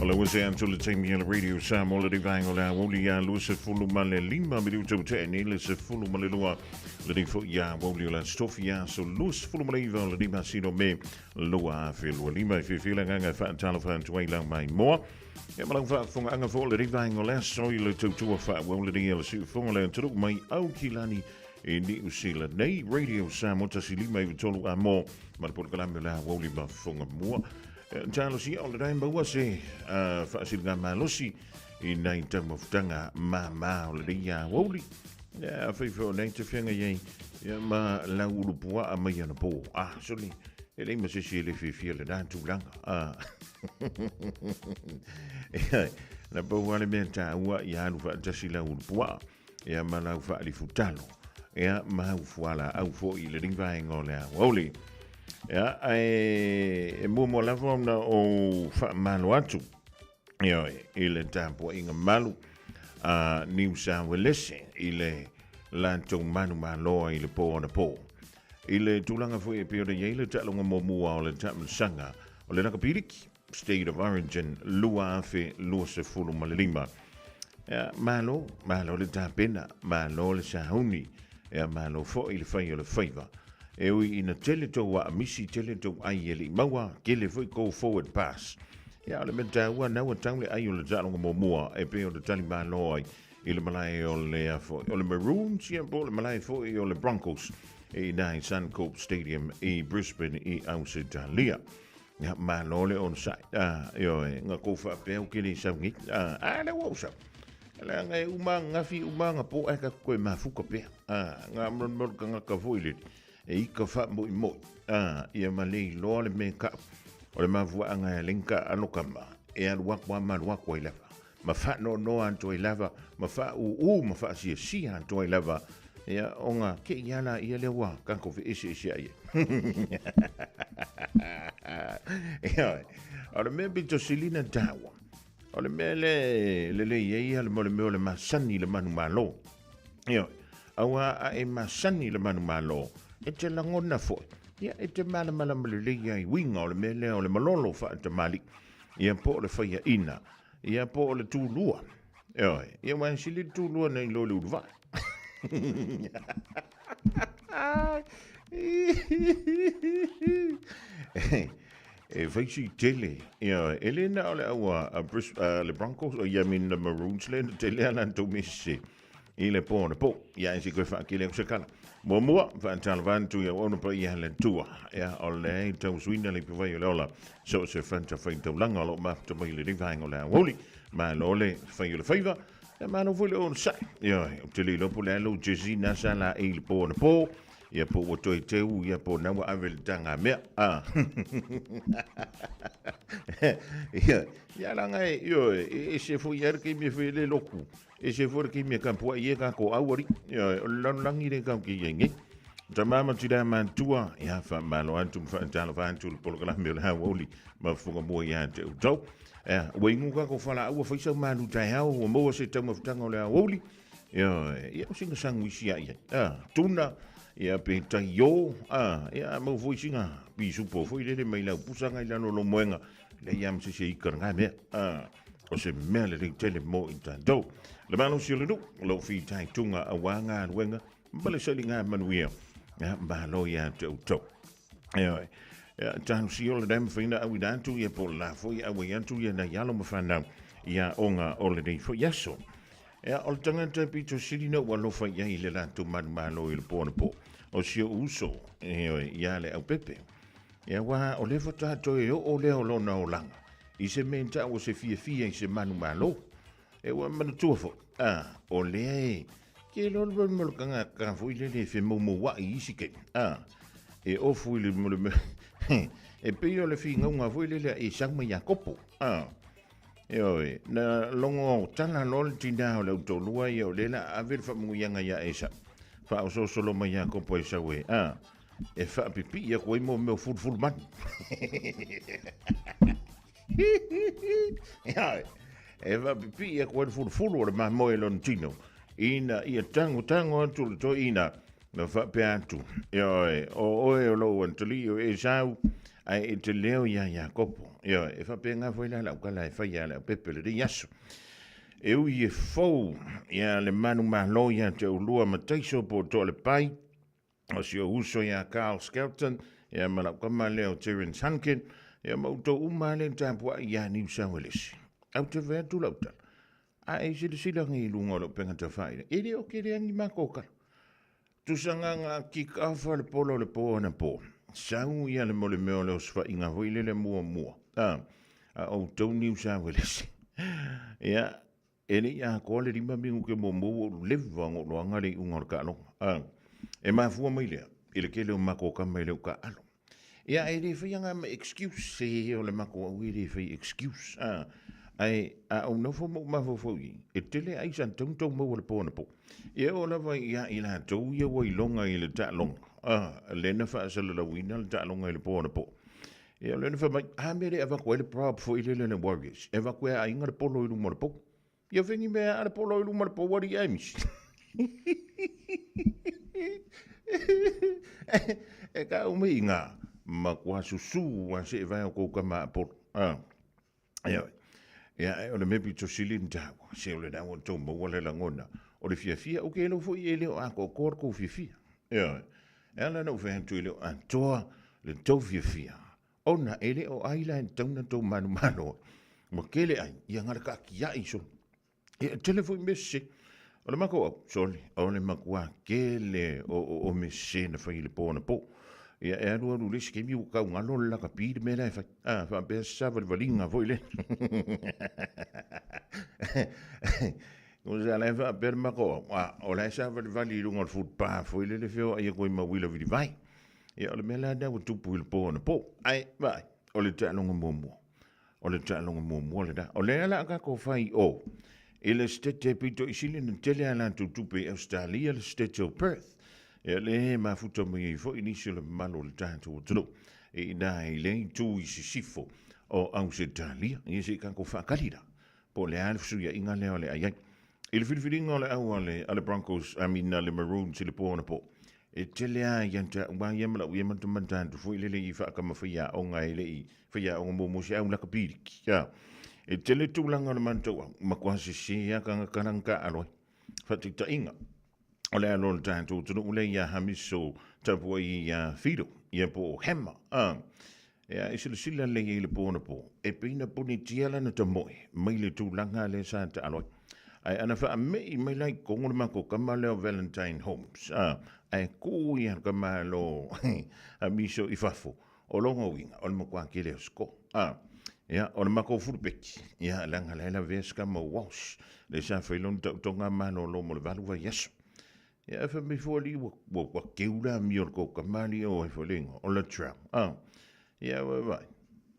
O le ua atu le taimi o le Radio Samoa le vaega o le aoauli ia 25 minuta ua tea nei le 12 le foi ia aoauli o le Aso Tofi aso 29 o le masina o Me 2025. E fiafia le agaga e faatalofa atu ai lau maimoa ia ma lau faafofogaaga foi o le vaega o le aso i le tautua faaauau lenei a le siufofoga o le atunuu mai Aukilani i Niu Sila nei. Radio Samoa 153 a mo ma le polokalame o le aoauli ma fofoga mua. Talosia o le rae maua se faasiliga malosi i nai taumafutaga māmā o lenei aoauli. Ia, fai fai o nei te whianga iai, ia, ma lau ulupua a mai ana pō. Ah, soli, e lei ma sesi e le whiwhia le nā tūlanga. Ah. Ia, na pau ale mea tāua i alu whaatasi lau ulupua. Ia, ma lau whaalifutalo. Ia, ma au fuala au fo i le ringvaenga o le aoauli. Ia, ae e muamua lava ona ou faamalo atu ioe, i le tapuaiga malu a Niu Sawelese i le latou manumaloa i le pō anapō. I le tulaga foi e pei ona i ai le taaloga muamua o le taamilosaga o le Lakapiliki, State of Origin 2025. Ia, malo, malo le tapena, malo le sauni, ia, malo foi le fai o le faiva. E ui ina tele tou aamisi, tele tou ai e le i maua, tele foi go forward pass. Ia, o le mea taua na ua tau le ai o le taaloga muamua e pei o le tali malo ai i le malae o le foi o le Maroons ia po o le malae foi o le Broncos i ina i Suncorp Stadium i Brisbane i Ausetalia. Ia, malo le onosai. Ah, ioe, nga kou faapea u ke le sau nei. Ah, a le ua ou sau. Leaga e uma ananafi uma anapo ae tatou toe mafuta pea. Ah, nga molimoli tagata foi lele e ika faamoimoi. Ah, ia ma le iloa le mea kau. O le mafuaaga e alai na taalo tama, e alu atu lava ma alu atu ai lava. Ma faanoanoa atu ai lava, ma faaūū ma faasiasia atu ai lava. Ia, ona te i lava laia lea ua tatou feeseeseai ai. Ioe. O le mea pito sili ona taua, o le mea lea e lelei ai le mo le mea o le masani i le manumalo. Ioe. Aua a e masani i le manumalo, e te lagona foi, ia e te malamalama lelei ai i uiga o le mea lea o le malolo faatamalii, ia po o le faiaina, ia po o le tulua. Ioe. Ia aua e sili le tulua nai lo le uluvai. E fai si tele. Ioe. E le na o le au a, Bris, a le Broncos, o ia mean the Maroons le, na tele a latou mese i le po na po. Ia e si koe whaakele au se kala. Muamua, whaatalawa atu i au ona pa ia le tua. Ia, o le ei tau suina le pawai o le ola. So se whanta whai taulanga o lo mafuta mai le rivaenga o le aoli. Ma lo le whai o le whaiva. Ia malo foi le onosai. Ioe, ou te le iloa po o le a lou jersey na sa la i le po anapo. Ia po ua toe teu, ia po na ua ave le taga mea. Ah. Ia, ia langa e, ioe, e ese foi ia le keimi e fai le loku. Ese foi le keimi e kampuai e ka ko auari. Ioe, o le lalolagi le kau ke iai nei. Tama ma tira matua, ia whaamalo atu ma whaatalofa atu le polokalame o le hauauli ma fuga mua ia te utau. Ea, ua ingu ka ko whala ua whaisau malu tai hao, ua maua se taumafutaga o le aoauli. Ia, ia o singa sanguisi a ia. A, tuna, ia pe tai o, a, ia mau foi singa pisupo foi lele mai lau pusanga i lalo lo moenga. Le ia ma se se ika ngā mea. A, o se mea le lei tele mo i tātou. Le malosi o le nuu, lo fi tai tunga a wā ngā luenga, ma le sali ngā manuia. Ia, malo ia te outou. Ioe. Ia, tau si o le dem whina au ina atu ia po la foi au i atu ia nei alo ma whanau ia onga o le nei foi aso. Ia, o le tangata pito sili na ua alofa i ai le latou manumalo i le po anapo. O si ou uso, ioe, ia le aupepe. Ia, wa, o le faatoa toe oo lea o lona olaga i se mea tau o se fiafia i se manumalo. E ua manatua foi, a, o lea e, ke loa le mo le kanga foi lele e femoumoua'i i isi taimi, a, e ofu i le mo le mea, e pei o le figauga foi lele a Esau ma Iakopo, a, ioe, na logo tala loa le tinā o le autolua ia o lea la ave le faamanuiaga iā Esau, faaosoosolo mai Iakopo Esau e, a, e faapipii atu ai mo mea o fulufulu manu. Ioe, e faapipii atu ai le fulufulu o le mamoe i lona tino, ina ia tagotago atu le toeaina na faapea atu, Ioe, o oe o lou atalii o Esau, ae e te leo iā Iakopo. Ioe, e faapena foi la lau tala e fai ia le aupepe o lenei aso. E ui e fou ia le manumalo ia te oulua ma Taiso po o Toalepai, o si ou uso ia Carl Skelton, ia ma lau tama lea o Terence Hunkin, ia ma outou uma lea na tapuai ia Niu Sauelesi. Au te fai atu lau tala, a e silasila nei i luga o lau pega tawhaira, e le o ke rea ni mako kala. Tusa ngā ngā kick off a le polo le pō ana pō. Sau ia le mole mea o le osofaiga foi lele mua mua. A, a outou Niu Sauelesi. Ia, E le i atoa le 5 minute muamua ua ou leva ona ou loaga le iuga o le taaloga. A, e mafua mai lea i le tele o matou tama e le o taaalo. Ia, e le faia nga ma excuse, e o le matou au e le fai excuse. A, ae a ou nofo ma ou mafaufau i ai, e tele ai sa tatau ona tau maua i le po anapo. Ia e oo lava ia i latou ia ua iloga i le taaloga, a, lea na faasalalauina le taaloga i le po anapo. Ia, o lea na fai mai, a mea le avatu ai le prop foi lele a le Warriors, e avatu e aiga le polo i luma o le pou. Ia fai ni mea a le polo i luma o le pou alii ae misi. E ka umi i ngā, ma kua susu a se e vai o kou kama a polo. Ah. Ia, ia, o le mea pito sili ni tāua, se o le nau o tau maua le lagona, o le fiafia, o ke elo foi e leo a ko ko fiafia. Ia, e ala na u fai atu i leo atoa le tau fiafia. Ona e le o ai la e tatau ona tou manumalo ai. Ua tele ai, ia na o le taatiai solo. Ia, e tele foi mea sese. O le matou au, sole, o le matua tele o mea sese na fai i le po anapo. Ia, e alu alu i le isi taimi ua tau galo le lakapi le mea la e fai. A, faapea se savalivaliga foi lea. Tusa la e faapea le matou au, a, o la e savalivali i luga o le footpath foi lele feoai atu ai ma uila vilivai. Ia, o le mea la lea ua tupu i le po anapo. Ae, vaai, o le taaloga muamua. O le taaloga muamua lena. O lea o le a tatou fai i o i le Setete pito i sili ona tele a latou tupe i Ausetalia, le Setete o Perth. Ia lea e mafuta mai ai foi nisi o le mamalu o le tatou atunuu i ina i le itu i sisifo o Ausetalia. Ia se i tatou faatali la po o le a le fesuiaiga lea o le a i ai. I le filifiliga o le au a le, a le Broncos, I mean a le Maroons i le po anapo, e tele lava ia te au a ia ma lau ia matamata atu foi lele i faatama faiaoga e le i faiaoga muamua se au lakapi liki. A, e tele tulaga o le matou au, matua sese lava tagata la na taaalo ai. Faataitaiga, o le alo o le tatou atunuu lea ia Hamiso Tapuai ia Fido, ia po o Hammer. A, ia, e silasila lelei i ai i le po anapo, e pei na punitia lana tamoe mai le tulaga lea sa taalo ai. Ae ana faamei mai la i totonu le matou tama lea o Valentine Holmes, a, ae tu ia le tama lo Hamiso i fafo, o lona uiga, o le matua tele o score. A, ia, o le matou fulupeki, ia, leaga la e lavea si tama o Walsh, lea sa fai lona taotoga malolo mo le 8 vaiaso. Ia, ae fai mai foi alii, ua teu le amio o le tou tama alii o ai foi le igoa, o Latrell. A, ia, vaai,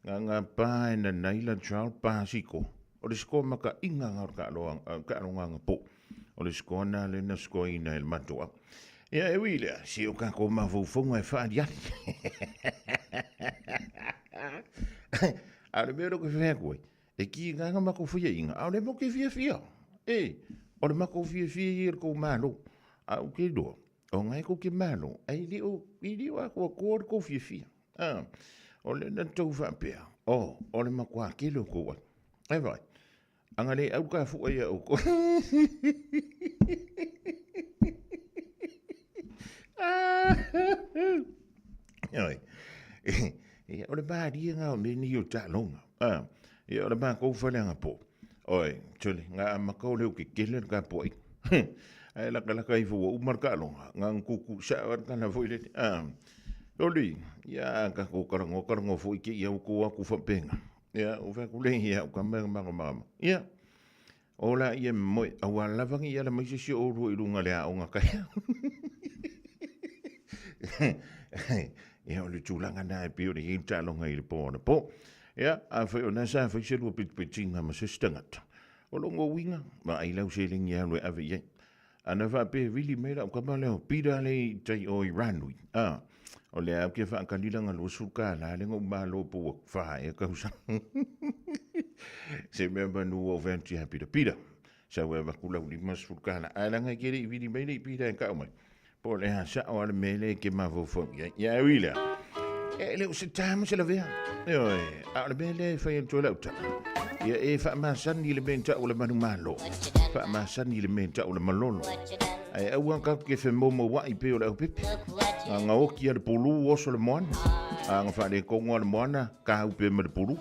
na ona pa e nanai Latrell, pa sikoa. O le sikoa makaina lena o le taaloga anapo. O le sikoa lena lea na sikoaina e le matou au. Ia, e ui i lea, se o tatou mafaufauga e faaaliali. A o le mea lea ou te fai atu ai, e tiga na matou faiaina, a o lea matou te fiafia. E, o le matou fiafia ia i le tou Malo. A ou te iloa, o lena tou te malo, ae le o, e le o atoatoa le tou fiafia. A, o lea na tou faapea, o, o le matua tele o tou ai. Ae vaai, Ana le au ka fua ia oukou. Oi. Ia, o le malie ngā o mea nei o taaloga. Ah, ia, o le matou fale anapo. Oi, tole, ngā amata o leo ke kele le kapoai. Ae lakalaka ifo ua uma le taaloga, ngā kuku sao le tala foi lele. Ah, oli, ia, a tatou talanoa talanoa foi te ia ua atu faapena. Ia, ua fai atu le ia, o ka mea malamalama. Ia, o la ia moe, aua lava ni ala mai se isi o oulua i luga le aoga taeao. Ia, o le tulaga na e pei o le iai taaloga i le po anapo. Ia, afai o na sa fai se lua pitipitiga ma se isi tagata, o lona uiga, vaai lau seleni e alu e ave i ai. Ana faapea e vili mai lau tama lea o Peter lea i tai o i Ranui, a, o lea ou te faatali lana $20 lea na ou malo po ua fa ea tausaga. Se mea manu ua ou fai atu ia Peter, Peter, sau e avatu lau $50, ae leaga e te le i vili mai le i Peter e tau mai, po o le a sao lava le mea lea e te mafaufau i ai. Ia, e ui i lea, e le o se ta ma se lavea. Ioe, a o le mea lea e fai atu ai lau tala, ia e faamasani i le mea e tau o le manumalo, faamasani i le mea e tau o le malolo. Ae aua tatou te femoumouai pei o le aupepe. A gaoki lava le pulu, oso le moana. A na faaletonu lava le moana, tāupe ma le pulu.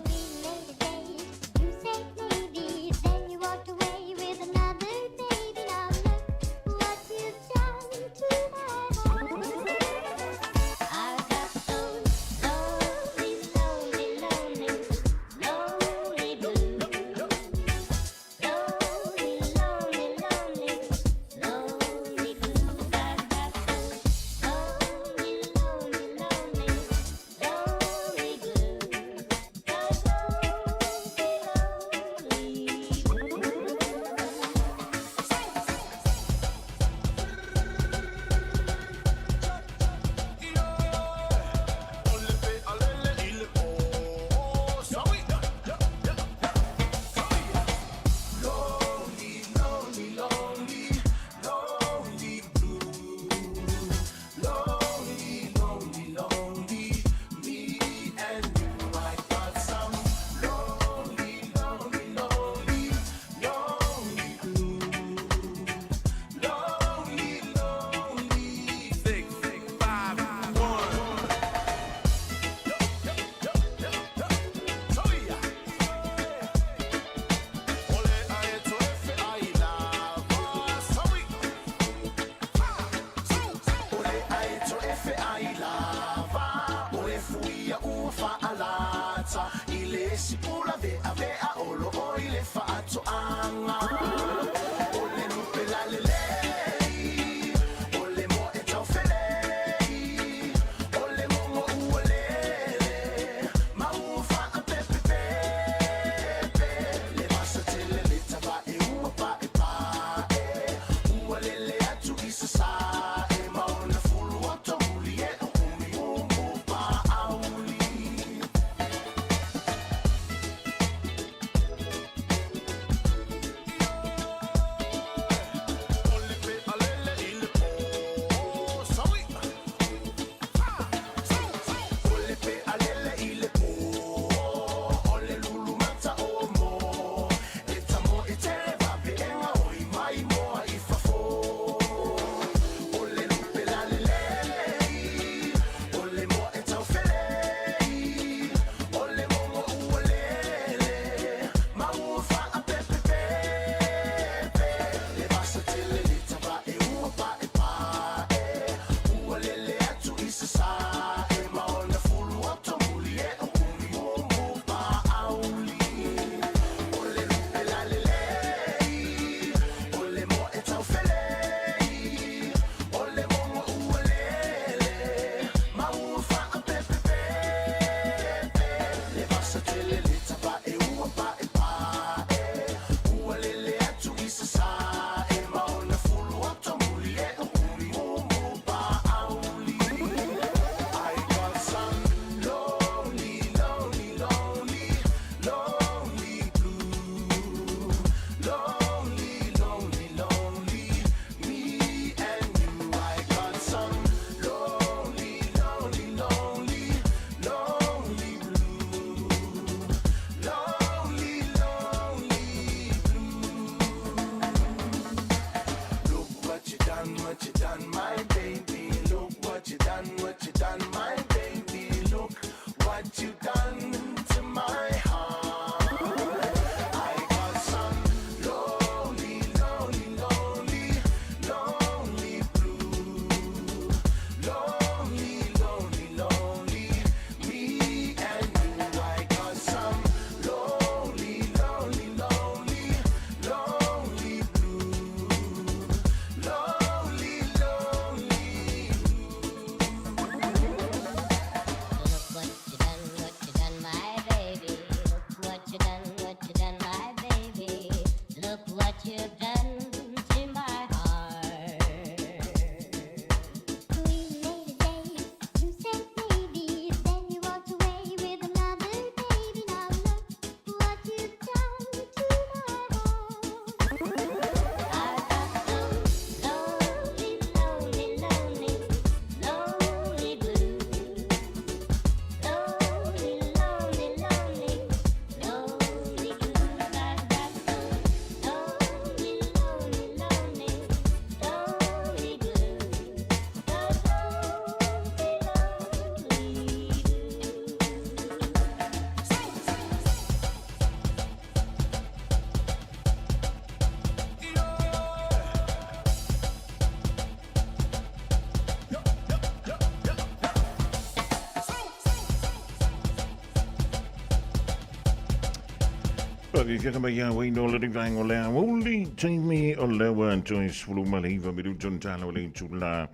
Faafiafiaga mai ia uei no lenei vaega o le aoauli, taimi o lea ua toe 19 minuto na tala o le itula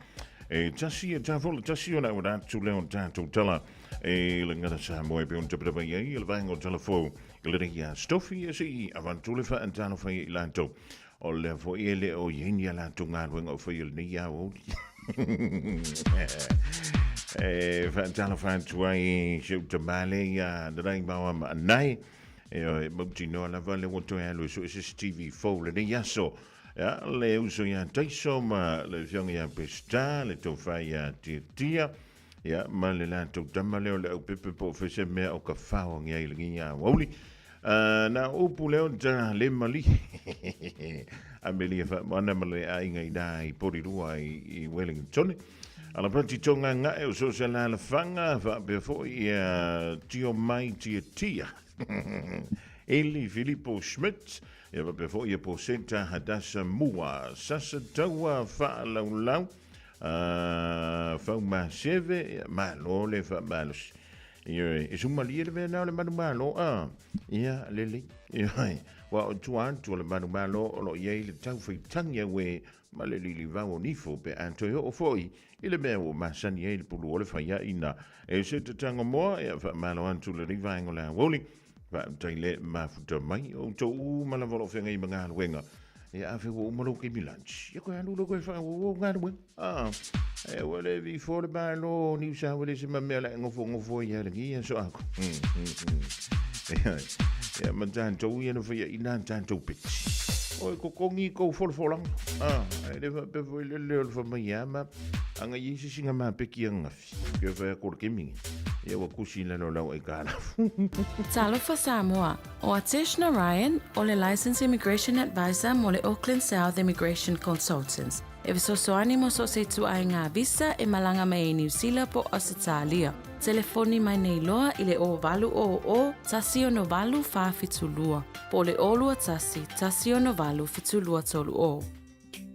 e tasi e ta fola tasi ona auala atu lea o tatou tala e le gata Samoa e pei ona tapatapa i ai le vaega o tala fou i lenei aso tofi e se'i avatu le faatalofa ia i latou o lea foi e le o i ai ni a latou galuega o faia i lenei aoauli. E faatalofa atu ai si ou tamā lea ia Nanaimao Maanai. E mautinoa lava lea ua toe alu e sue se isi TV fou lenei aso. Ia, le uso ia Taiso ma le afioga ia Peseta, le tofa ia Tiatia, ia, ma le latou tama lea o le aupepe po o fea se mea o ka fao agi ai i lenei aoauli. Na o upu lea o ta le mali. Amelia Faamoana ma le aiga i na i Porirua i Wellington. Alapati tonga nga'e o so se alalafaga faapea foi ia tio mai tiatia. Eli Filipo Schmidt, ia faapea foi ia Poseta Hadasa Mua, Sasa Taua Faalaulau, Faumaseve, ia malo le faamalosi. Ioe, e sumalie le mea lena o le manumalo, a? Ia, lelei. Ioe, ua o tua atu o le manumalo o lo o i ai le tau faitagi auē ma le lilivau o nifo pe a toe oo foi i le mea ua masani ai le pulu o le faiaina. E se tataga moa, ia faamalo atu lenei vaega o le aoauli, faafetai le mafuta mai o outou uma lava o lo o feagai ma galuega. Ia afe ua uma lou taimi lunch, ia koe alu loa koe faaauau au galuega. A, e ua le vifo le Malo o Niu Sauelesi ma mea o le a e nofonofo ai lava i lenei aso atoa. Ia ma tatou ia na faiaina a tatou peti. Oi totogi i tou folafolaga. A, e le faapea foi le leo o le fai mai a ma aga i ai se isi mapeki ananafi. Ke fai atu o le taimi nei. Ia ua tusi i lalo o lau aitalafu. Talofa Samoa, o Atesh Narayan o le Licensed Immigration Advisor mo le Auckland South Immigration Consultants. E fesoasoani mo so o se ituaiga visa e malaga mai ai Niu Sila po o Ausetalia. Telefoni mai nei loa i le 0800 168 472 po o le 021 168 7230.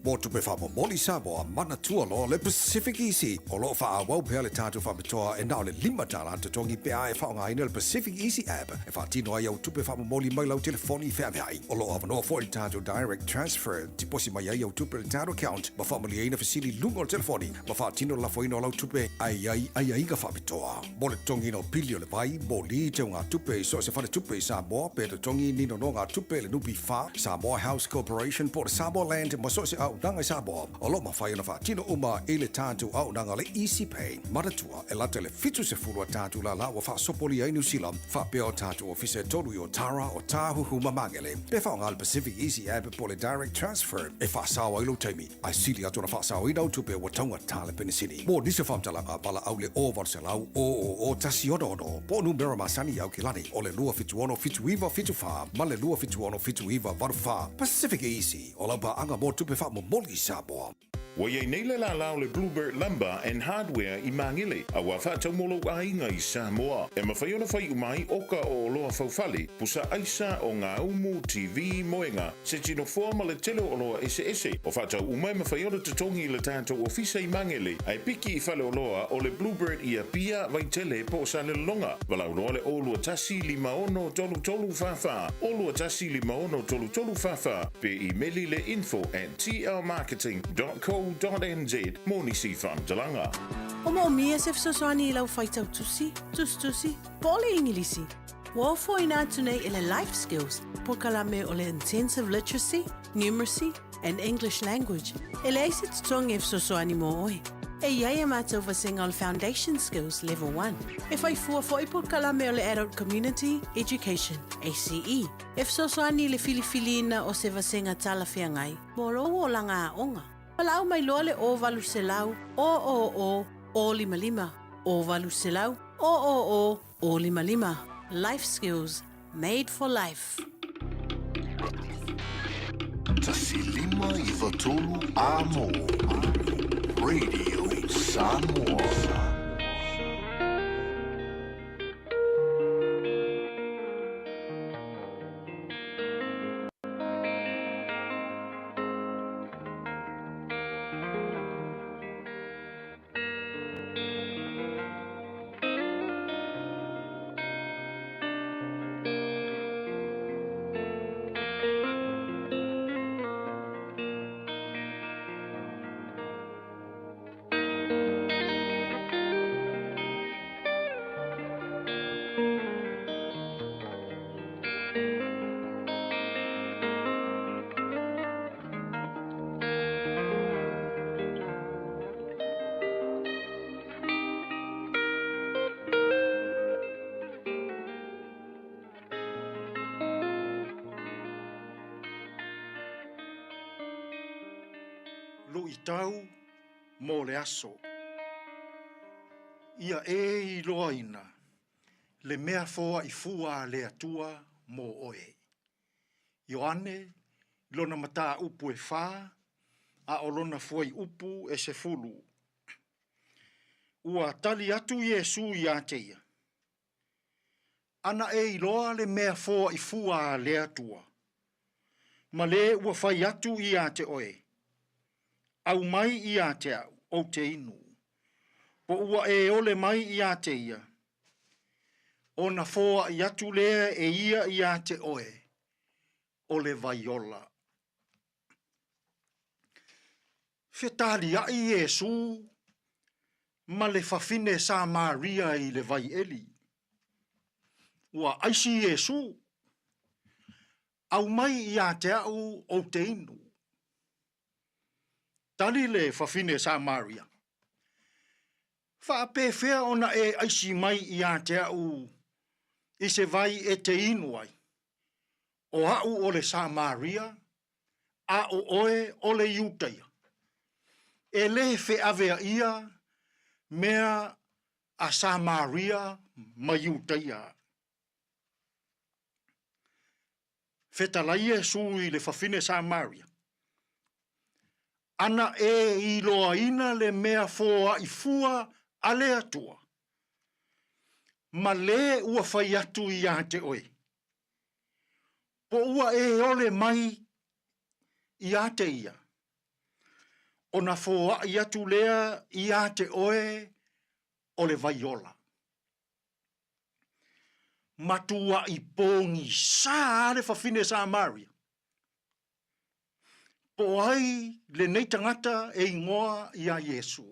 Mo tupe faamomoli Samoa, manatua loa le Pacific Easy. O lo o faaauau pea le tatou faapitoa e na o le $5 totogi pe a e faaaogaina le Pacific Easy app e faatino ai au tupe faamomoli mai lau telefoni feaveai. O lo o avanoa foi le tatou Direct Transfer, tiposi mai ai au tupe i le tatou account ma faamalieina fesili i luga o le telefoni ma faatino le lafoina o lau tupe a i ai aiaiga faapitoa. Mo le totogiina o pili o le vai, moli, teugatupe i so o se faletupe i Samoa pe totogi ni nonogatupe i le NPF, Samoa House Corporation po o le Samoa Land ma so o se auaunaga i Samoa, o lo o mafai ona faatino uma i le tatou auaunaga o le Easy Pay. Manatua, e lata i le 70 a tatou lala ua faasopolia i Niu Sila, faapea o tatou ofisa e tolu i Otara, Otāhuhu ma Māngere. Pe faaaoga le Pacific Easy App po o le Direct Transfer e faasao ai lou taimi, ae sili atu ona faasaoina au tupe ua taugata le penisini. Mo nisi o faamatalaga, valaau le 0800 000 166 po o numera masani i Aukilani o le 276 7974 ma le 276 7984. Pacific Easy, o lau paaga mo tupe faamomoli i Samoa. Ua i ai nei le lālā o le Bluebird Lumber and Hardware i Māngele, a ua faatau mo lou aiga i Samoa. E mafai ona fai uma ai oka o oloa faufale, pusa aisa, o ngā umu, TV, moenga, se tino foa ma le tele o oloa eseese. O faatau uma e mafai ona totogi i le tatou ofisa i Māngele, ae piki i faleoloa o le Bluebird i Apia, Vaitele po o Salelologa. Valaau loa le 021 56 33 44, 021 56 33 44, pe imeli le info at tlmarketing.co.nz mo nisi faamatalaga. O moomia se fesoasoani i lau faitau tusi, tusitusi, po o le Igilisi? Ua ofoina atu nei e le Life Skills polokalame o le Intensive Literacy, Numeracy and English Language e leai se totogi e fesoasoani mo oe. E i ai a matou vasega o le Foundation Skills Level 1. E whai fua foi polokalame o le Adult Community Education, ACE. E fesoasoani i le filifiliina o se vasega talafeagai mo lou olaga aoga. Valaau mai loa le 0800 000 055, 0800 000 055. Life Skills, Made for Life. 1593 Amo Radio Samoa. Luʻitau mo le aso. Ia e iloaina le mea foaʻi fua a le Atua mo oe. Ioane, lona mataupu e fa, a o lona fuaiupu e 10. Ua tali atu Iesu iā te ia, Ana e iloa le mea foaʻi fua a le Atua, ma le ua fai atu iā te oe, Aumai iā te au, ou te inu, po ua e ole mai iā te ia, ona foaʻi atu lea e ia iā te oe, o le vai ola. Fetaliaʻi Iesū ma le fafine Samaria i le vai ʻeli. Ua ʻaisi Iesū, Aumai iā te aʻu ou te inu. Tali le fafine Samaria, Faapefea ona e ʻaisi mai iā te aʻu i se vai e te inu ai, o aʻu o le Samaria, a ʻo ʻoe o le Iudaia? E lē feʻaveaʻia mea a Samaria ma Iudaia. Fetalai Iesū i le fafine Samaria, Ana e iloaina le mea foaʻi fua a le Atua, ma lē ua fai atu iā te oe, po ua e ole mai iā te ia, ona foaʻi atu lea iā te oe o le vai ola. Matuaʻi pōgisā le fafine Samaria. Po o ai lenei tagata e ingoa iā Iesū?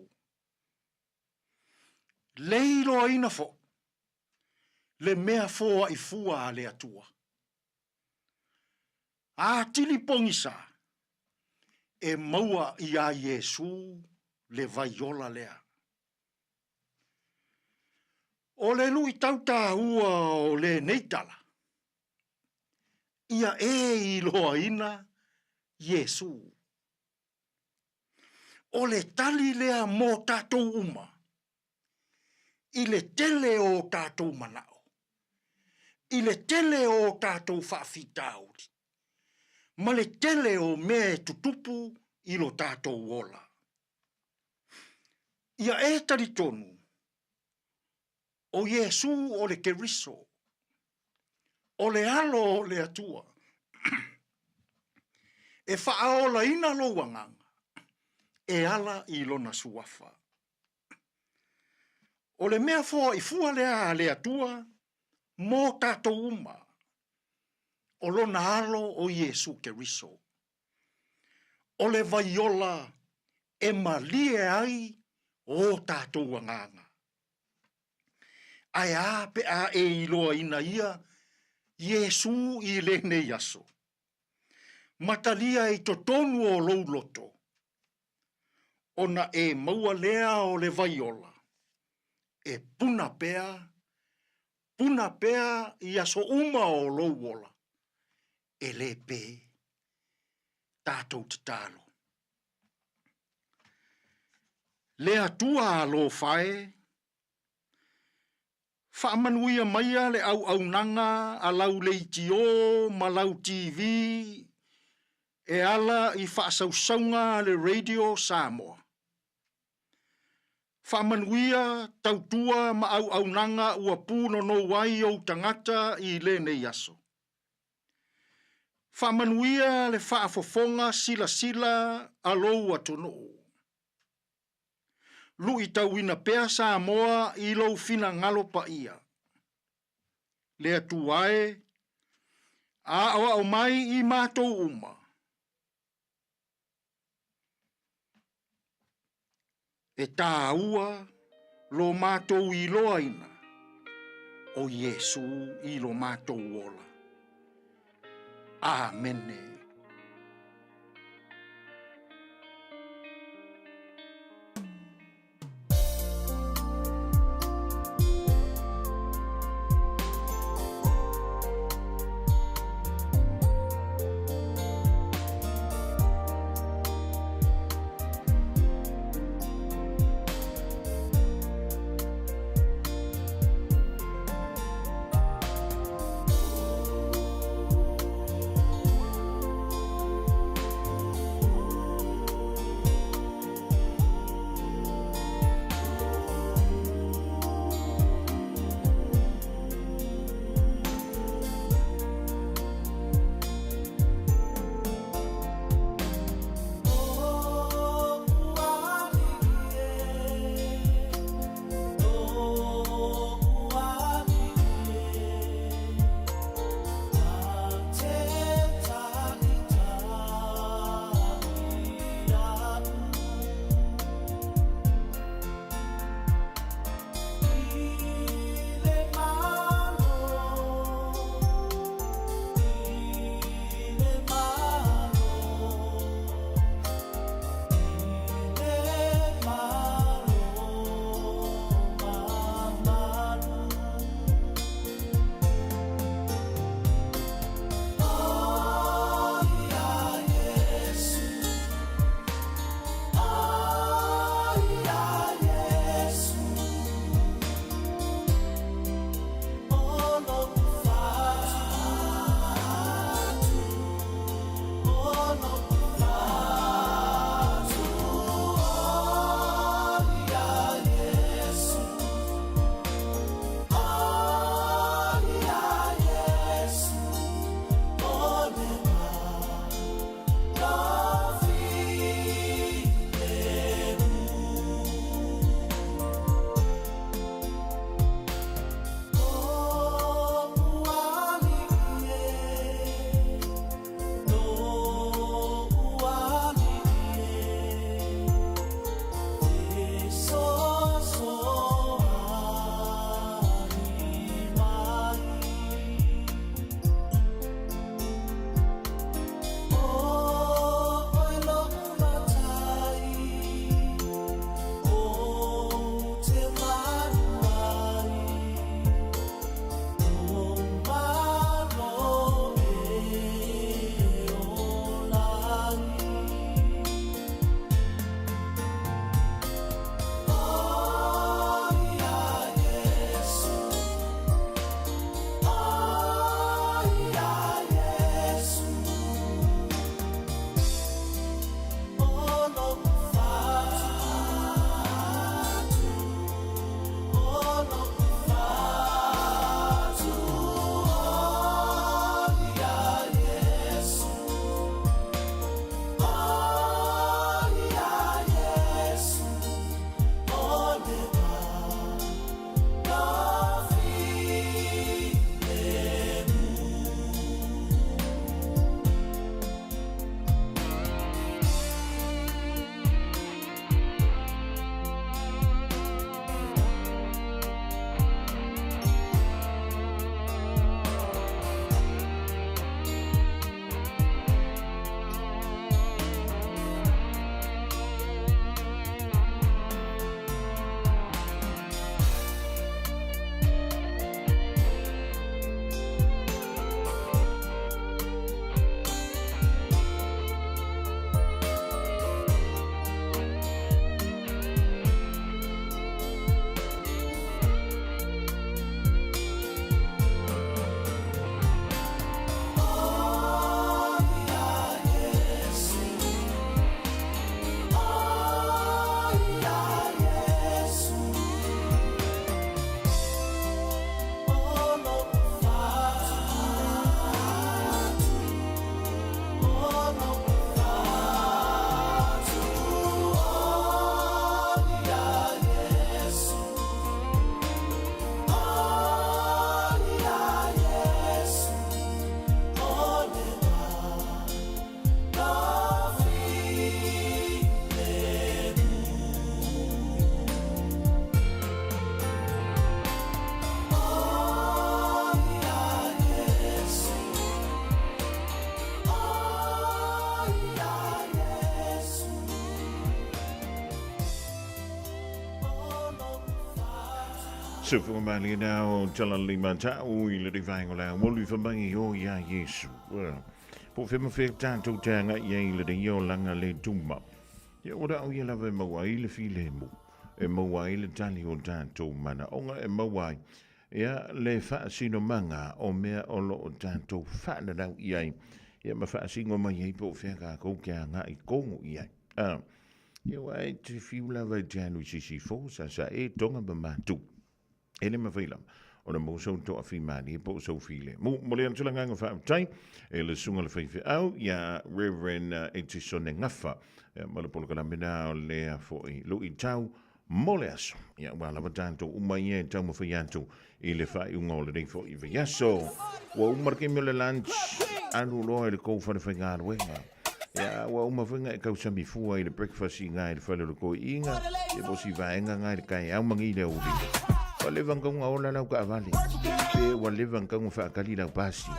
Lei loaina foʻi le mea foaʻi fua a le Atua. Atili pogisa e maua iā Iesū le vai ola lea. O le luʻitau tāua o lenei tala, ia e iloaina Iesū. O le tali lea mō tātou uma, i le tele o tātou manaʻo, i le tele o tātou faafitauli, ma le tele o mea e tutupu i lo tātou ola. Ia e talitonu, ʻo Iesū o le Keriso, ʻo le Alo o le Atua, e faaolaina lou agaga e ala i lona suafa. ʻO le mea foaʻi fua lea a le Atua mō tātou uma, ʻo lona Alo ʻo Iesū Keriso. ʻO le vai ola e malie ai o tātou agaga. Ae a pe a e iloaina ia Iesū i lenei aso. Matalia i totonu o lou loto, ona e maua lea o le vai ola, e puna pea, puna pea i aso uma o lou ola, e lē pē tātou tatalo. Le Atua alofa e, faamanuia maia le auaunaga a lau leitiō ma lau TV e ala i faasausauga a le Radio Samoa. Faamanuia, tautua ma auaunaga ua pūnonou ai ou tagata i lenei aso. Faamanuia le faafofoga silasila a lou atunuu. Luitauina pea Samoa i lou finagalo paia. Le Atua e, aoao mai i matou uma. E tāua lo mātou iloaina o Iesū i lo mātou ola. Āmene. Soifua malie na o tala lima tau i le rivaenga o le aoauli fa mai i o iā Iesu. Po o fea ma fea tatou te agai ai i lenei olaga le tumau. Ia ua rao ia lava e maua ai le filemu, e maua ai le tali o tatou manaoga, e maua ai ia le faasinomaga o mea o lo o tatou faananau i ai, ia ma faasino mai ai po o fea tatou te agai tonu i ai. A, ia aua e te fiu lava e te alu i Sisifo, Sasae, Tonga ma Matu. E le mafai lava ona maua sou toafimalie po o sou filemu. Momoli atu le agaga faafetai e le susuga i le faifeau ia Reverend Etisone Gafa ma le polokalame na o lea foi luitau mo le aso. Ia ua lava tatou uma ia e taumafai atu i le faaiuga o lenei foi vaiaso. Ua uma le taimi o le lunch, alu loa i le tou fale faigaluega. Ia, ua uma foi na e tausami fua i le breakfast i ina i le fale o le toeaiina, ia po o si vaega na i le taeao ma nei le aoauli. Ua leva ona tatau ona ola lau taavale, pe ua leva ona tatau ona faatali lau pasi.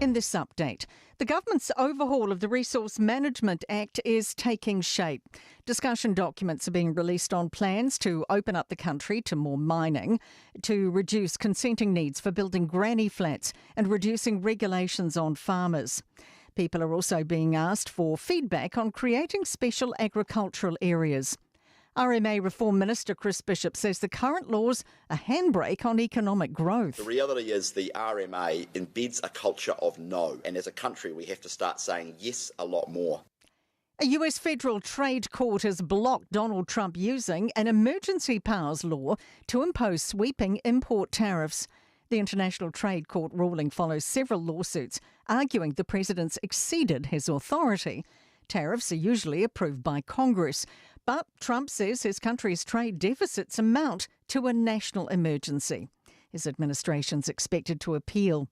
In this update, the government's overhaul of the Resource Management Act is taking shape. Discussion documents are being released on plans to open up the country to more mining, to reduce consenting needs for building granny flats, and reducing regulations on farmers. People are also being asked for feedback on creating special agricultural areas. RMA Reform Minister Chris Bishop says the current laws are handbrake on economic growth. The reality is the RMA embeds a culture of no, and as a country we have to start saying yes a lot more. A US federal trade court has blocked Donald Trump using an emergency powers law to impose sweeping import tariffs. The International Trade Court ruling follows several lawsuits arguing the president's exceeded his authority. Tariffs are usually approved by Congress, but Trump says his country's trade deficits amount to a national emergency. His administration's expected to appeal.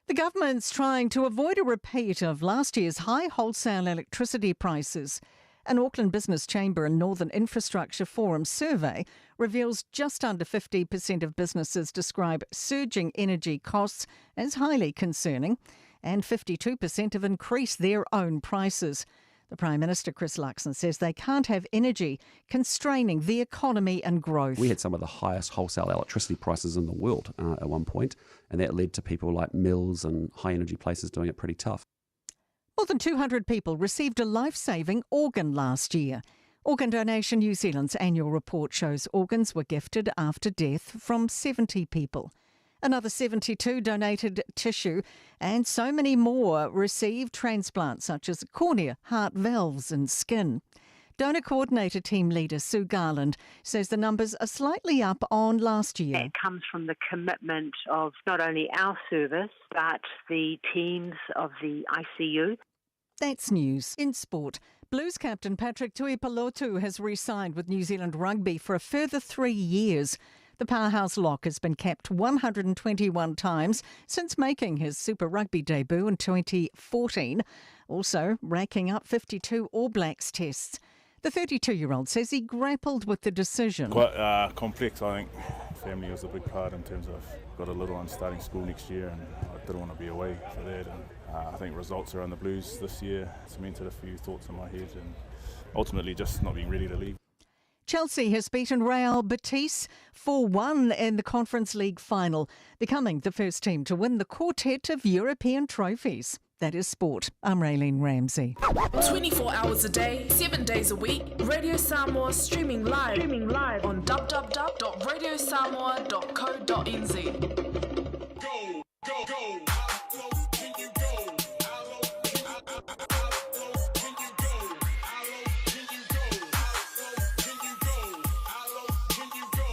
The government's trying to avoid a repeat of last year's high wholesale electricity prices. An Auckland Business Chamber and Northern Infrastructure Forum survey reveals just under 50% of businesses describe surging energy costs as highly concerning, and 52% have increased their own prices. The Prime Minister, Chris Luxon, says they can't have energy constraining the economy and growth. We had some of the highest wholesale electricity prices in the world at one point, and that led to people like mills and high energy places doing it pretty tough. More than 200 people received a life-saving organ last year. Organ Donation New Zealand's annual report shows organs were gifted after death from 70 people. Another 72 donated tissue, and so many more received transplants such as cornea, heart valves and skin. Donor Coordinator Team Leader Sue Garland says the numbers are slightly up on last year. It comes from the commitment of not only our service, but the teams of the ICU. That's news. In sport, Blues captain Patrick Tuipulotu has re-signed with New Zealand Rugby for a further 3 years. The powerhouse lock has been capped 121 times since making his Super Rugby debut in 2014, also racking up 52 All Blacks tests. The 32-year-old says he grappled with the decision. Quite complex, I think. Family was a big part in terms of got a little one starting school next year, and I didn't want to be away for that. And I think results around the Blues this year cemented a few thoughts in my head, and ultimately just not being ready to leave. Chelsea has beaten Real Betis 4-1 in the Conference League final, becoming the first team to win the quartet of European trophies. That is sport. I'm Raylene Ramsey. 24 hours a day, 7 days a week, Radio Samoa streaming live on www.radiosamoa.co.nz. Go, go, go. How low can you go? How low can you, how low can you go? How low can you go? How low can you go? How low can you go?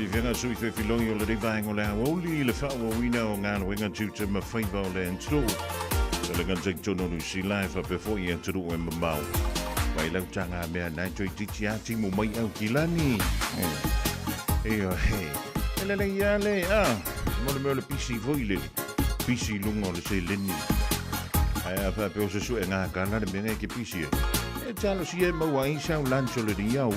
Fiafiaga sui fefilogi o lenei vaega o le aoauli i le faaauauina o galuega tiute ma faiva o le atunuu. E le gata i totonu o Niu Sila ae faapea foi i atunuu e mamao. Mai lau taga mea nae toeitiiti a timu mai Aukilani. Ioe. E lelei lava le, a, mo le mea o le pisi foi lele, pisi i luga o le seleni. Ae a faapea o se suega kala le mea e ke pisi ai. E talosia e maua ai sau lunch o le riau.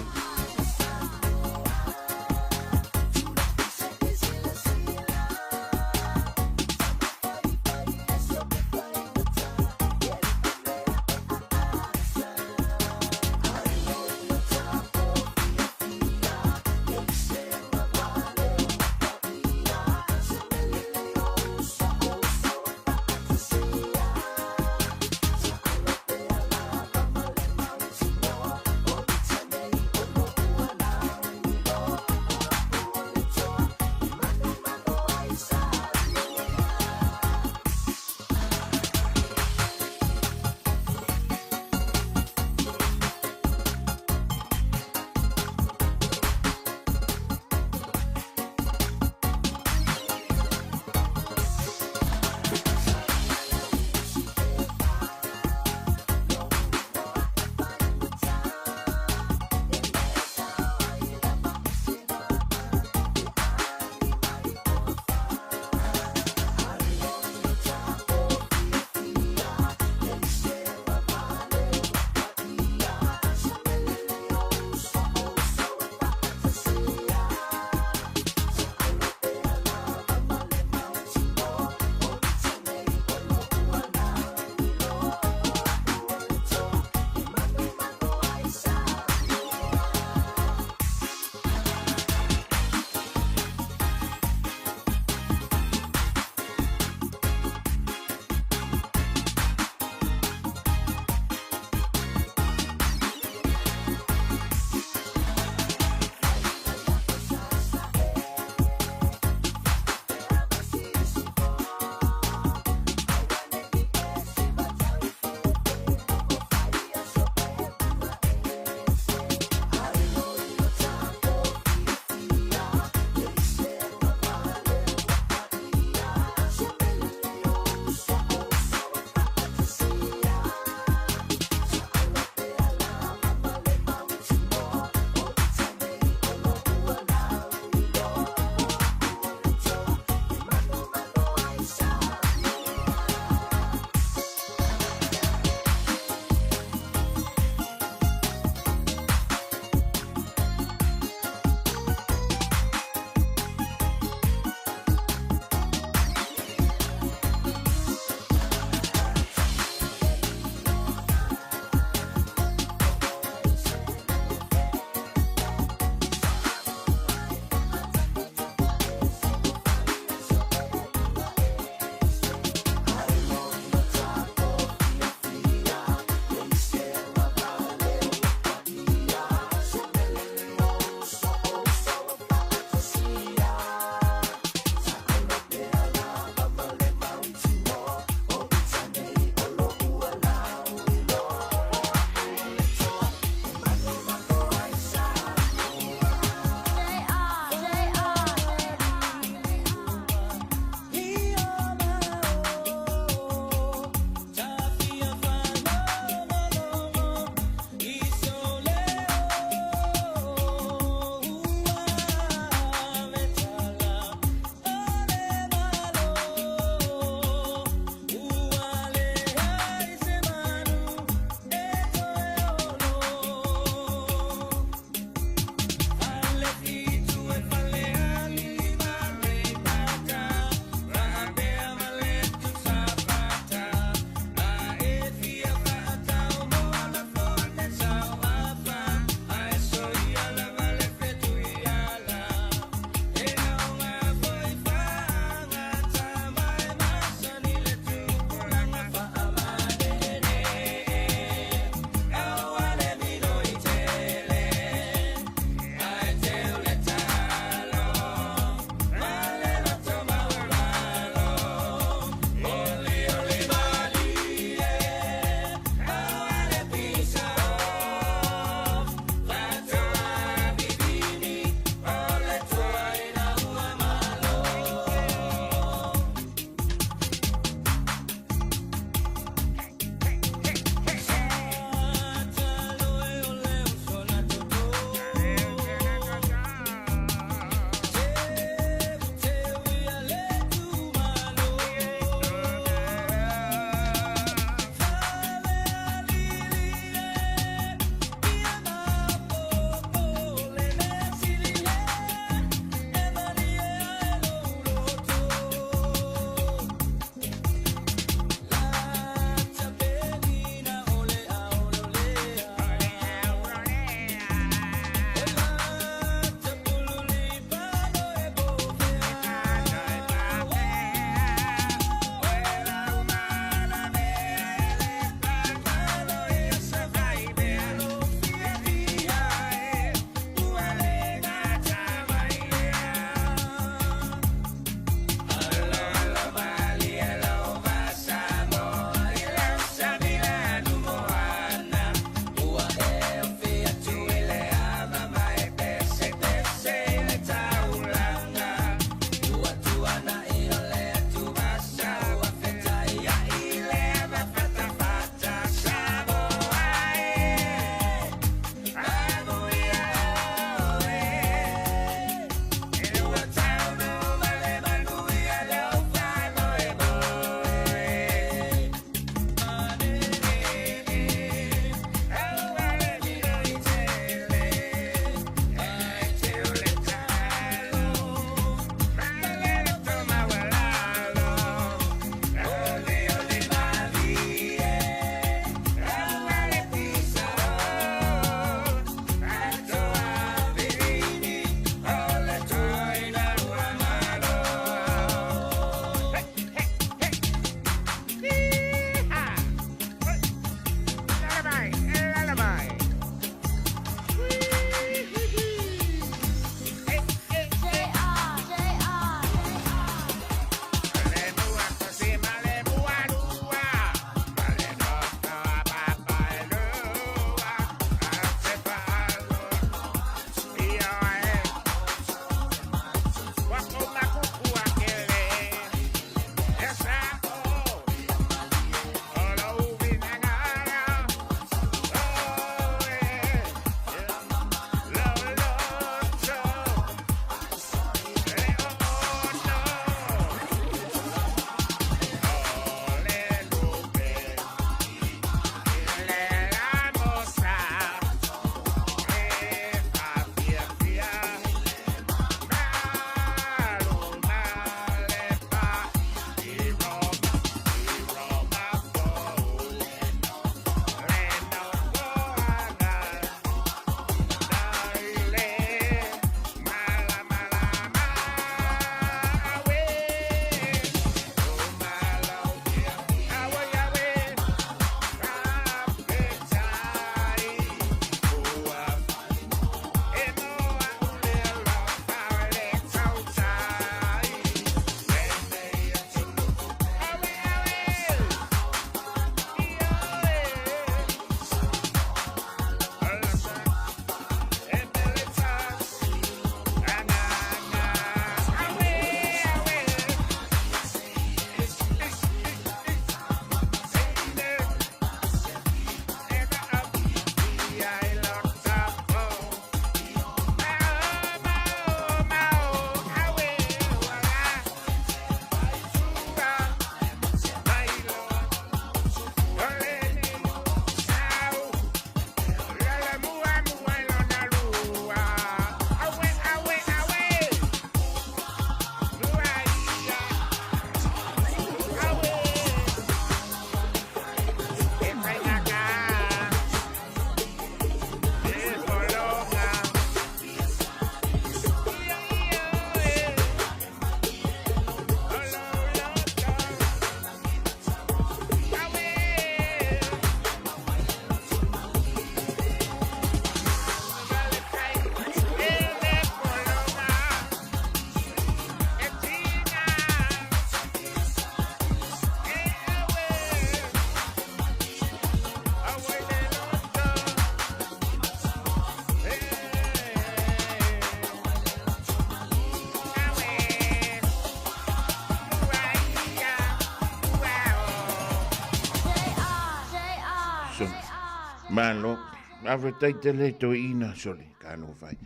Malo, faafetai tele toeaina sole, talofa e.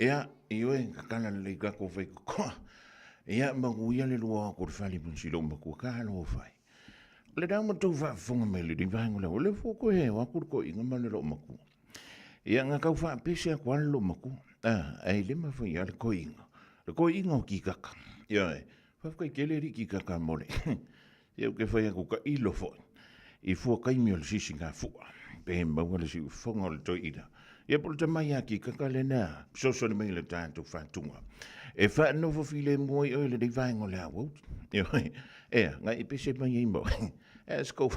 Ia, ioe, tatala lelei tatou faitotoa. Ia, manuia le lua o atu i le fale ma si lou matua, talofa e. O le na matou faafofoga mai lenei vaega o le o lea foi toe o atu le toeaina ma le loomatua. Ia, na tau faapese atu lava le loomatua, ae le mafai lava le toeaina, le toeaina o Kikaka. Ioe, faafetai tele alii Kikaka mo le Ia ou te fai atu tailo foi i fua taimi o le sisigafua pe maua le siufofoga o le toeaina. Ia po o le tama ia Kikaka lena fesoasoani mai i le tatou faatuga. E faanofo filemu ai oe i lenei vaega o le aoauli. Ioe, ea, na e pese mai ai ma oe. As ko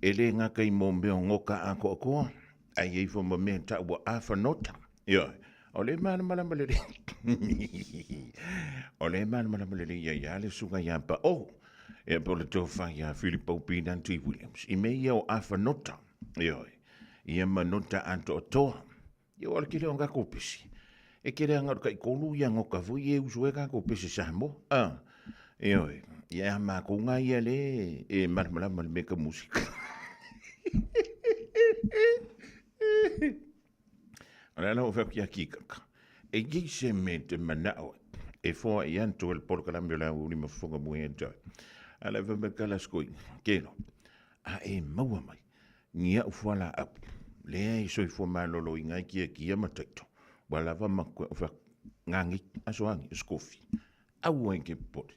e le gata i mō mea o ngoka atoatoa, ae i ai foi ma mea tau ua afa nota. Ioe, o le malamalama lelei. o le malamalama lelei ia ia le susuga ia Pao. Ia po o le tofa ia Philip Pinanti Williams. I mea ia o afa nota. Ioe, ia ma nota atoatoa. Ia o le tele o tatou pese. E tele lava na o le taitolu ia nota foi ia e usu ai tatou pese Samoa. Ah, ioe, ia a matou na ia le e malamalama i le mea tau musika. O le ala o fai atu ia Kikaka, e i ai se mea e te manao ai, e foai atu e le polokalame o le aoauli ma fofoga mua ia te oe. A le fai mai kala skoina, kelo, a e maua mai ni au fualaau, lea e soifua maloloina ai kiakia ma taito, ua lava ma koe o fai atu, gagi, aso agi, o se kofi, aua e te popole.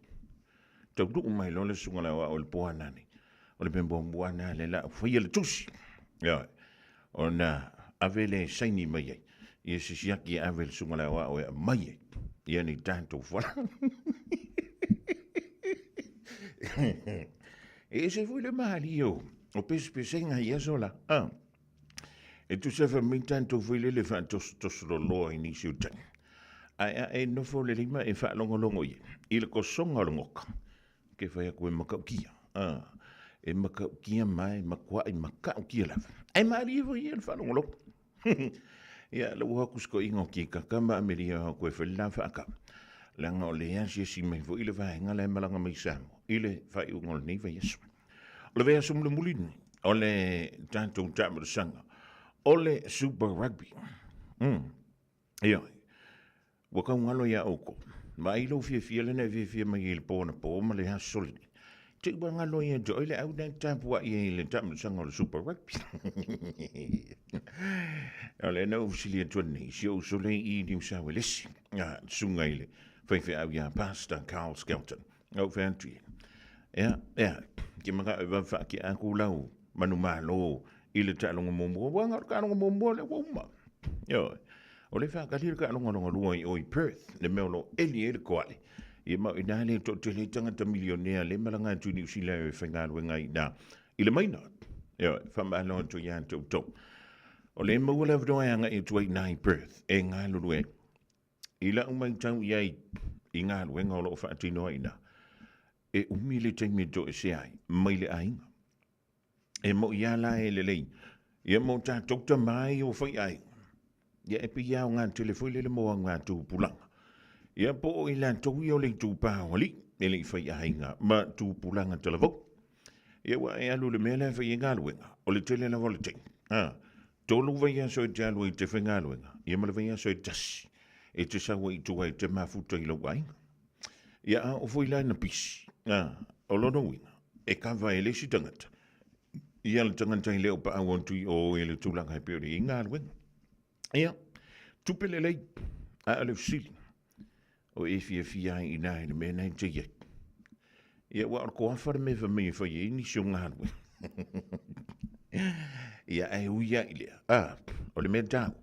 Taunuu mai loa le susuga i le aoao i le po a nanei, o le mea muamua lena lea o le a ou faia le tusi. Ioe. Ona ave lea e saini mai ai, ia se siaki e ave i le susuga i le aoao e aumai ai, ia ni tatou fualaau. E ese foi le malie o pesepesega i aso la. Ah. E tusa fai mai tatou foi lele faatosotoso loloa i nisi o taimi. Ae a e nofo lelei ma e faalogologo i ai i le tosoga o le goka, ke fai atu e matautia. Ah, e matautia ma e matuai matautia lava. Ae malie foi ia le faalogologo. Ia, lau atu sikoiga o Kikaka ma Amelia o atu e fai le la faakau. Leaga o lea asiasi mai foi le vaega la e malaga mai Samoa i le faaiuga o lenei vaiaso. O le vaiaso mulimuli lenei, o le tatou taamilosaga, o le Super Rugby. Ioe, ua tau galo iā outou. Vaai lou fiafia lea na e fiafia mai ai i le po anapo ma le aso lenei. Te i ua galo ia te oe le au lea e tapuai ai i le taamilosaga o le Super Rugby. O lea na ou fesili atu nei, si ou uso lea i Niu Sauelesi, a, le susuga i le faifeau ia Pastor Carl Skelton. Na ou fai atu ia, ea, ea, ke manao e vave faatea atu lau manumalo i le taaloga muamua, aua na o le taaloga muamua lea ua uma. Ioe. O lea e faatali le taaloga lona lua i o i Perth, le mea o lo o eli ai le koale. Ia ma o i ina lea e toatele ai tagata milionea lea e malaga atu i Niu Sila e faigaluega ai i ina i le maina. Ioe, faamalo atu ia te outou. O lea e maua le avanoa e agai atu ai i ina i Perth e galulue ai. I lau matau i ai i galuega o lo o faatino ai i ina, e umi le taimi e toesea ai mai le aiga. E moi lava la e lelei ia mo tatou tama ia ua fai aiga, ia e pei e aoga tele foi lele mo aga tupulaga. Ia po o i latou ia o le itupa o alii e le i fai aiga ma tupulaga talavou. Ia ua e alu i le mea lea e fai ai galuega, o le tele lava o le taimi. A, Tolu vaiaso e te alu ai i te faigaluega, ia ma le vaiaso e tasi e te sau ai i tua e te mafuta i lou aiga. Ia a oo foi la ina pisi, a, o lona uiga, e kava e le isi tagata, ia le tagata e le o paau atu i o i le tulaga e pei ona i ai galuega. Ia, tupe lelei, a o le fesili, o e fiafia ai i nā i le mea na e te i ai. Ia, ua o le koafa le mea fai mai e fai ai nisi o galuega. Ia, ae ui ai lea. A, o le mea tāua,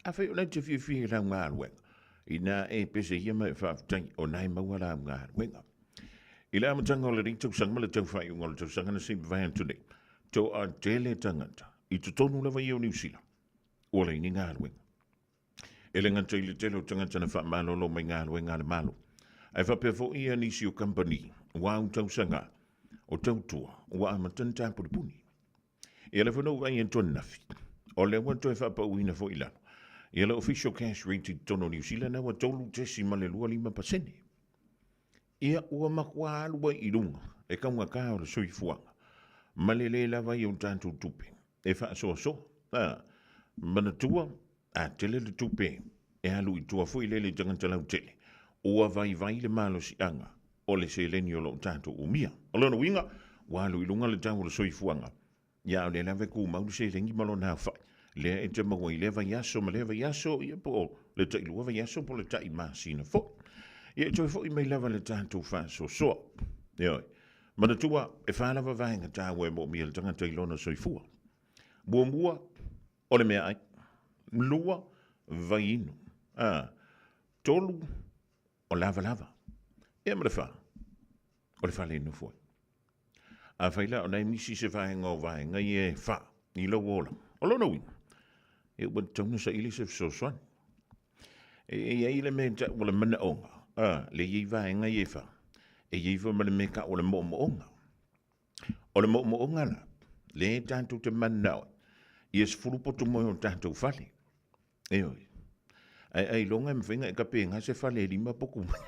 afai o la e te fiafia i lau galuega, inā e pese ia ma e faafetai o na e maua lau galuega. I le amataga o lenei tausaga ma le tau faaiuga o le tausaga na se i mavae atu nei, toatele tagata i totonu lava ia o Niu Sila, ua leai ni galuega. E le gata i le tele o tagata na faamalolo mai galuega a le Malo, ae faapea foi ia nisi o kamupani ua au tausaga o tautua ua amata ona tapunipuni. Ia lea foi na ou vaai atu ananafi, o lea ua toe faapauina foi i lalo ia le official cash rate i totonu o Niu Sila na ua 3.25%. Ia ua matua alu ai i luga le taugata o le soifuaga ma le le lava ai o tatou tupe e faasoasoa. A, manatua, a tele le tupe e alu i tua foi lele i tagata lautele, ua vaivai le malosiaga o le seleni o lo o tatou umia. O lona uiga, ua alu i luga le tau o le soifuaga, ia a o lea lava e tumau le seleni ma lona aofai, lea e te maua i lea vaiaso ma lea vaiaso, ia po o le tailua vaiaso po o le tai masina foi. Ia e toe foi mai lava le tatou faasoasoa. Ioe. Manatua, e fā lava vaega taua e moomia e le tagata i lona soifua. Muamua, o le meaai. Lua, vaiinu. A. Tolu, o lavalava. Ia ma le fā, o le fale e nofo ai. Afai la o la e misi se vaega o vaega ia e fā i lou olaga, o lona uiga, e ua tatau ona saili se fesoasoani. E i ai le mea e tau o le manaoga, a, le i ai vaega ia e fā, e i ai foi ma le mea e tau o le moomooga. O le moomooga la, lea e tatou te mananao ai, ia 10 potu moe o tatou fale. Ioe. Ae ailoga e mafai ona e tapena se fale e lima potu moe.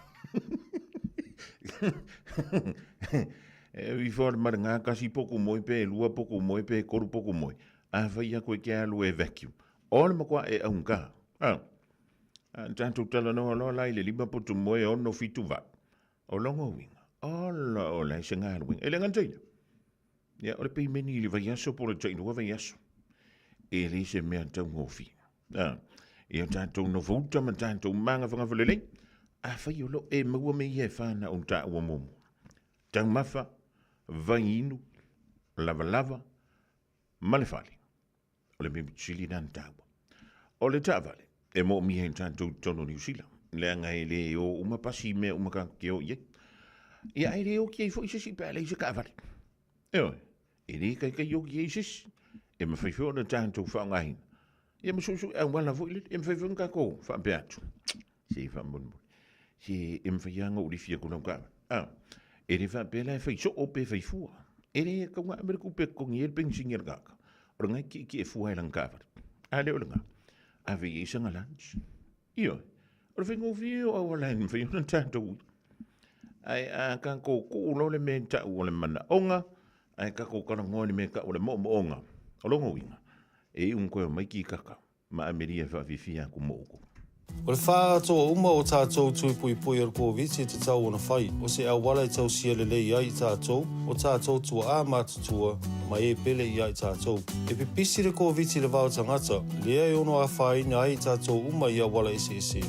E ui fo le malaga tasi potu moe pe lua potu moe pe tolu potu moe. Afai atu e te alu e vacuum. O le matua e augata. A. A tatou talanoa loa la i le lima potu moe ono fitu valu. O lona uiga, ola ola e se galuega. E le gata i lea, ia, o le peimeni i le vaiaso po o le tailua vaiaso, e le se mea taugofie. A, ia tatou nofouta ma tatou magafagafa lelei, afai o lo o e maua mea ia e fa na ou taua muamua. Taumafa, vaiinu, lavalava, ma le fale. O le mea sili lena na taua. O le taavale, e moomia i tatou i totonu o Niu Sila, leaga e le o uma pasi i mea uma tatou te o i ai. Ia, ae le oti ai foi se isi pe a leai se taavale. Ioe, e le taitai oti ai se isi. E mafai foi ona tatou faaaogaina. Ia ma suesue auala foi lele. E mafai foi ona tatou faapea atu. Se faamolemole. Se e mafai lava ona ou lifi atu lau taavale. A, e le faapea la e fai soo pe fai fua. E le tatau ona ave le tupe e totogi ai le penisini a le tagata. O lena e tietie fua ai lana taavale. A le o lena, ave i ai sana lunch. Ioe, o le faigofie o auala e mafai ona tatou ui. Ae a tatou tuu loa le mea e tau o le manaoga, ae tatou talanoa i le mea e tau o le moomooga, o lona uiga, e iu ona toe omai kikaka ma Amelia e faafiafia atu mo outou. O le faaatoa uma o tatou tui puipui o le Koviti e tatau ona fai, o se auala e tausia lelei ai i tatou, o tatou tua'a matutua, ma e pele ia i tatou. E pipisi le Koviti i le vao tagata, lea e ono afaina ai i tatou uma i auala eseese.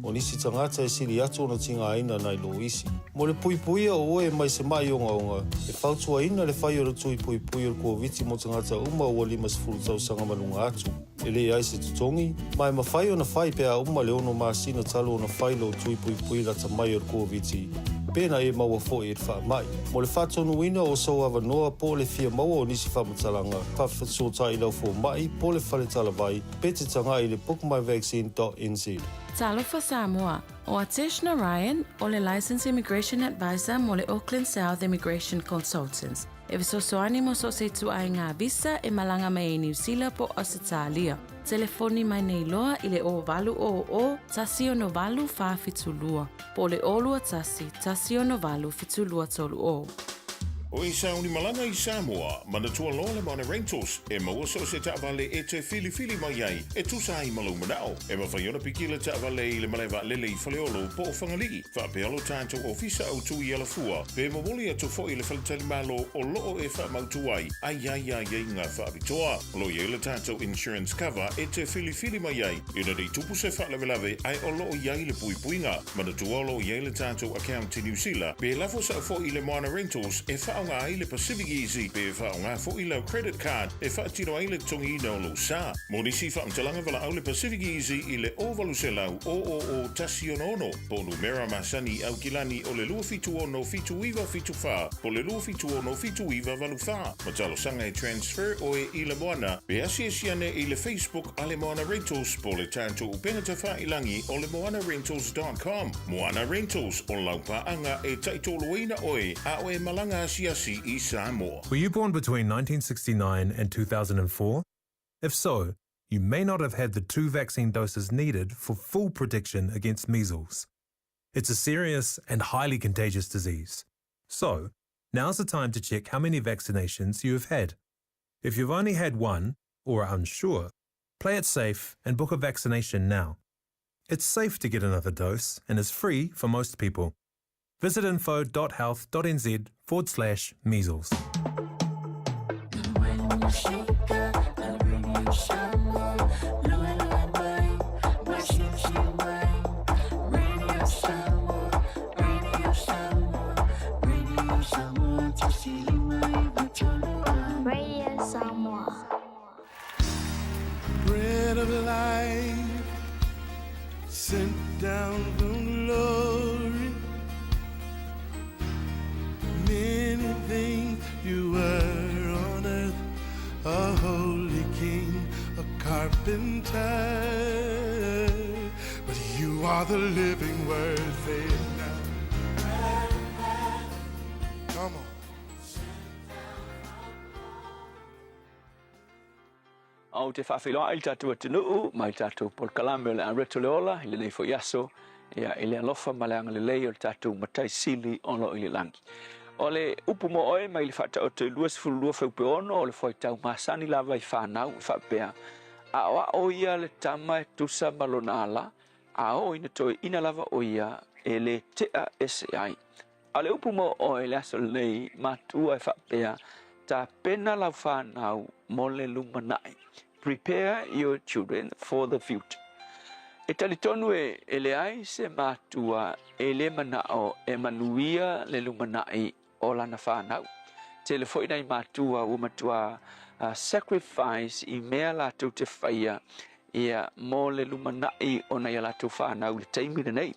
O nisi tagata e sili atu ona tigaina nai lo isi. Mo le puipuia o oe mai se ma'i ogaoga, e fautuaina le fai o le tui puipui o le Koviti mo tagata uma ua 50 tausaga ma luga atu. E leai se totogi, ma e mafai ona fai pe a uma le ono masina talu ona fai lou tui puipui lata mai o le Koviti, pe na e maua foi i le faamai. Mo le faatonuina o sou avanoa po o le fia maua o nisi faamatalaga, faafesootai i lau fomai po o le fale talavai pe te tagai i le bookmyvaccine.nz. Talofa Samoa, O Atesh Narayan, o le Licensed Immigration Advisor mo le Auckland South Immigration Consultants, e fesoasoani mo so o se ituaiga visa e malaga mai ai Niu Sila po o Ausetalia. Telefoni mai nei loa i le 0800 168 472 po o le 021 168 7230. O i sauni malaga i Samoa, manatua loa le Mana Rentals e maua so o se taavale e te filifili mai ai e tusa ai ma lou manao. E mafai ona piki le taavale i le malae vaalele i Faleolo po o Fagalii, faapea lo tatou ofisa autu i Alafua, pe momoli atu foi i le faletalimalo o loo e faamautu ai a i ai aiaiga faapitoa. O lo o i ai le tatou insurance cover e te filifili mai ai ina nei tupu se faalavelave ae o lo o i ai le puipuiga. Manatua o lo o i ai le tatou account i Niu Sila, pe lafo sao foi i le Moana Rentals e faaaoga ai le Pacific Easy pe faaaoga foi lau credit card e faatino ai le totogiina o lou sa. Mo nisi faamatalaga valaau le Pacific Easy i le 0800 000 166 po o numera masani i Aukilani o le 276 7974 po o le 276 7984. Ma talosaga e transfer oe i le Moana pe asiasi ane i le Facebook a le Moana Rentals po o le tatou upega tafailangi o le moanarentals.com. Moana Rentals, o lau paaga e taitoluaina oe a o e malaga asiasi i Samoa. Were you born between 1969 and 2004? If so, you may not have had the two vaccine doses needed for full protection against measles. It's a serious and highly contagious disease. So, now's the time to check how many vaccinations you have had. If you've only had one, or are unsure, play it safe and book a vaccination now. It's safe to get another dose and is free for most people. Visit info.health.nz forward slash measles. Radio Samoa. Bread of life sent down from glory. Many things you were on earth, a holy king, a carpenter. But you are the living word, say it now. Come on. Ou te faafeiloai i le tatou atunuu ma i le tatou polokalame o le Areto le Ola i lenei foi aso, ia, i le alofa ma le agalelei o le tatou Matai Sili o lo o i le lagi. O le upu mo oe mai le Faataoto i 22 fuaiupu e 6 o le fuaitau masani lava i fanau e faapea, Aoao ia le tama e tusa ma lona ala, a oo ina toeaina lava o ia e le tea ese ai. A o le upu mo oe i le aso lenei, matua e faapea, Tapena lau fanau mo le lumanai. Prepare your children for the future. E talitonu e, e leai se matua e le manao e manuia le lumanai o lana fanau. Tele foi nai matua ua matua uh, sacrifice i mea latou te faia ia mo le lumanai o nai a latou fanau i le taimi lenei.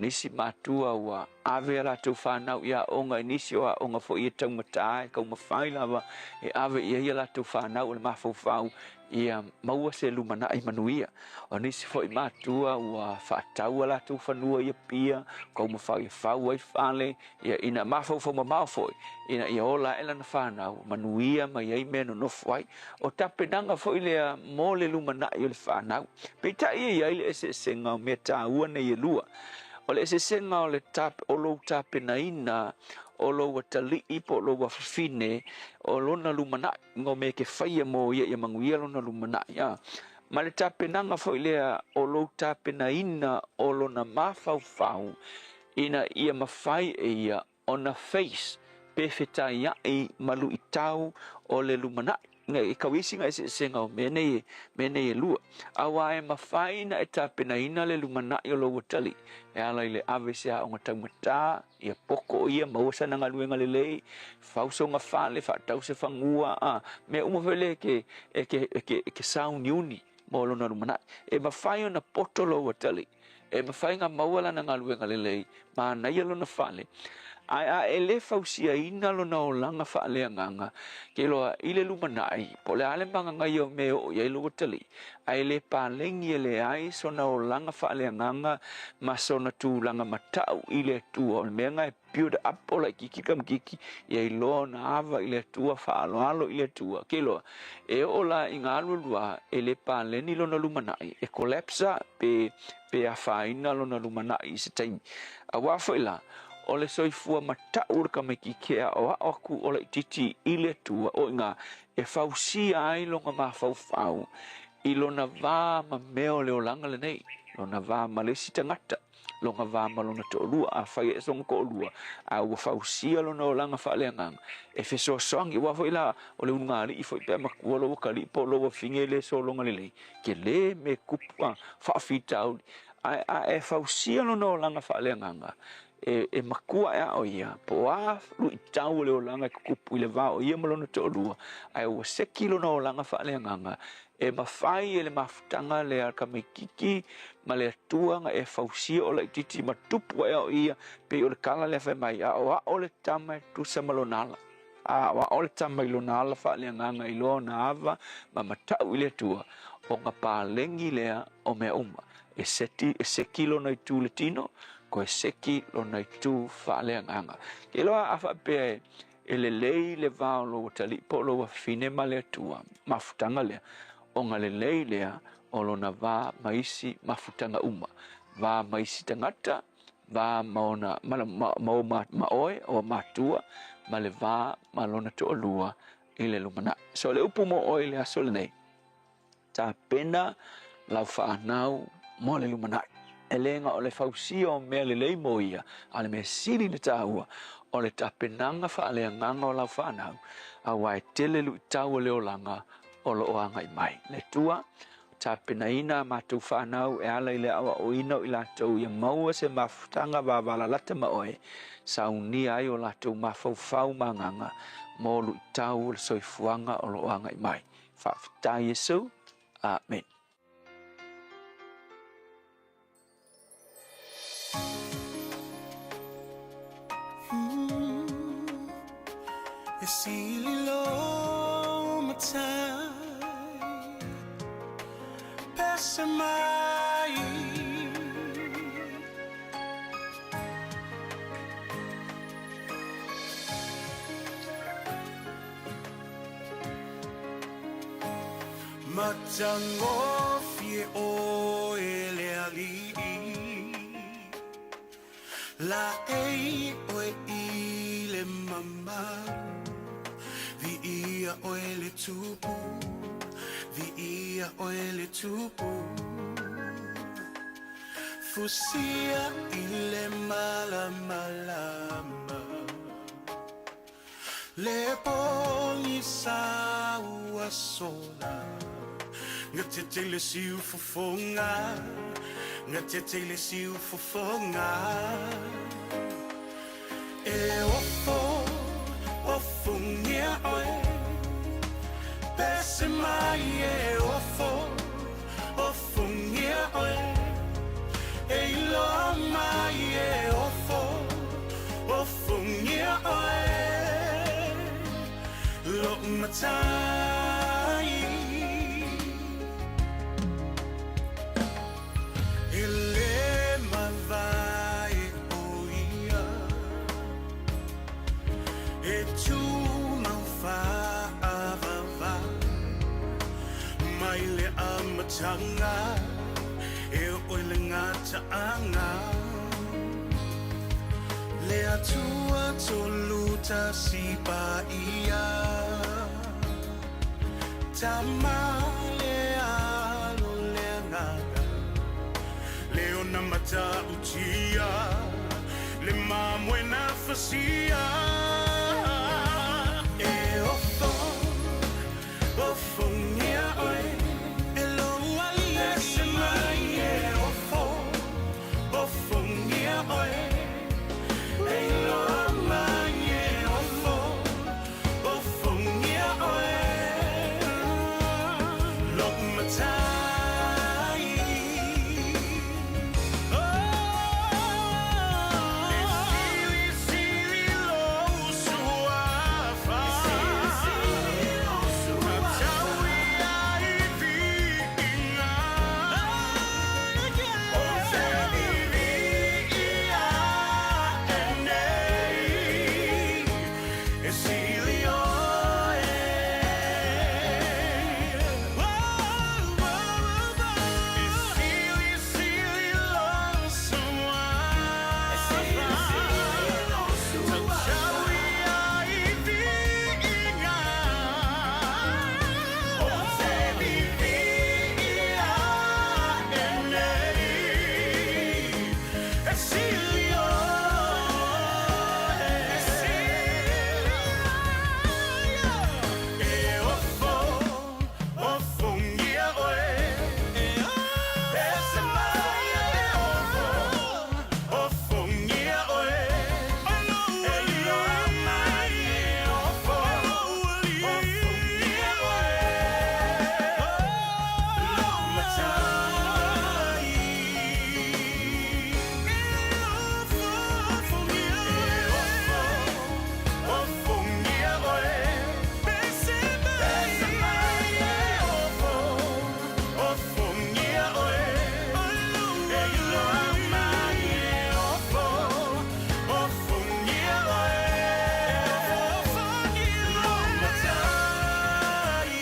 Nisi matua ua ave a latou fanau i aoga, i nisi o aoga foi e taugata, e kaumafai lava e ave i ai a latou fanau o le mafaufau ia maua se lumanai manuia. O nisi foi matua ua faatau a latou fanua i Apia, kaumafai e fau ai fale, ia ina mafaufau mamao foi ina ia ola ae lana fanau, manuia mai ai mea e nonofo ai. O tapenaga foi lea mo le lumanai o le fanau. Peitai e i ai le eseesega o mea taua nei e lua. O le eseesega o le tap, o lou tapenaina o lou atalii po o lou afafine o lona lumanai, ngo mea e ke faia mo ia ia manuia lona lumanai, a. Ma le tapenaga foi lea o lou tapenaina o lona mafaufau ina ia mafai e ia ona face pe fetaiaʻi ma luʻitau o le lumanai. E kau isi ga eseesega o mea nei, mea nei e lua. Auā e mafai na e tapenaina le lumanai o lou atalii e ala i le ave i se aoga taumatā, ia poko ia, maua sana galuega lelei, fau soga fale, faatau se fagua, a mea uma foi lea e ke, e ke, e ke, e ke sauniuni mo lona lumanai. E mafai ona poto lou atalii E mafai ona maua lana galuega lelei, manaia lona fale, ae a e le fausiaina lona olaga faaleagaga, ke iloa i le lumanai, po o le a le magagaia o mea e oo i ai lou atalii, ae le paleni e leai sona olaga faaleagaga ma sona tulaga matau i le Atua. O le mea lena e build up o laititi tamaititi ia iloa ona ava i le Atua, faaaloalo i le Atua. Ke iloa, e oo la i ga alualua e le paleni lona lumanai, e collapse pe, pe afaina lona lumanai i se taimi. Auā foi la, o le soifua matau o le tamaititi e aoao atu o laititi i le Atua, o iga e fausia ai lona mafaufau i lona va ma mea o le olaga lenei, lona va ma le isi tagata. lona va ma lona toalua. Afai e sona toalua, a ua fausia lona olaga faaleagaga, e fesoasoani, aua foi la, o le ulugalii foi pe a matua lou atalii po o lou afine e le sologa lelei, tele mea e tupu a faafitauli. Ae a e fausia lona olaga faaleagaga, e, e matua ae a o ia, po o a luitau o le olaga e tutupu i le va o ia ma lona toalua, ae ua seki lona olaga faaleagaga, E mafai e le mafutaga lea a tamaititi ma le Atua na e fausia o laititi ma tupu ae o ia, pei o le tala lea fai mai, Aoao le tama e tusa ma lona ala. Aoao le tama i lona ala faaleagaga i loa ona ava ma matau i le Atua, ona paleni lea o mea uma. E seti, e seki lona itu i le tino, koe seki lona itu faaleagaga. Ke iloa a faapea e E lelei le va o lou atalii po o lou afafine ma le Atua, mafutaga lea, ona lelei lea o lona va ma isi mafutaga uma, va ma isi tagata, va ma ona, ma, ma, ma, o, ma, ma oe, o matua, ma le va ma lona toalua i le lumanai. So le upu mo oe i le aso lenei. tapena lau fanau mo le lumanai. E le na o le fausia o mea lelei mo ia, a o le mea sili ona taua, o le tapenaga faaleagaga o lau fanau, auā e tele luitau o le olaga o lo o agai mai. Le Atua, tapenaina a matou fanau e ala i le aoaoina o i latou ia maua se mafutaga vavalalata ma oe, saunia ai o latou mafaufau ma agaga mo luitau o le soifuaga o lo o agai mai. Faafetai Iesu. Amene. E sili lo matai Pese mai Matagofie oe le Alii Laei oe i le mamalu Viia oe le Tupu Viia oe le Tupu Fusia i le malamalama Le pogisa ua sola Gatete i le siufofoga Gatete i le siufofoga E ofo, ofongia oe Pese mai e ofo, ofongia oe E iloa mai e ofo, ofongia oe Lou matai E le mavae o ia E tumau faavavau Mai le amataga E oo i le gataaga Le Atua Tolu Tasi Paia Tama le Alo le Agaga Le ona matautia Le mamoe na fasia E ofo, ofongia oe E lou Alii Pese mai e ofo, ofongia oe E iloa mai e ofo, ofongia oe Lou matai E silisili lou suafa Tatau ia i viiga Ou te viviia ae nei E sili oe E silisili lou suafa Tatau ia i viiga Ou te viviia ae nei E sili oe E ofo, ofongia oe Pese mai e ofo, ofongia oe E iloa mai e ofo, ofongia oe Lou matai E ofo, ofongia oe Pese mai e ofo, ofongia oe E iloa mai e ofo, ofongia oe Lou matai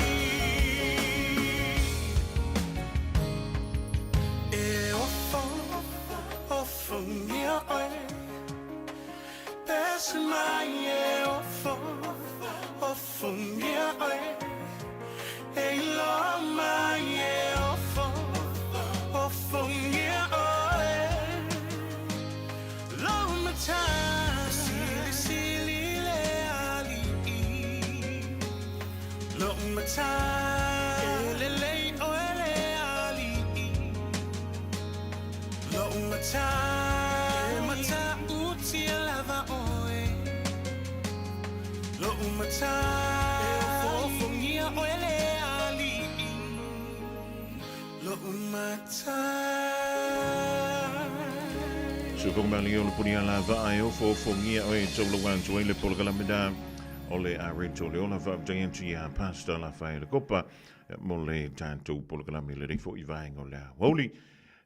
E ofo, ofongia oe Pese mai e ofo, ofongia oe E iloa mai e matai E lelei oe le aliʻi Loʻu matai E matautia lava ʻoe Loʻu matai E ofoofongia ʻoe le aliʻi Loʻu matai. Sukong mali o le puni ala vaa e ofoofongia ʻoe e taulauga atu ai le polokalame na o le a Rachel le ola faafetai atu iā Pastor Lafaele Kopa mo le tatou polokalame lenei foi vaega o le aoauli.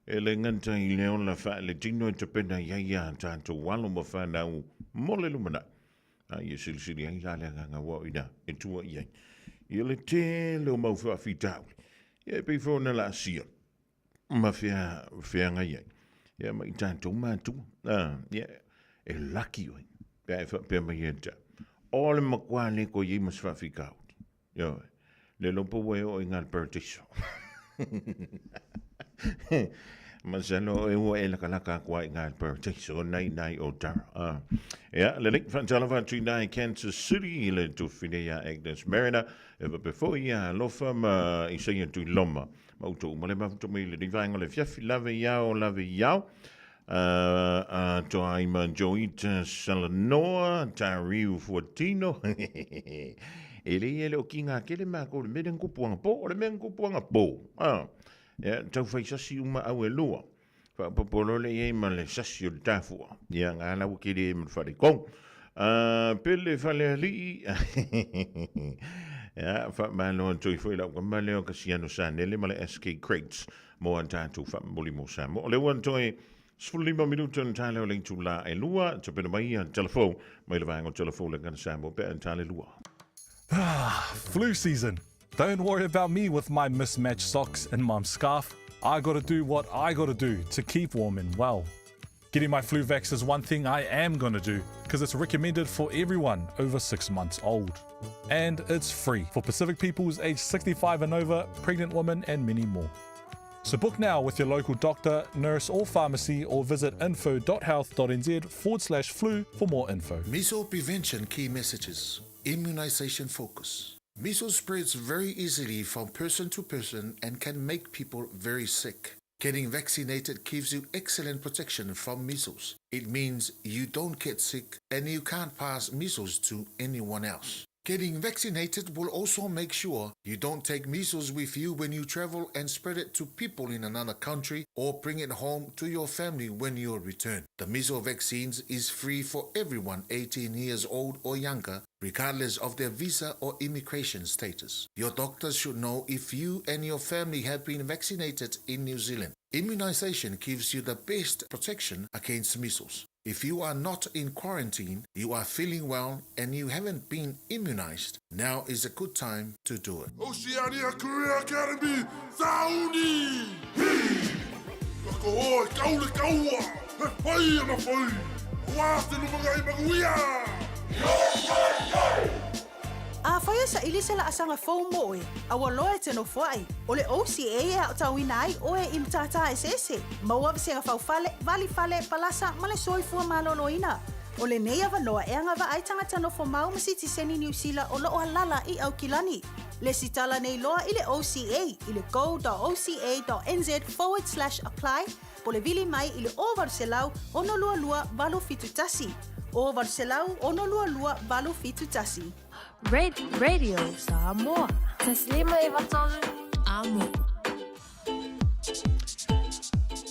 E le gata i le ola faaletino e tapena i ai a tatou alo ma fanau mo le lumanai. A ia silisili ai la le agaga ua o ina e tua i ai. Ia le tele o mau faafitauli. Ia e pei foi ona laasia ma fea, feagai ai. Ia ma i tatou matua. Ah, ia, e laki oe. Pe a e faapea mai ia te au. O le makuā le koe i ai ma se faafitauli. Ioe. Le iloa po ua e oo i ngā paradiso. Masalo e ua e lakalaka aku ai i ngā paradiso nei nai o Tara. Ah. Ia, lelei, whaatalofa atu i nai Kansas City i le tufine ia Agnes Mariner. E wape foi ia alofa ma Isaia Tuiloma. Ma uto uma le mafuta mai le vaenga o le fiafi lave iao, lave iao. A toa ai ma Joita Salanoa, Tariu Fuatino. E le ia le o ki ngā kele mā ko le mere ngupuanga pō, o le mere ngupuanga pō. Ah, ia, tau whai sasi uma au e lua. Whaapopolo le iei ma le sasi o le tāfua. Ia, ngā lawa kere e ma le whare kong. Pele whale alii. Ia, whaamalo atu i foi lau kama leo ka siano sanele ma le SK Crates. Mo a tātou whaamuli mo Samoa. O le ua toe 15 minuta na tāleo le itu la e lua, tapena mai ia telefo, mai le vaenga o telefo le ngana Samoa pe a tāle lua. Flu season. Don't worry about me with my mismatched socks and mum's scarf. I gotta do what I gotta do to keep warm and well. Getting my flu vax is one thing I am gonna do because it's recommended for everyone over 6 months old. And it's free for Pacific peoples aged 65 and over, pregnant women, and many more. So book now with your local doctor, nurse, or pharmacy, or visit info.health.nz forward slash flu for more info. Measles prevention key messages. Immunization focus. Measles spreads very easily from person to person and can make people very sick. Getting vaccinated gives you excellent protection from measles. It means you don't get sick and you can't pass measles to anyone else. Getting vaccinated will also make sure you don't take measles with you when you travel and spread it to people in another country or bring it home to your family when you return. The measles vaccines is free for everyone 18 years old or younger, regardless of their visa or immigration status. Your doctor should know if you and your family have been vaccinated in New Zealand. Immunization gives you the best protection against measles. If you are not in quarantine, you are feeling well, and you haven't been immunized, now is a good time to do it. Oceania Career Academy, Sauni! Hi! Ka koho e kau le kaua, he whai ana whai! Wā te lumangai manuia! Yo, yo, yo! Afai e saili se laasaga fou mo oe, a ua loa e te nofoai, o le OCA e aotauina ai oe i matata eseese, maua vasega faufale, vali fale, palasa ma le soifua maloloina. O lenei avanoa e agavaa ai tagata nofo mau ma sitiseni Niu Sila o loo alala i Aukilani. Lesitala nei loa i le OCA i le go.oca.nz forward slash apply po le vili mai i le 0800 622 871. 0800 622 871. Radio Samoa. Taslima e vatolu. Amo.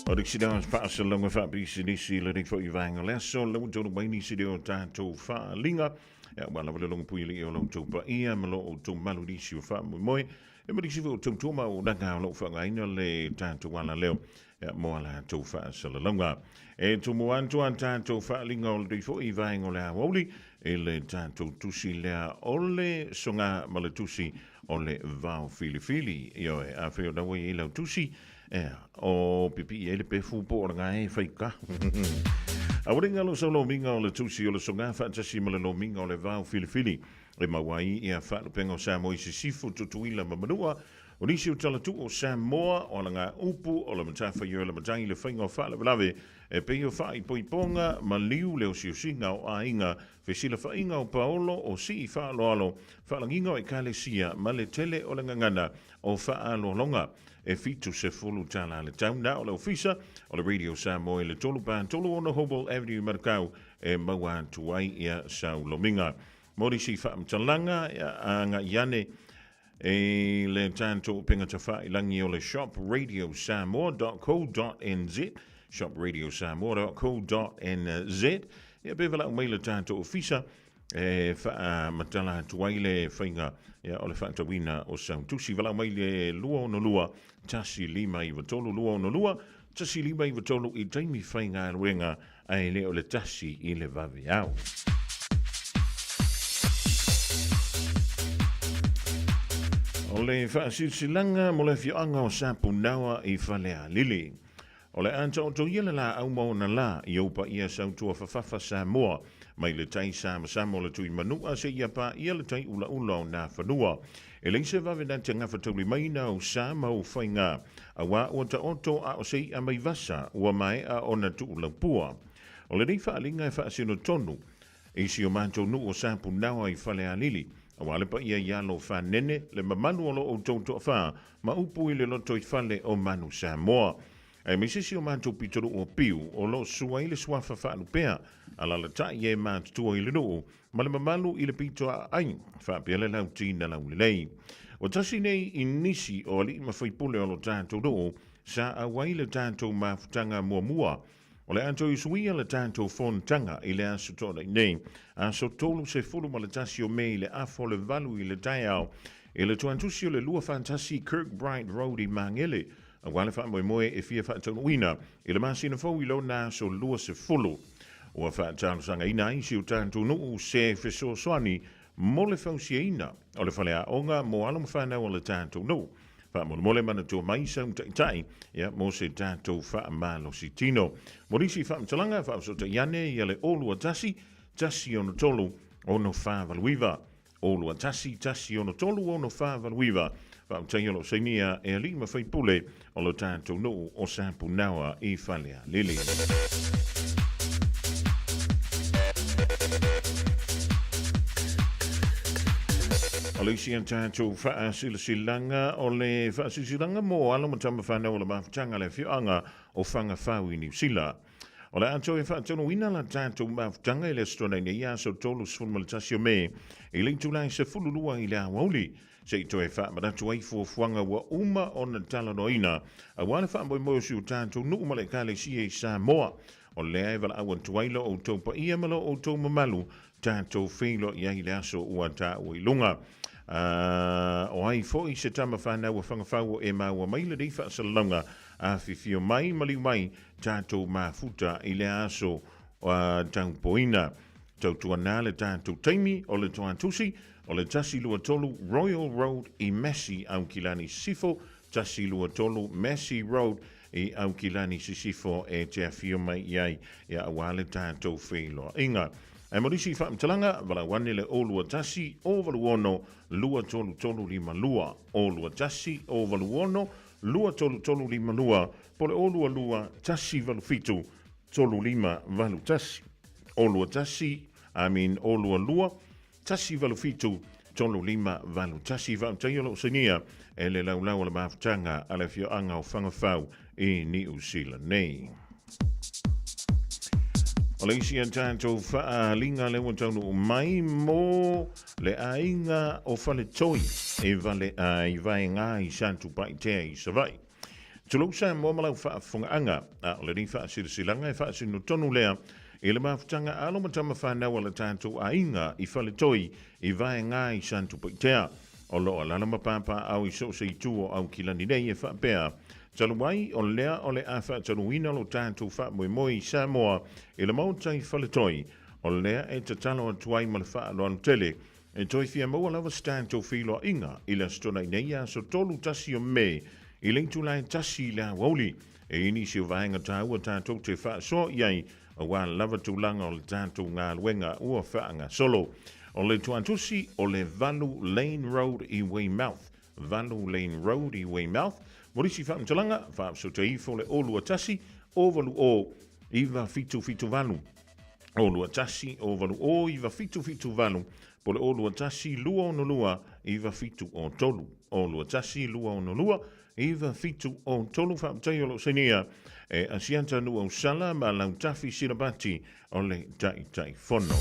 O le sida o faasalauga faapisinisi lenei foi vaega o le aso lau tolu mai nisi lea o tatou faaaliga. Ia, ua lava le logopui alii o lo outou paia ma lo outou malu nisi o faamoemoe. E ma nisi foi o tautua ma auaunaga o lo o faaaogaina le tatou alaleo ia, mo a latou faasalalauga. E tumu atu a tatou faaaliga o lenei foi vaega o le aoauli i le tatou tusi lea o le soga ma le tusi o le vao filifili. Ioe, afai o lau ai i lau tusi, ea, o pipii ai le pefu po o le gae e whai ka. A ua ringa lo sau lomiga o le tusi o le soga faatasi ma le lomiga o le vao filifili e maua ai ia faalupega o Samoa i Sisifo, Tutuila ma Manua. O nisi o talatuu o Samoa, o ala ngā upu, o le matawhaioi o le matai i le whainga o faalavelave. E pei o faaipoipoga, maliu le osiosiga o aiga, fesilafaiga o paolo, o sii faaaloalo, faalagiga o ekalesia ma le tele o le gagana o faaaloaloga. E $70 le tau na o le ofisa o le Radio Samoa i le 3 4 3 6 Hobble Avenue i Manukau e maua atu ai ia saulomiga. Mo nisi faamatalaga, agai ane i le tatou upega tafailagi o le shopradiosamoa.co.nz shopradiosamoa.co.nz ia pe valaau mai le tatou ofisa e faamatala atu ai le faiga ia, o le faatauina o sau tusi. Valaau mai le 262 1593 262 1593 i taimi faigaluega ae le o le tasi i le vaveao. O le faasilasilaga mo le afioaga o Sapunaoa i Falealili. O le a taotoia le laau ma ona lā i ou paia sautua fafafa Samoa, mai le tai samasama o le tui manua seia paia le tai ulaula o Nafanua. E leai se vave na te gafataulimaina ou sa ma ou faiga, auā ua taoto a o se iʻa mai vasa ua maea ona tuulaupua. O lenei faaaliga e faasino tonu i si o matou nuu o Sapunaoa i Falealili, auā le paia i alo fanene, le mamalu o lo outou toafā ma upu i le lotoifale o Manu Samoa. Aemaise si o matou pitonuu o Piu o lo o susu ai le suafa faalupea, alalatai e matutua i le nuu ma le mamalu i le pito aai, faapea le lauti na laulelei. Ua tasi nei i nisi o alii ma faipule o lo tatou nuu sa auai le tatou mafutaga muamua. O le a toe usuia le tatou fonotaga i le aso Toonai nei, aso 31 o Me i le afa o le 8 i le taeao, i le tuantusi o le 241 Kirkbride Road i Magele, aua le faamoemoe e fia faataunuuina i le masina fou i lona aso 20. Ua faatalosagaina ai si o tatou nuu se fesoasoani mo le fausiaina o le faleaoga mo alo ma fanau o le tatou nuu. Faamolemole manatua mai sau taitai ia, mo se tatou faamalosi tino. Mo nisi faamatalaga, faafesootai ane ia le 021 163 6489. 021 163 6489. Faafetai o lo o sainia e alii ma faipule o lo tatou nuu o Sapunaoa i Falealili. O le isi a tatou faasilasilaga o le faasilasilaga mo alo ma tama fanau o le mafutaga a le afioaga o Fagafau i Niu Sila. O le a toe faatonuina la tatou mafutaga i le Aso Toonai nei aso 31 o Me i le itula e 12 i le aoauli se i toe faamanatu ai fuafuaga ua uma ona talanoaina aua le faamoemoe o si o tatou nuu ma le Ekalesia i Samoa. O lea e valaau atu ai lo outou paia ma lo outou mamalu tatou feiloai ai i le aso ua taua i luga. O ai foi se tama fanau a Fagafau o e maua mai lenei faasalalauga, afifio mai, maliu mai, tatou mafuta i le aso taupoina. Tautuana le tatou taimi o le toatusi o le 123 Royal Road i Massey, Aukilani Sisifo, 123 Massey Road i Aukilani Sisifo e te afio mai i ai ia aua le tatou feiloaiga. Ae mo nisi faamatalaga, valaau ane le 021 086 23352, 021 086 23352, po o le 022 187 3581. 021, I mean 022 187 3581. Faafetai o lo o sainia e le laulau o le mafutaga a le afioaga o Fagafau i Niu Sila nei. O le isi a tatou faaaliga lea ua taunuu mai mo le aiga o Faletoi e vale ai vaega i Satupaitea i Savaii. Tulou Samoa ma lau faafofogaaga, a o lenei faasilasilaga e faasino tonu lea i le mafutaga alo ma tama fanau a le tatou aiga i Faletoi i Vaega i Satupaitea. O lo o alaala ma papaaao i so o se itu o Aukilani nei e faapea, Talu ai o lea o le a faatanuina lo tatou faamoemoe i Samoa i le Maota i Faletoi, o lea e tatalo atu ai ma le faaaloalo tele E toe fia maua lava se tatou feiloaiga i le Aso Toonai nei aso 31 o Me i le itula e 1 i le aoauli. E i ai nisi o vaega taua tatou te faasoa i ai aua lava tulaga o le tatou galuega ua faagasolo. O le tuatusi o le 8 Lane Road i Weymouth, 8 Lane Road i Weymouth. Mo nisi faamatalaga, faasoa ifo le 021 080 9778. 0 21 0 80 9778 po o le 0 21 262 9703. 0 21 262 9703. Faafetai o lo o sainia e Asiata Nuuausala ma Lautafi Silapati o le Taitaifono.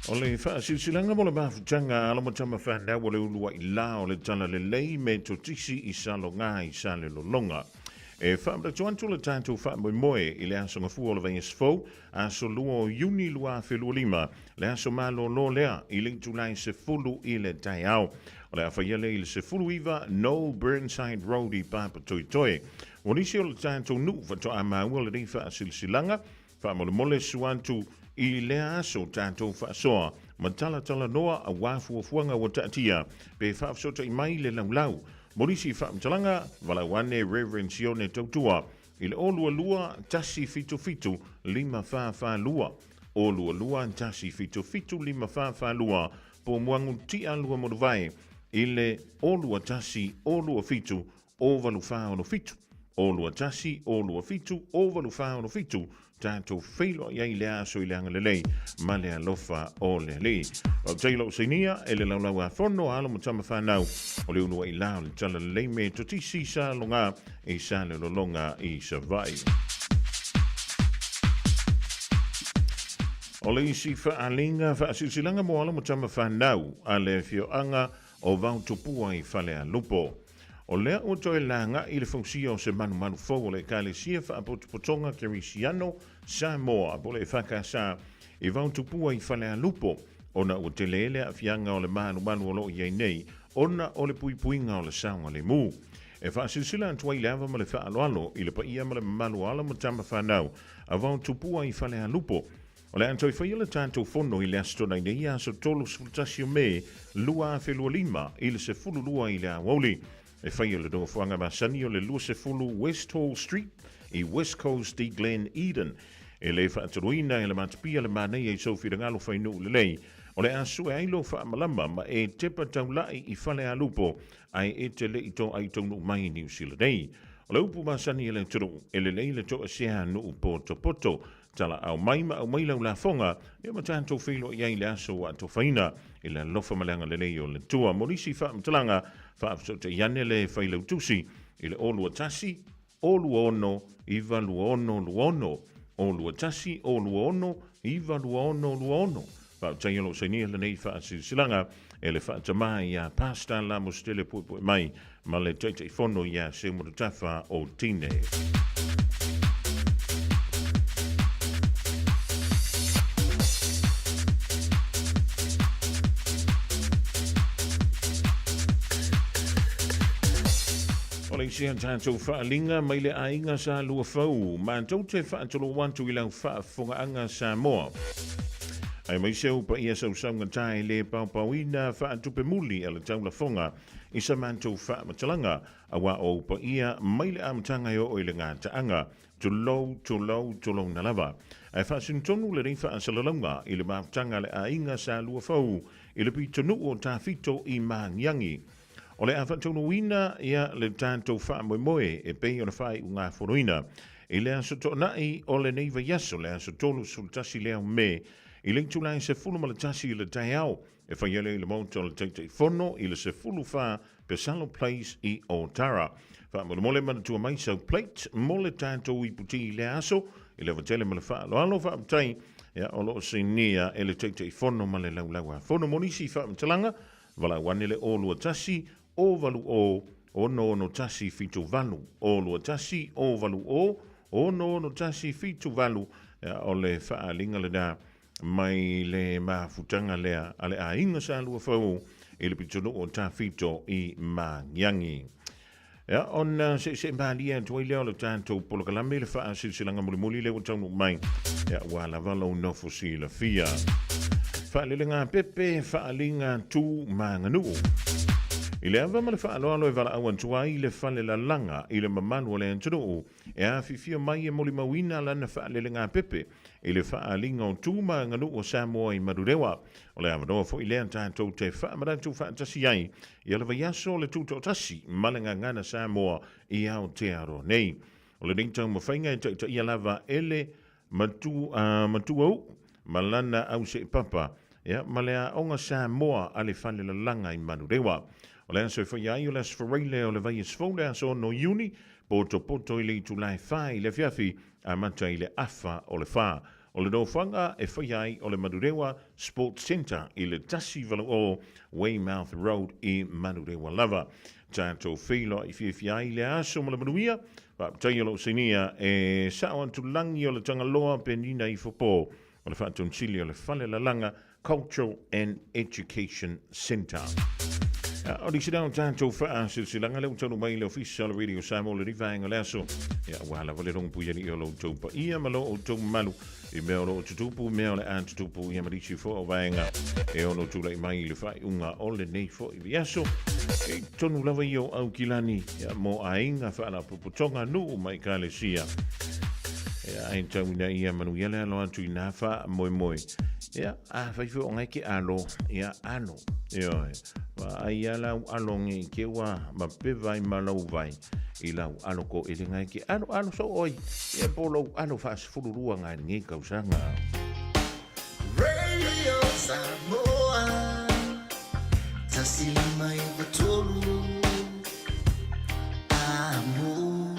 O le faasilasilaga mo le mafutaga a alo ma tama fanau o le uluai la o le Talalelei me Totisi i Saloga i Salelologa. E faamanatu atu le tatou faamoemoe i le aso Gafua o le vaiaso fou, aso 2 o Iuni 2025, le aso malolo lea i le itula e 10 i le taeao. O le a faia lea i le 19 Noel Burnside Road i Papatoetoe. Ua nisi o le tatou nuu faatoa maua lenei faasilasilaga, faamolemole sua atu i lea aso tatou faasoa ma talatalanoa aua fuafuaga ua taatia pe faafesootai mai le laulau. Mo nisi faamatalaga, valaau ane Rev. Sione Tautua i le 022 177 5442, 022 177 5442, po o Muagu Tia Lua Monuvae i le 021 027 08467, 021 027 08467, tatou feiloai ai i le aso i le agalelei ma le alofa o le Alii. Faafetai i lou sainia e le laulau a fono a alo ma tama fanau o le uluai la o le Talalelei me Totisi sa loga i sa le lologa i Savaii. O le isi faaaliga faasilasilaga mo alo ma tama fanau a le afioaga o Vaotupua i Falealupo. O lea ua toe lagai le fausia o se malumalu fou o le Ekalesia Faapotopotoga Kerisiano Samoa po o le EFKS i Vaotupua i Falealupo ona ua tele le aafiaga o le malumalu o lo o i ai nei ona o le puipuiga o le saogalemu. E faasilasila atu ai le ava ma le faaaloalo i le paia ma le mamalu o alo ma tama fanau a Vaotupua i Falealupo. O le a toe faia le tatou fono i le Aso Toonai nei, aso 31 o Me 2025 i le 12 i le aoauli. E faia le nofoaga masani o le 20 West Hall Street i West Coast i Glen Eden. E le faataloina e le matapia le manaia i sou finagalo fai nuu lelei. O le a sue ai lou faamalama ma e tepa taulai i Falealupo ae e te le i toai taunuu mai i Niu Sila nei. O le upu masani a le atunuu, e lelei le toesea nuu potopoto. Talaau mai ma aumai lau lafoga, ia ma tatou feiloai ai i le aso ua atofaina i le alofa ma le agalelei o le Atua. Mo nisi faamatalaga, faafesootai ane le Failautusi i le 021 026 926 26 0 26 926 26. Faafetai o lo o sainia lenei faasilasilaga e le faatamā iā Pastor Lamositele Puepuemai ma le Taitaifono iā Seumanutafa o Tine. O le isi a tatou faaaliga mai le aiga sa Luafau, matou te faatulou atu i lau faafofogaaga Samoa. Aemaise ou paia sausaugata e le paopaoina faatupe muli a le taulafoga i sa matou faamatalaga, auā o ou paia mai le amataga e oo i le gataaga, tulou, tulou, tulouna lava. Ae faasinotonu lenei faasalalauga i le mafutaga a le aiga sa Luafau i le pitonuu o Tafito i Magiagi. O le a faataunuuina ia le tatou faamoemoe e pei ona faaiugafonoina i le aso Toonai o lenei vaiaso, le aso 31 lea o Me, i le itula e 11 i le taeao, e faia lea i le Maota o le Taitaifono i le 14 Pesalo Place i Otara. Faamolemole manatua mai sau plate mo le tatou iputi i lea aso, i le avatele ma le faaaloalo. Faafetai ia o lo o sinia e le Taitaifono ma le Laulau-a-Fono. Mo nisi faamatalaga, Valaau ane le 021 080 66178, 021 080 66178, o le faaaliga lena mai le mafutaga lea a le aiga Sa Luafau i le pitonuu o Tafito i Magiagi. Ia, ona seesee malie atu ai lea o le tatou polokalame i le faasilasilaga mulimuli lea ua taunuu mai, ia, ua lava lou nofo silafia. Faalelega pepe, faaaliga tu ma aganuu. I le ava ma le faaaloalo e valaau atu ai le falelalaga i le mamalu o le atunuu e afifio mai e molimauina lana faalelegapepe i le faaaliga o tu ma aganuu o Samoa i Manurewa. O le avanoa foi lea tatou te faamanatu faatasi ai ia le vaiaso o le Tutoatasi ma le Gagana Samoa i Aotearoa nei. O lenei taumafaiga e taitaia lava e le Matu, a Matuauu ma lana auseepapa, ia, ma le Aoga Samoa a le Falelalaga i Manurewa. O le aso e faia ai o le Aso Faraile o le vaiaso fou le aso 6 Iuni, potopoto i le itula e 4 i le afiafi, amata i le afa o le 4. O le nofoaga e faia ai o le Manurewa Sports Centre i le 180 Weymouth Road i Manurewa lava. Tatou feiloai fiafia ai i le aso ma le manuia, Faafetai o lou sinia e sao atu lagi o le Tagaloa Penina ifo po o le faatonisili o le Falelalaga Cultural and Education Centre. O nisi la o tatou faasilasilaga lea ua taunuu mai i le Ofisa o le Radio Samoa lenei vaega o le aso, ia aua lava le logopuialii o lo outou paia ma lo outou mamalu i mea o lo o tutupu, mea o le a tutupu, ia ma nisi foi o vaega e ono tulai mai i le faaiuga o lenei foi vaiaso. E tonu lava ia o Aukilani ia, mo aiga faalapotopotoga nuu ma ekalesia. Ia, ai tau ina ia manuia le alo atu i nā faamoemoe. Ia, afai foi o ngai ke alo, ia alo. Ioe, vaai ia lau alo nge i ke ua mapewa ai ma lau vai i lau alo ko ele ngai ke alo alo so oi. Ia po lou alo faasefululua ngai lenei tausaga. Radio Samoa 159 Amo.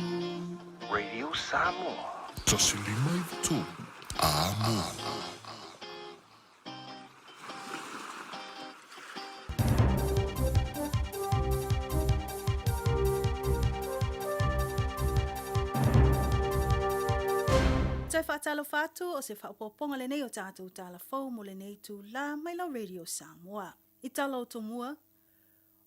Radio Samoa. 159 Amo. Toe faatalofa atu o se faaopoopoga lenei o tatou tala fou mo lenei itulā mai lau Radio Samoa. I tala o tomua,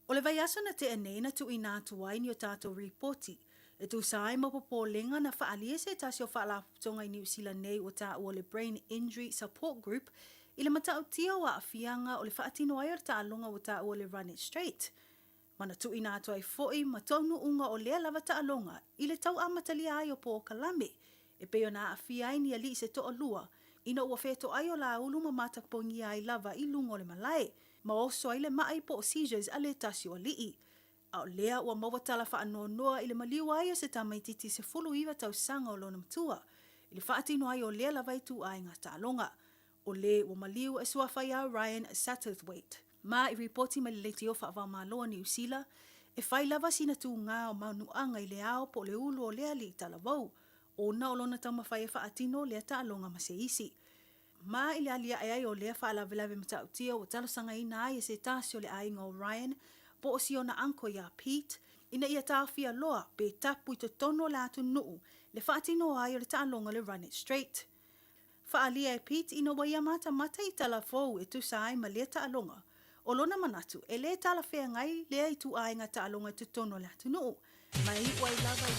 o le vaiaso na tea nei na tuuina atu ai ni o tatou ripoti e tusa ai ma popolega na faaalia se tasi o faalapotopotoga i Niu Sila nei ua taua le Brain Injury Support Group i le matautia o aafiaga o le faatino ai o le taaloga ua taua le Run It Straight ma na tuuina atu ai foi ma taunuuga o lea lava taaloga i le tau amatalia ai o polokalame e pei ona aafia ai ni alii se toalua ina ua fetoai o laulu ma matapogia ai lava i luga o le malae ma oso ai le maʻi po o seizures a le tasi o alii. A o lea ua maua tala faanoanoa i le maliu ai o se tamaitiiti 19 tausaga o lona matua i le faatino ai o lea lava ituaiga taaloga. O le ua maliu e suafa iā Ryan Satterthwaite. Ma i ripoti mai le leitio faavaomalo a Niu Sila, e fai lava sina tūgā o manuaga i le ao po o le ulu o lea alii talavou, ona o lona taumafai e faatino lea taaloga ma se isi. Ma i le aliae ai o lea faalavelave matautia ua talosagaina ai e se tasi o le aiga o Ryan po o si ona uncle iā Pete ina ia taofia loa pe tapu i totonu o le atunuu le faatino ai o le taaloga o le Run It Straight. Faaalia e Pete ina ua ia matamata i tala fou e tusa ai ma lea taaloga. O lona manatu, e le talafeagai lea ituaiga taaloga i totonu o le atunuu, ma e iu ai lava i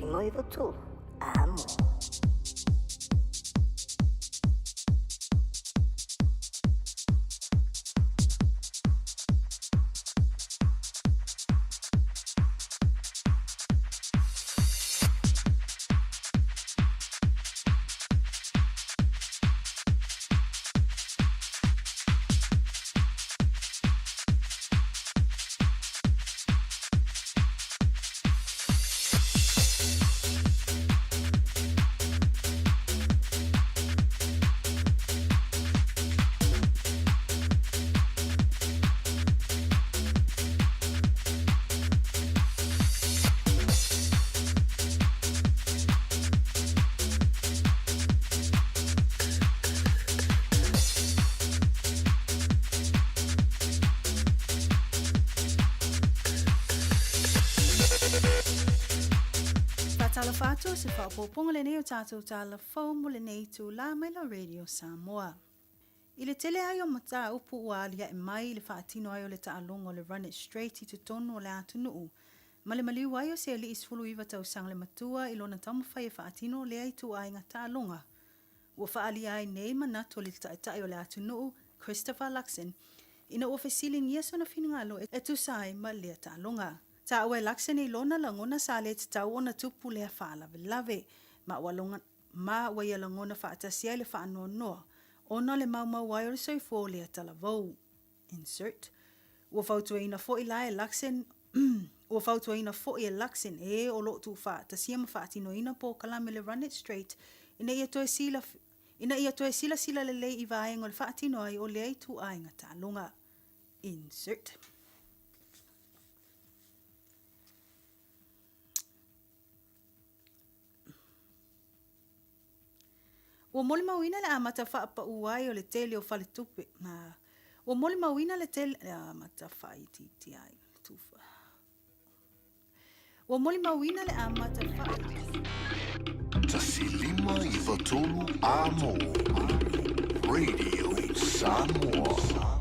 153, Amo. Faatalofa atu, se faaopoopoga lenei o tatou tala fou mo lenei itulā mai la Radio Samoa. I le tele ai o mataupu ua aliae mai i le faatino ai o le taaloga o le Run It Straight i totonu o le atunuu. ma le maliu ai o se alii 19 tausaga le matua i lona taumafai e faatino lea ituaiga taaloga. Ua faaalia ai nei manatu o le Taitai o le atunuu, Christopher Luxon, ina ua fesiligia sona finagalo e tusa ai ma lea taaloga. Taua e Luxon i lona lagona sa le tatau ona tupu lea faalavelave, ma ua logona ma ua ia lagona faatasi ai le faanoanoa ona o le maumau ai o le soifua o lea talavou. Insert. Ua fautuaina foi la e Luxon Ua fautuaina foi e Luxon ē o lo o tuufaatasia ma faatinoina polokalame o le Run It Straight ina ia toe sila ina ia toe silasila lelei i vaega o le faatino ai o lea ituaiga taaloga. Insert. Ua molimauina le amata faapaū ai o le tele o faletupe, Ua molimauina le tele, amata faaitiitia ai le tufa. Ua molimauina le amata faaitiitia. 1593 Amo Radio Samoa.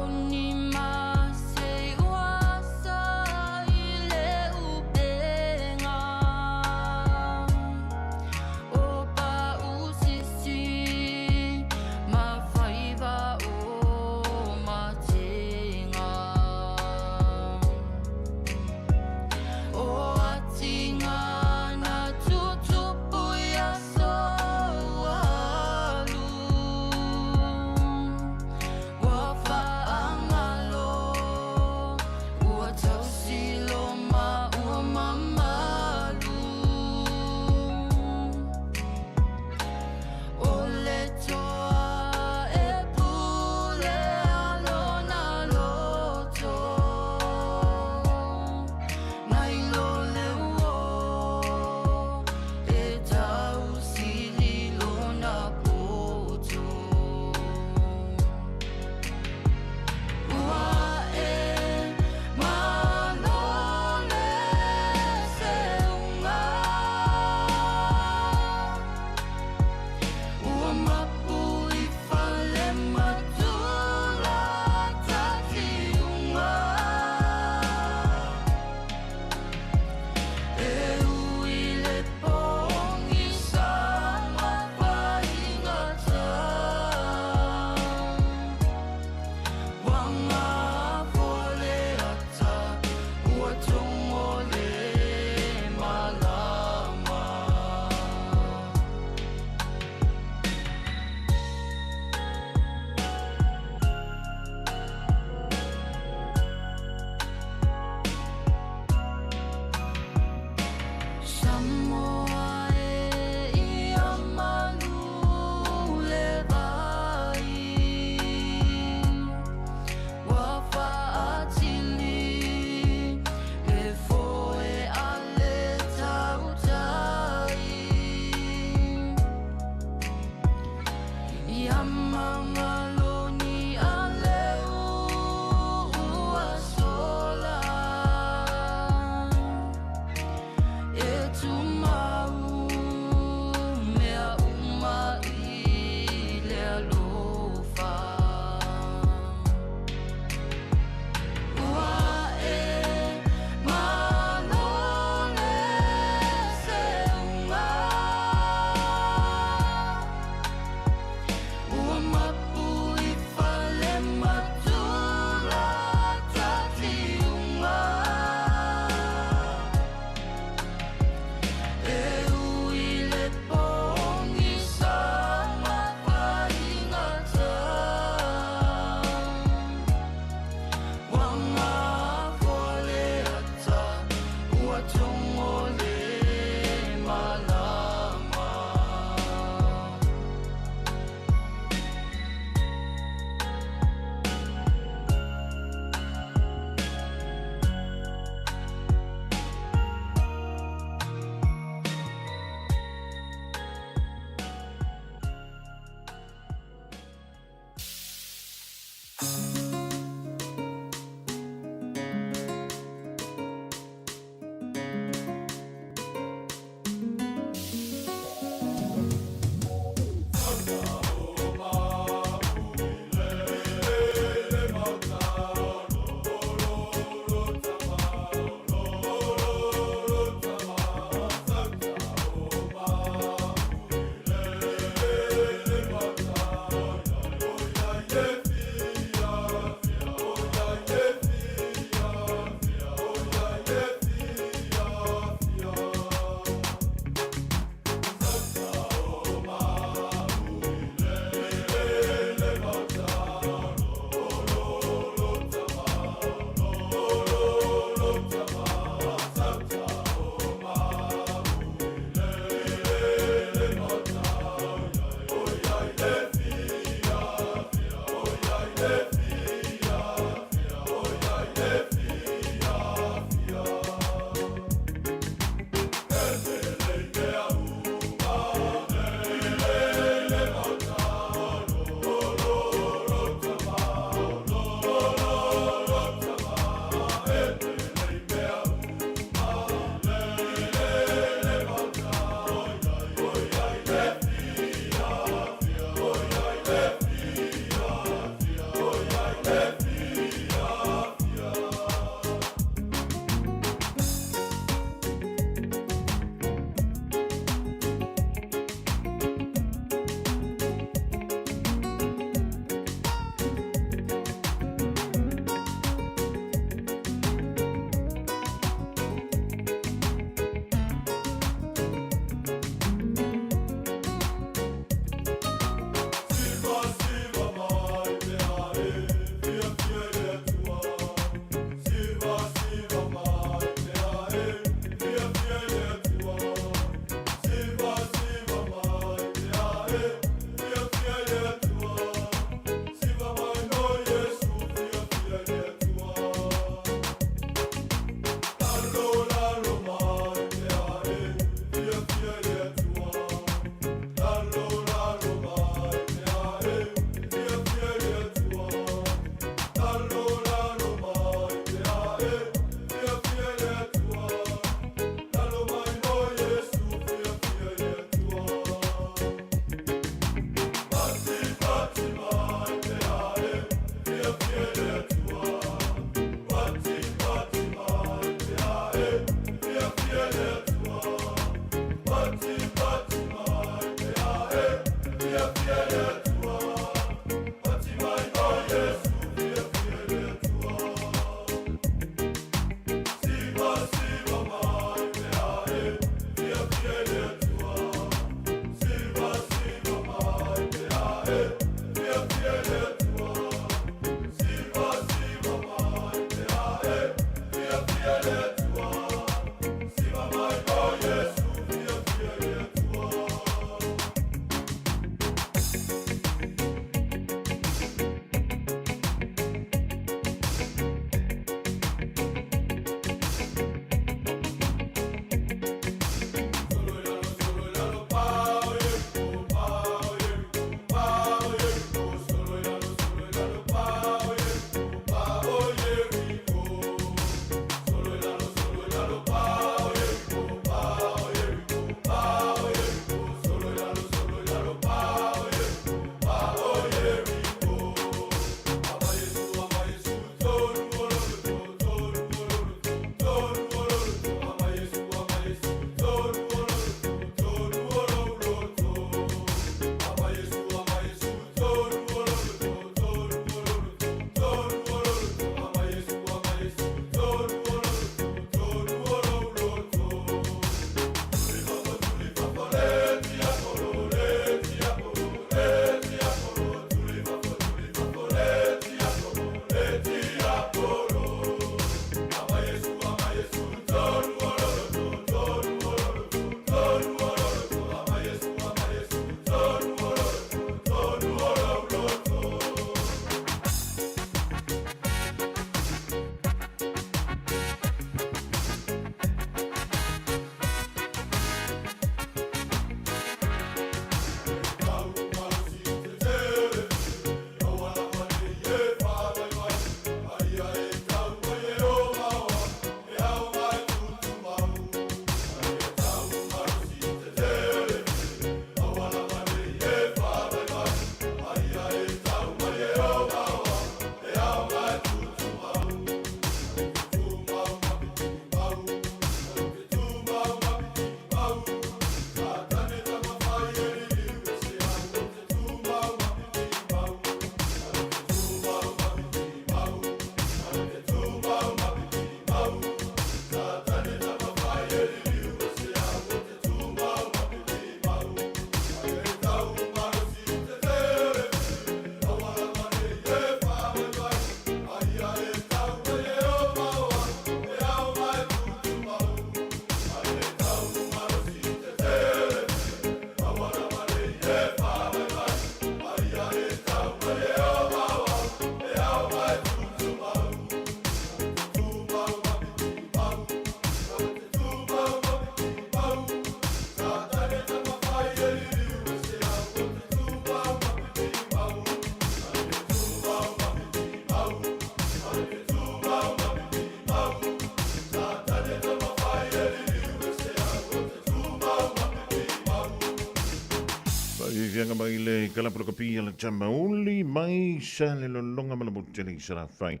Amataga mai le kalapalakapi a le Tamauli mai sa le lolonga ma le motele i Salafai.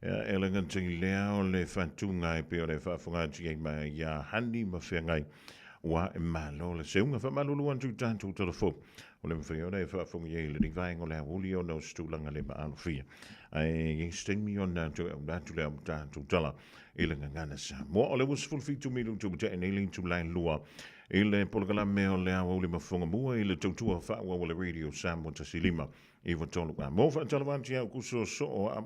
E le gata i lea o le faatuga e pei o le faafofoga atu i ai mai ia Hani ma Feagai ua e malo le seuga faamalulu atu i tatou telefoni. O le mafai ona e faafofoga i ai i lenei vaega o le aoauli ona o se tulaga le maalofia. Ae i ai se taimi ona toe auina atu lea o tatou tala i le Gagana Samoa. O le ua 17 minute ua tea nei le itula e 2 i le polokalame o le aoauli mafofoga mua i le tautua faaauau a le Radio Samoa 15 93 a mo faatalofa atu iau kuso soo a,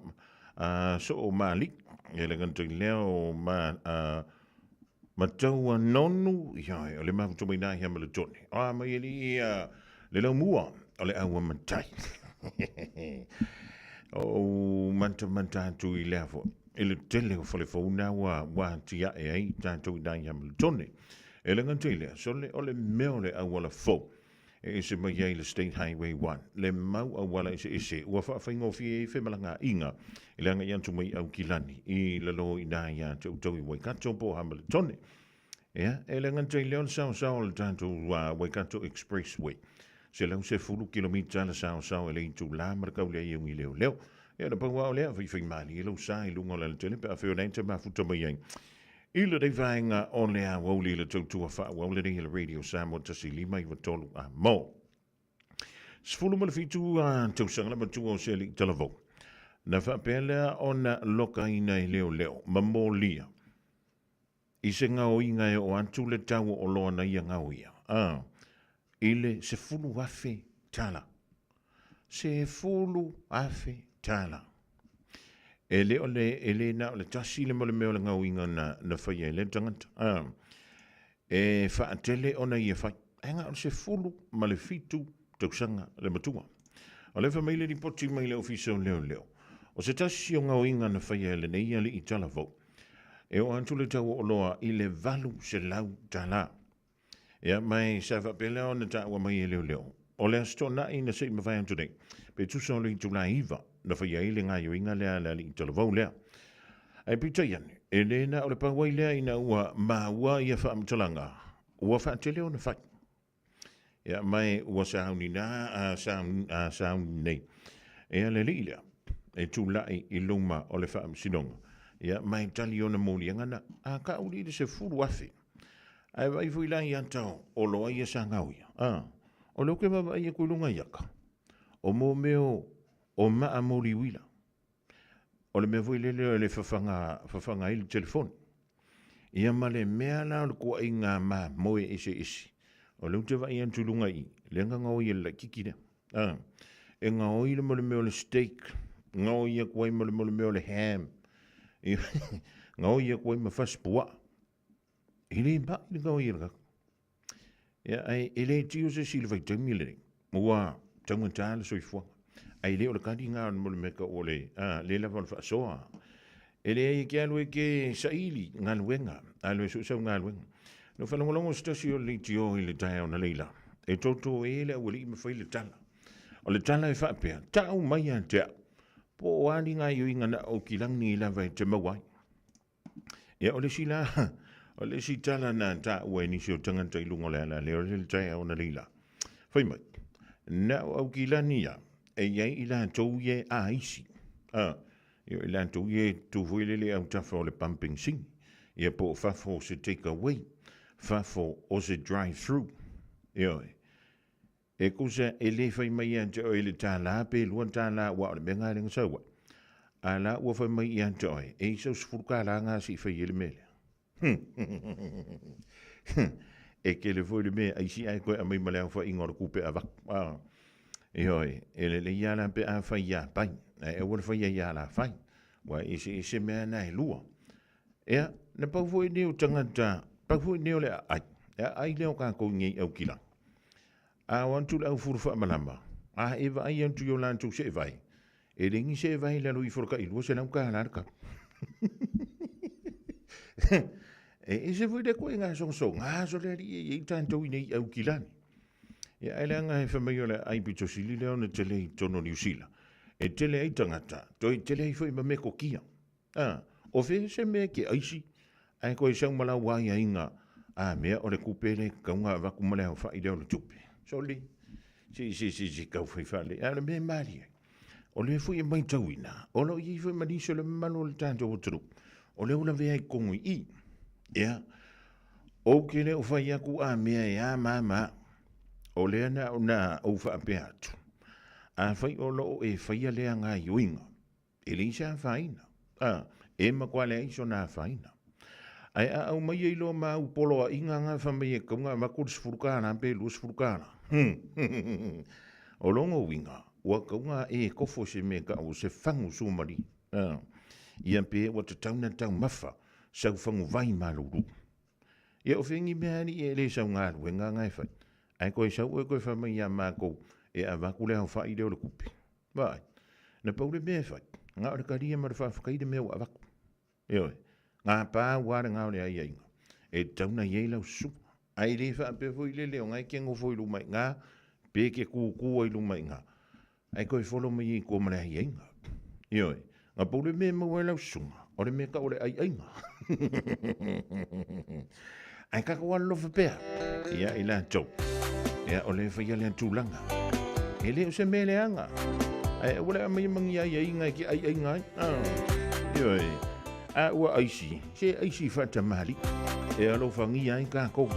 a soo mali e le gata i lea o ma a, mataua nonu ia o le mafuta mai nai ma le tone a mai e ia le laumua o le aua matai o mata mata atu i lea fo i le tele o falefouna ua ua tiae ai tatou i nai ma le tone e le gata i lea sole o le mea o le auala fou e ese mai ai le State Highway 1, le mau auala eseese ua faafaigofie ai femalagaaiga i le agai atu mai Aukilani i lalo i nā iā te outou i Waikato po o Hamiltone. Ia, e le gata i lea o le saosao o le tatou Waikato Expressway, 110 kilomita le saosao e le itulā ma le kaulea i Ugileoleo. Ia, na pau lava o lea, faifaimalie lou sa i luga o le alatele pe a afai o lena e te mafuta mai ai. I lenei vaega o le aoauli i le tautua faaauau lenei e le Radio Samoa 1593 a mo. 17 a tausaga le matua o se alii talavou. Na faapea lea ona lokaina e leoleo ma molia i se gaoiga e oo atu le tau o oloa na ia gaoia, a, i le $10,000 tala. $10,000 tala. E le o le, e le na o le tasi le mo le mea o le gaoiga na, na faia e le tagata. A, e faatele ona ia fai. Ae na o le 17 tausaga le matua. O le fai mai le lipoti mai le ofisa o leoleo. O se tasi o gaoiga na faia e lenei alii talavou. E oo atu le tau o oloa i le $800. Ia, mai sa faapea lea ona taua mai e leoleo. O le Aso Toonai na se i mavae atu nei, pe tusa o le itula e 9, na faia ai le gaoioiga lea a le alii talavou lea. Ae peitai ane, e le na o le pau ai lea ina ua maua ia faamatalaga, ua faatele ona fai. Ia, mai ua sauni na, a sauni, a sauni nei. Ia le alii lea, e tulai i luma o le faamasinoga. Ia, mai tali ona moliaga na, a kauli i le 10,000. Ae vaai foi la ia tau o loa ia sa ngau ia. A, o leo ke vaavaai aku i luga ia ka. O mo mea o maa moli uila. O le mea foi lele o le fafaga, fafaga ai le telefoni. Ia ma le mea la o le kuaiga mamoe eseese. O lea ou te vaai atu i luga i i, lea na gaoi e le laititi lea. A, e gaoi le mo le mea o le steak, gaoi aku ai ma le mo le mea o le ham, gaoi aku ai ma fasi puaa. E le mai le gaoi e le kaka. Ia, ae e le tio se isi i le vaitaimi lenei. Ua taugata le soifuaga. Ae le o le kali ngā o le mole meka o le, a, le lava o le faasoa. E leai e ke alu e ke saili galuega, alu e suesau galuega. No whalongolongo se tasi o le tio i le taeao na leila. E toto e le aualii ma fai le tala. O le tala e faapea, tau mai a te au. Po o a ni gaoioiga na o kilangi lava e te maua ai. Ia, o le isi la, o le isi tala na taua e nisi o tagata i luga o le ala lea o le taeao analeila. Fai mai, na o Aukilani ia, e i ai i latou ia e aisi. A, ia i latou ia e tu foi lele autafa o le pumping sing. Ia po o fafo o se take away, fafo o se drive through. Ioe. E kusa e le fai mai ia te oe le tālā pe lua tālā ua o le mea ngā lenga sau ai. A la ua fai mai ia te oe, e i sau sefulu kālā ngā si fai e le mea lea. E kele foi le mea, ai si ai koe a mai ma le au whainga o le kupe a vaku. A, e hoi, e lele ia la pe a fai ia pai. E ua le fai ia la fai. Ua e se e se mea na e lua. Ea, na pau foi nei o tagata, pau foi nei o le aai. E aai lea o kākou i nei aukila. A o atu le au fulu faamalama, a e vaai atu i o latou seevai, e le ni seevai i lalo ifo o le tailua selau tālā le kau. E ese foi le koe gasongasoga aso le alii e i ai tatou i nei aukilani. Ia ae leaga e fai mai o le aai pito sili lea ona tele i totonu o Niu Sila. E tele ai tagata, toe tele ai foi ma metokia. A, o fea se mea ke aisi, ae koe sau ma lau aiaiga, a mea o le kupe le tatau ona avatu ma le aofai lea o le tupe. Soli, Se, se, se, se tau fai faalelei. A o le mea e malie ai, o lea foi e matauina, o lo o i ai foi ma nisi o le mamalu o le tatou atunuu, o lea ua lavea ai i totonu i i. Ia, ou te le o fai atu a mea e a ma a ma a. O lea na ona ou faapea atu, afai o lo o e faia lea gaoioiga, e leai se afaina. A, e matua leai sona afaina. Ae a aumaia i loa ma au poloaiga nga fai mai e tatau ona avatu le $10 pe $20. O lona uiga, ua tatau ona e kofo se mea e tau o se fagu suamalie. A, ia pe ua tatau ona taumafa sau faguvai malulu. Ia o fea ni mea alii e le sau galuega nga e fai, ae toe sau oe toe fai mai ia matou e avatu le aofai lea o le tupe. Vaai, na pau le mea e fai, na o le talia ma le faafetai le mea ua avatu. Ioe, gapa ua le na o le aiaiga, e tatau ona i ai lau susuga. Ae le faapea foi lele o na e te nofo i luma i ina, pe te tutu ai i luma i ina, ae toe follow mai ai i tua ma le aiaiga. Ioe, na pau le mea e maua ai lau susuga, o le mea e tau o le aiaiga. Ae tatou alolofa pea ia i latou. Ia, o lea e faia lea tulaga. E le o se mea leaga. Ae aua le aumaia ma ni aiaiga e te aiaiga ai. Ah, ioe. A ua aisi, se aisi faatamalii. E alofagia ai tatou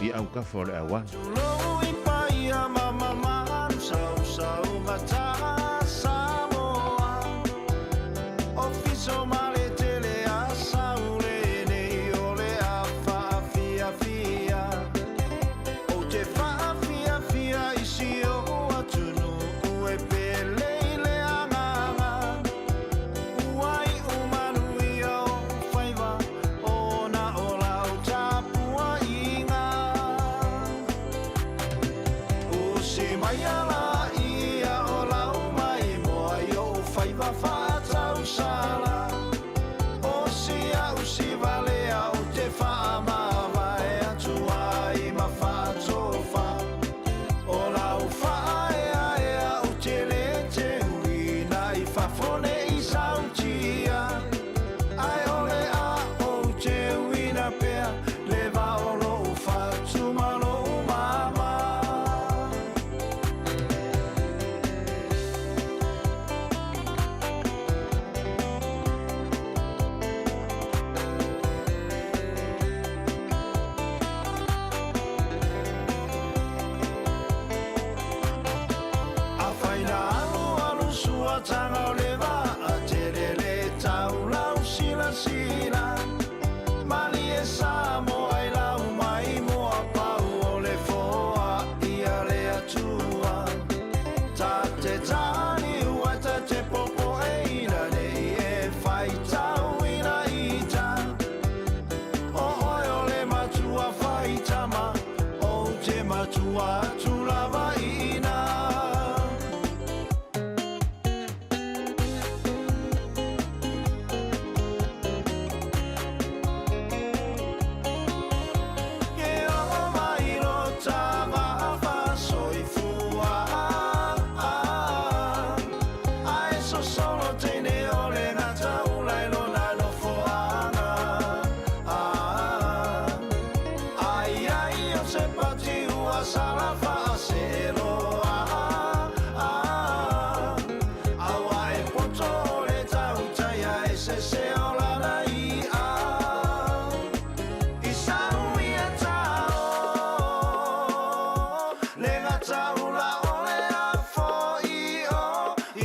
i autafa o le auala. Tulou i paia ma mamalu sausaugata Samoa Ofiso ma le tele a Saule nei o le a faafiafia Ou te faafiafia i si ou atunuu e pele i le agaga Ua iu manuia ou faiva ona o lau tapuaiga Usi mai ala ia o lau maimoa i ou faiva faatausala O si au si vale au te faamavae atu ai ma faatofa O lau faaeaea ou te le teuina i fafo nei sautia Ae o le a ou teuina pea le va o lou fatu ma lou mama. Afai na alualu suataga o le vaa tele le taulau silasila Malie Samoa i lau mai moa pau o le foa ia le Atua Ta te tāniu ai ta te popoe ina nei e faitau ina ita O oe o le matua whai tama Ou te matua atu lava ina. Ke oo mai lo tavafa soifua Ae sosolo teine o le gataula i lona nofoaga Ai ai o se pati ua sala faaseloa Aua e poto o le tautaia e sese o lana i'a I sau ia tao le gataula o le afoio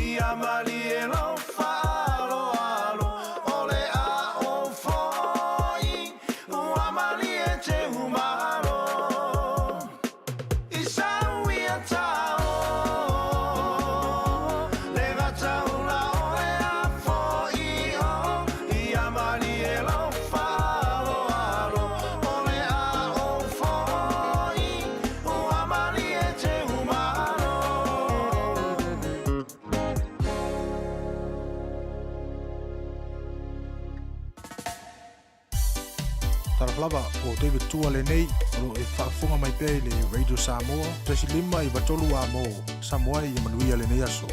Ia malie lou faaaloalo o le a ou foi Ua malie te umalo I sau ia tao le gataula o le afoio Ia malie lou faaaloalo o le a ou foi Ua malie te umalo. Talofa lava, o David Tua lenei, o lo o e faafofoga mai pea i le Radio Samoa, 1.5 93 A mo Samoa e ia manuia lenei aso.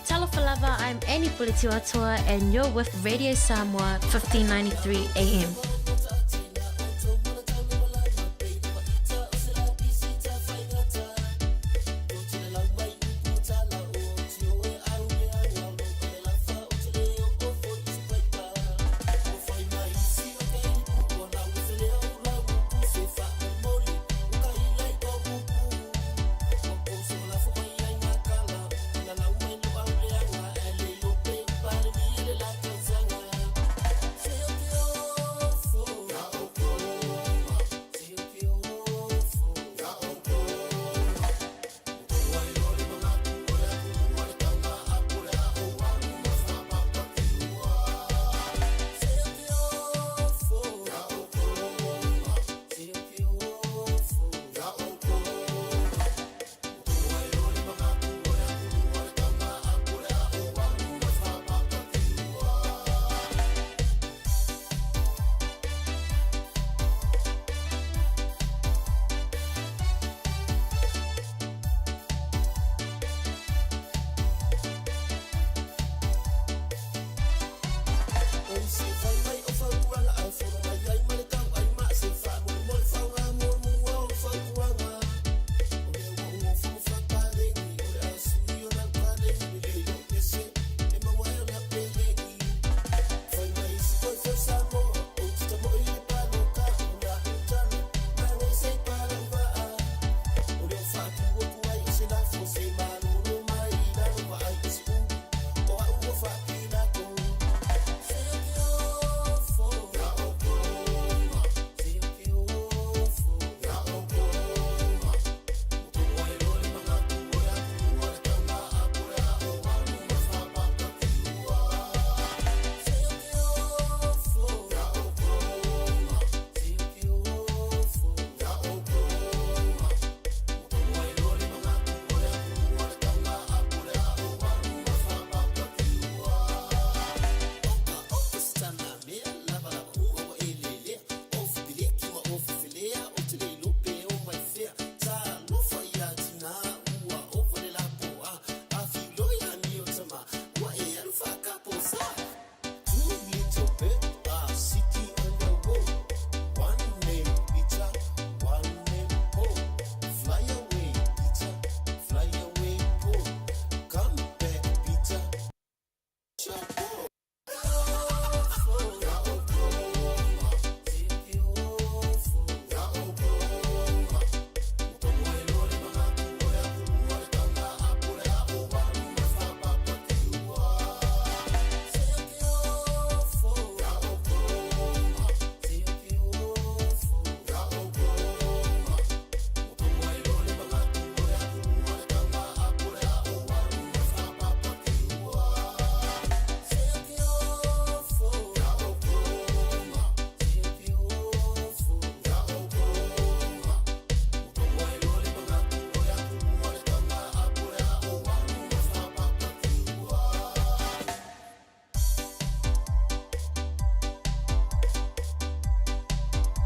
Talofa lava, I'm Annie Puletiuatoa and you're with Radio Samoa 1593 AM.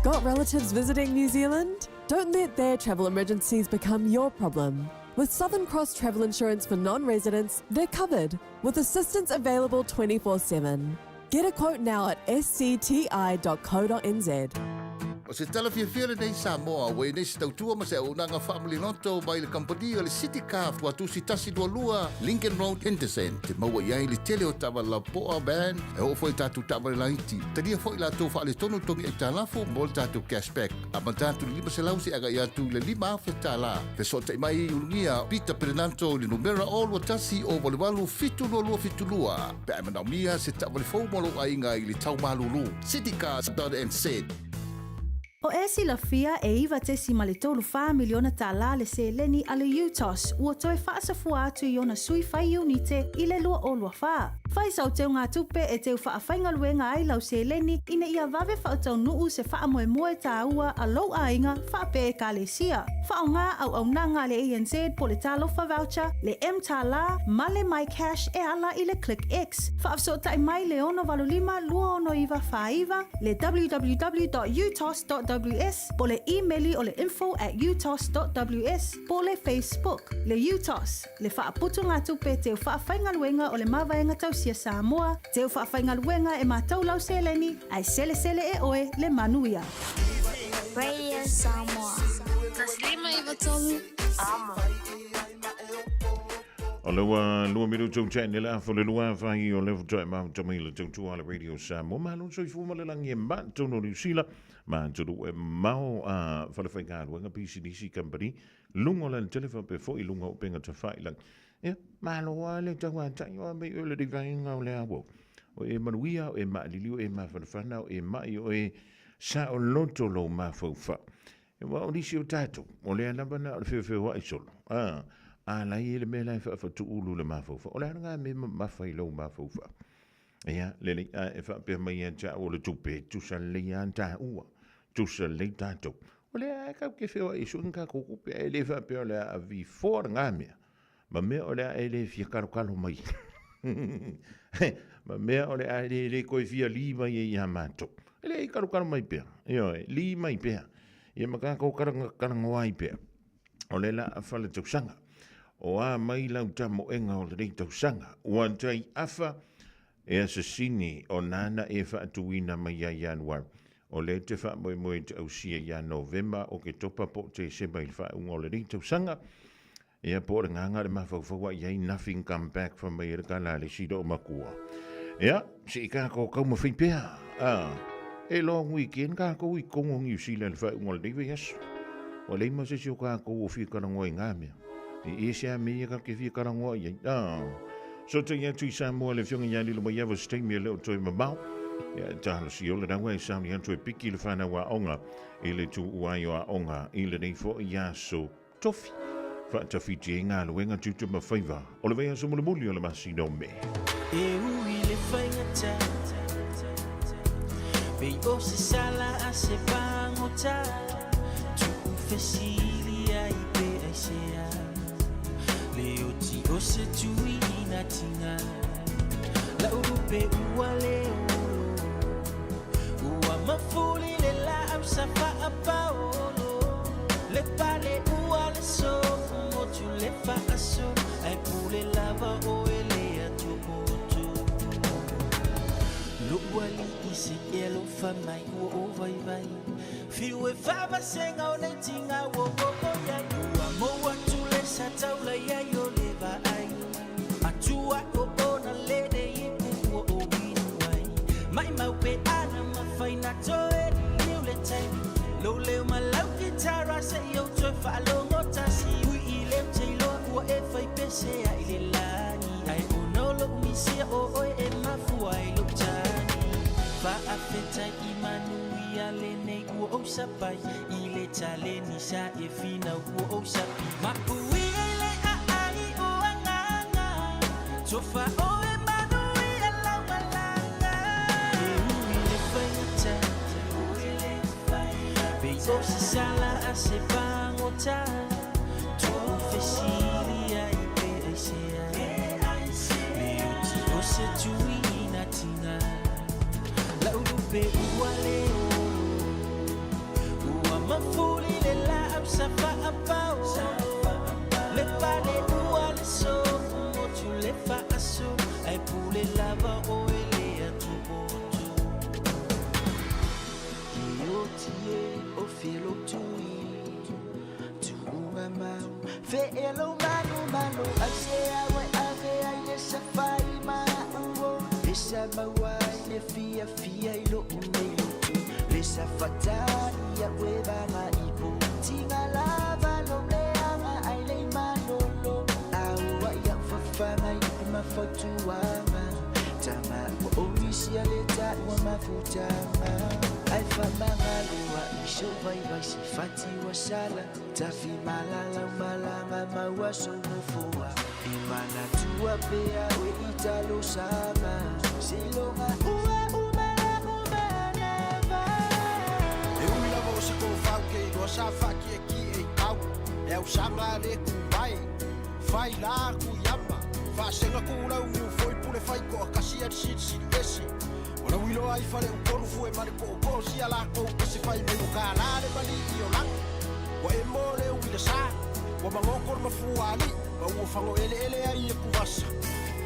Got relatives visiting New Zealand? Don't let their travel emergencies become your problem. With Southern Cross Travel Insurance for non residents, they're covered with assistance available 24 7. Get a quote now at scti.co.nz. O se tala fiafia lenei Samoa, ua i nei se tautua ma se auaunaga faamaliloto mai le kamupani o le City Car Tuatusi 122 Lincoln Road, Henderson. Te maua i ai le tele o taavale lapopoa, van, e oo foi i tatou taavale laiti. Talia foi latou faaletonu togi aitalafu mo le tatou cashback. Amata atu i le 500 seia agai atu i le $5,000. Fesootai mai i Ulugia Peter Perenanto i le numera 021 088 7272 pe a e manaomia se taavale fou mo lou aiga i le tau malulu. Citycars.nz. O e silafia e 9.34 miliona tālā le seleni a le UTOS ua toe faasafua atu i ona sui fai iunite i le 2024. Fai sau teugatupe e teu faafaigaluega ai lau seleni ina ia vave faataunuu se faamoemoe tāua a lou aiga faapea Ekalesia. Faaaoga auaunaga a le ANZ po le Talofa Voucher, le mTālā ma le MyCash e ala i le ClickX. Faafesootai mai le 685 269 49, le www.utos.ws po le imeli o le info at utos.ws po le Facebook. Le UTOS, le faaputugatupe teu faafaigaluega o le Mavaega Tausia Samoa, teu faafaigaluega e matou lau seleni, ae selesele e oe le manuia. Radio Samoa. 153 Amo. O le ua lua minutu ua tea nei le afa o le lua afa i o le faatoa e mafuta mai le tautua a le Radio Samoa. Malo soifua ma le lagi e matou no Niu Sila, matou e mao a falefaigaluega, pisinisi, company, luga o le alatele faapea foi luga o upega tafailagi. Ia, malo lava le tauatai o a mei oe le rivaega o le auau. O e manuia, o e maaliliu, o e mafanafana, o e mai, o e saoloto lou mafaufau. Aua o nisi o tatou, o lea lava na o le feofeoai solo, a, a la e i ai le mea la e faafatuulu i le mafaufau. O le a lena mea mamafa i lou mafaufau? Ia, lelei, a e faapea mai ia te au o le tupe, e tusa lelei lava taua, tusa lelei tatou. O lea lava tatou te feoai e sue ni tatou tupe, ae le faapea o le a avifoa lena mea, ma mea o le a e le fia kalokalo mai ma mea o le a e le toe fia li mai ai ia matou. E le i kalokalo mai pea, ioe, li mai pea, ia ma tatou talanoa ai pea. O le laa fale tausaga, o a mai lau tamoega o lenei tausaga, ua tai afa e asasini o nāna e faatuina mai ia Ianuari. O lea te faamoemoe i te ausia ia Novema, Oketopa po o Tesema i le faaiuga o lenei tausaga. Ia po o le gaga le mafaufau a i ai nothing come back fai mai ai le tala a le isi loomatua. Ia, se i tatou taumafai pea. A, e long weekend tatou i totonu o Niu Sila i le faaiuga o lenei vaiaso. Ua leai ma se isi o tatou o fia talanoa i na mea. E ese lava mea ia tatou te fia talanoa i ai. A, sotai atu i Samoa le Afioga ia Lilomaiava se taimi e le o toe mamao. Ia, talosia o le raua e sauni atu e piki le whanau aoga i le tuu ai o aoga i lenei foi aso tofi. Faatafiti ai galuega tiute ma faiva o le vaiaso mulimuli o le masina o Me. E ui le faigata Pei o se sala a se pagota Tu'u fesili ai pe aisea Le oti o se tui ina tiga La'u lupe ua le olo Ua mafuli le laau sa faapaolo Le pale ua le sofu motu le faasolo Ae pule lava oe le atopoto Lo'u alii se i alofa mai ua ou vaivai Fiu e faavasega o nei tiga ua oo i ai Ua mou atu le sa taula i ai o le vaai Atua o ona lele ipu ua ou inu ai Maimau pe ana mafai na toe liliu le taimi Lou leo ma lau kitara se i ou toe faalogo tasi Ui i leo te iloa ua e fai pese ai le lagi Ae ona o lou misia o oe e mafua ai lou tagi Faafetai i manuia lenei ua ou sapai I le taleni sa e finau ua ou sapi Mapuia i le aai o agaga Tofa oe manuia lau malaga E ui le faigata Pei o se sala a se pagota Tu'u fesili ai pe aisea Le oti o se tui ina tiga La'u lupe ua le olo. sa faapao Le pale ua le sofu motu le faaso Ai pule lava o ele atu motu I o tie o felo tui Tuunga mau Fe elo manu malo Ai se awe ave ai le safai ma uo Le sa maua i le fia fia i lo unei lotu Le sa fatani a ue vanga ipo Tinga lava lo leanga ai le malolo Aua i au fafanga i upu mafautuanga Tama ua omisi a le ta ua mafutanga Ai whamangalo a iso vai vai se fati wa sala Tafi malala malanga maua so nofoa E mana tua pea oe italo sama Silonga ua umala umanava E ui lava o se kōwhau ke iloa sa whaakia ki e kau E au sanga le ku mai Whai la ku yama Whaasenga ku lau mu foi pule whai ko akasi a siri siri ese O lau iloa ai whare ukoru fue mare ko ko si ala ko ese whai me uka la le mali i o langi Wa e mō le ui le sa Wa mangoko le mafua ali Ma ua whango ele ele ai e kuvasa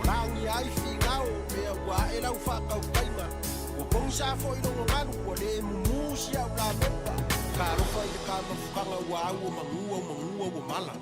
O langi ai fi ngao Mea ua e lau whakau kainga Ua pongi sa fo i longo ngalu Ua le mumu si au la mepa Ka alofa i le ka mafukanga ua au o mangua o mangua ua mala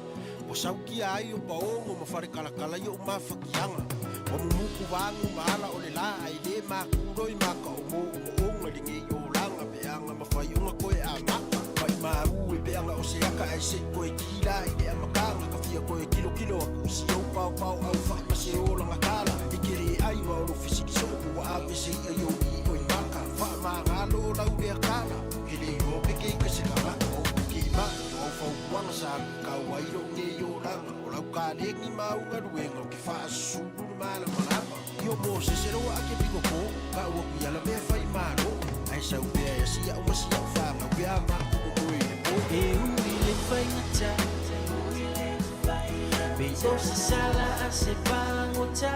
Ua saukia ai o paongo ma whare kalakala i o mawhakianga Ua mumuku vangu maala o le la ai le mākuro i maka o mō o mo onga li ngei o langa Peanga mawhai unga koe a maka Mai māu e peanga o se aka ai se koe kila i le amakanga Ka fia koe kilo kilo aku isi au pao pao au whai ma se o langa kala I kere ai wa o lo fisiki sopo wa a pese i ai o i o i maka Wha maa ngalo o lau lea kala Ke le o peke i kese ka maka o ke ma i o au whau kuanga sa ka wairo ngei o langa O lau ka lengi maunga luenga o ke whaasulu le mala malama I o mō se se roa ake piko kō Ka ua kui ala mea whai māro Ai sau pea e sia o masia o whāngau pea mā kuku koe i le pō E ui le whaingata Pe o se sala a se pangota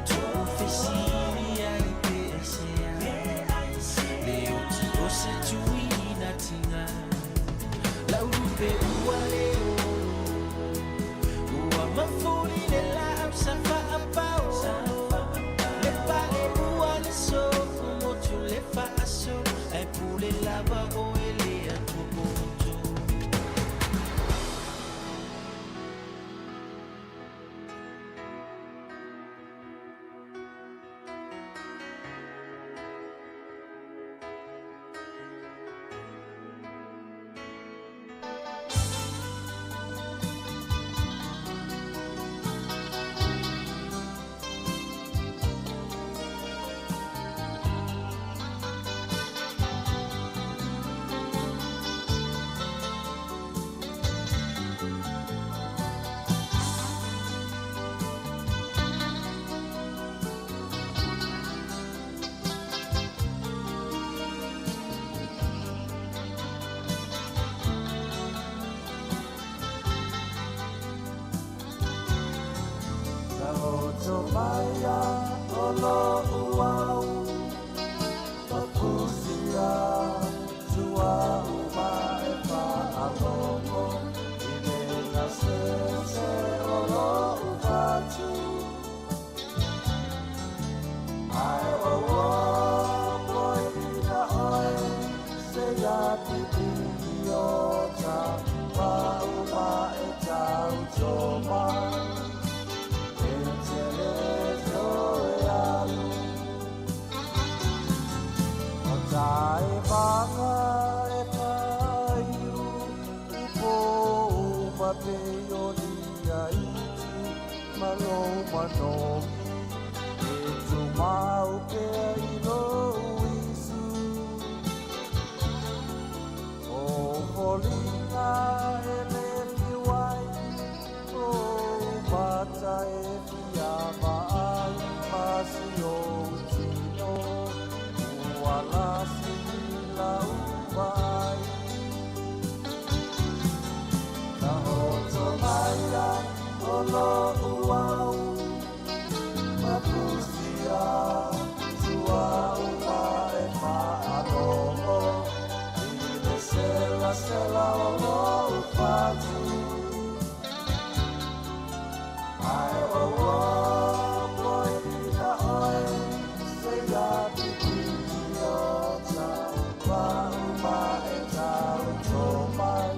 Tō fesiri ai pe ai sea Le oti o se tui na tinga Lau rupe ua le olo Ua mafuli le la au sa whaapao Le pale ua le sofu motu le whaaso Ai pule lava o ele atu motu Sela, sela, o lo fatu. Ae ua uopo ina oe seia pipiia ta pauma e taoto mai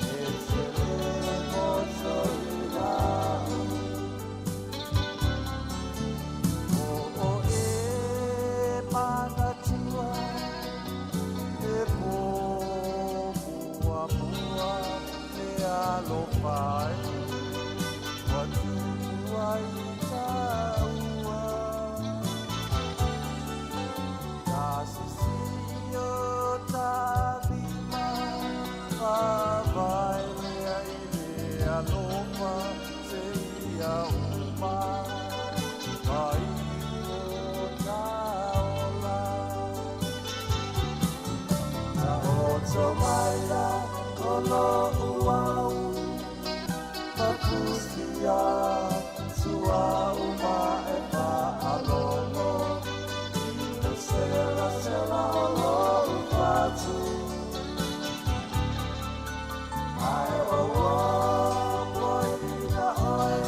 e te le poto i lau. O o e manatua e pō mua mua e alofa ai ua tupu ai tāua. Ka sisi o ta lima, whawhai lea i le alofa se ia uma, mai o ta ola. Ta oto maila o lo'u au, mapusia tua uma e fa'alogo i le selasela o lo'u fatu. Ae ua uopo ina oe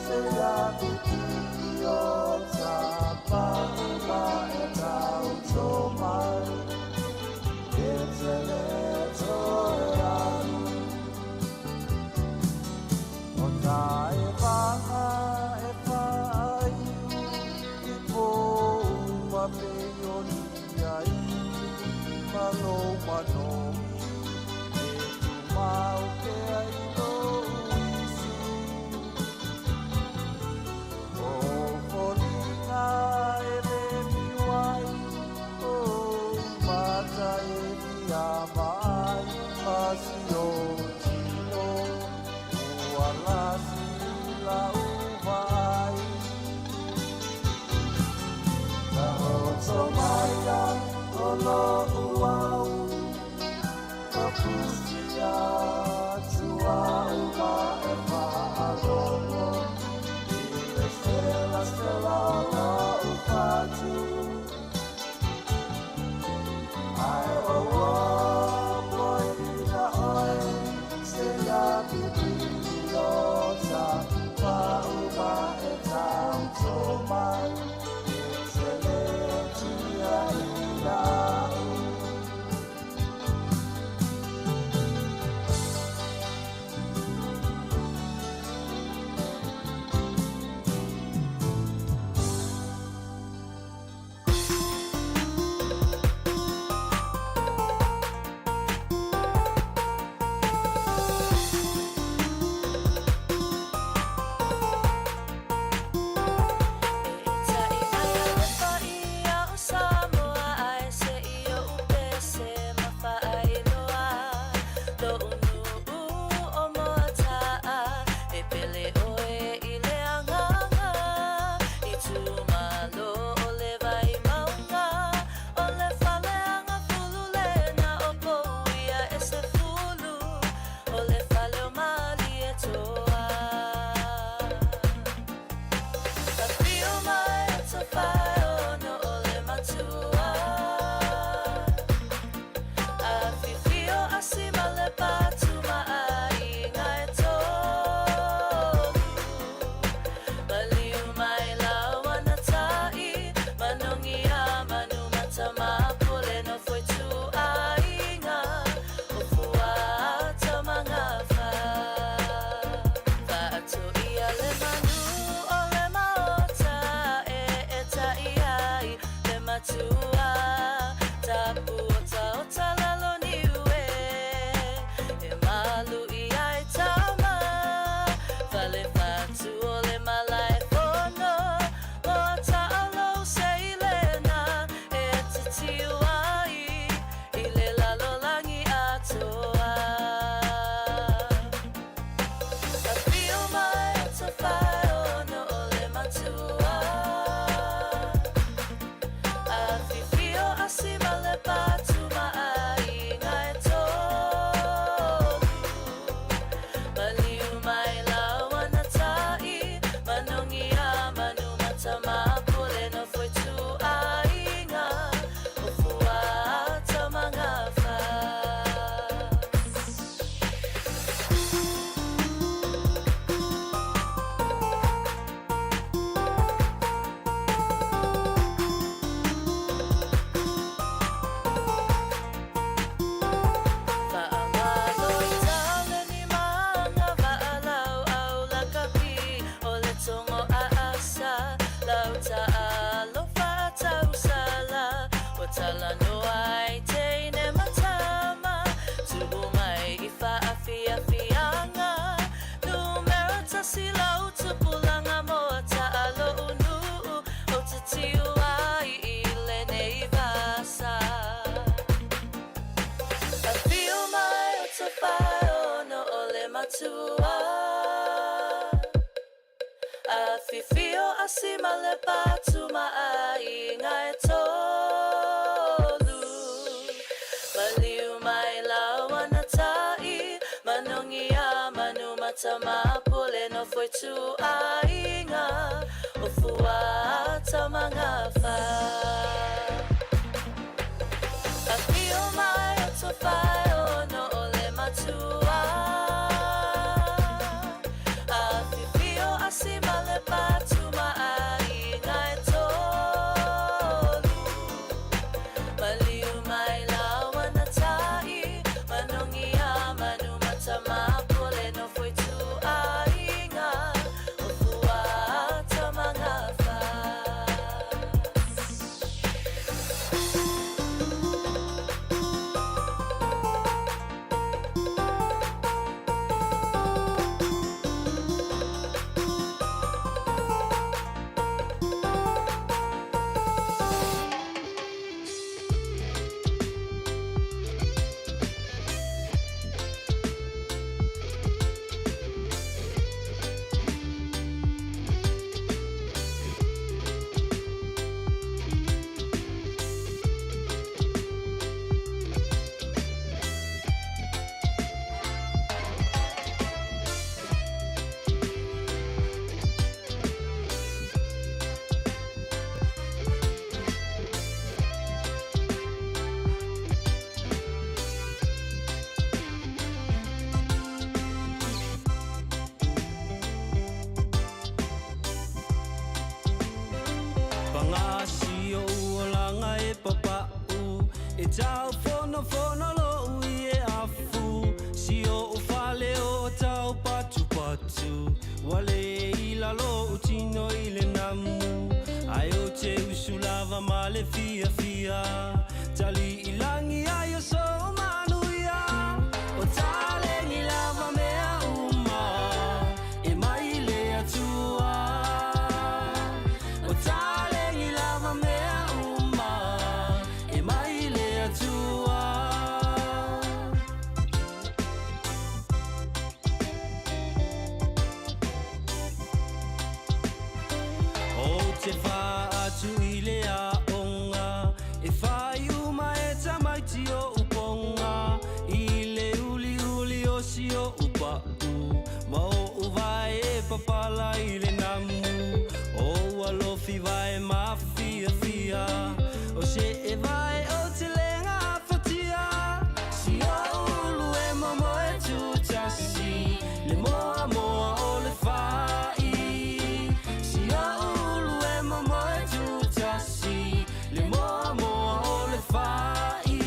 seia pipi'i o ta pauma e taoto mai e te le toe alu. O ta e vaga e fa'aiu i pō uma pe o ni ai ma lou manogi e tumau pea i lou isu. O foliga e le miu ai, o mata e fiama ai, ma si o tino ua lasi lau vaai. Taoto maila o lo'u au, mapusia tua uma e fa'alogo i le selasela o lo'u fatu. Ae ua matua. Afifio asi ma le patu ma aiga e tolu. Maliu mai laua na tai, manongia manu matamapule no foi tu aiga o fuata mangafa. Afio mai o tofai o no o le matua. Afifio asi ma le patu ma aiga e tolu. Maliu mai laua na tai, manongia manu matamapule no foi tu aiga o fuata mangafa. Pagasi o uolaga e papa'u e tau fonofono lo'u i e afu si o'u fale o tau patupatu ua lē i lalo tino i le namu ae o te usu lava ma le fiafia tali i lagi ai o so manuia o taleni lava mea uma e mai le Atua o taleni lava mea uma e mai le Atua. O te faatu i le aoga e fai uma e tamaiti o uponga i le uliuli o si o upa'u ma o uvae e papala i le namu o alofi vae mafiafia o se e vae o te lega afatia si o ulu e momo e tutasi le moa moa o le fa'i si o ulu e momo e tutasi le moa moa o le fa'i.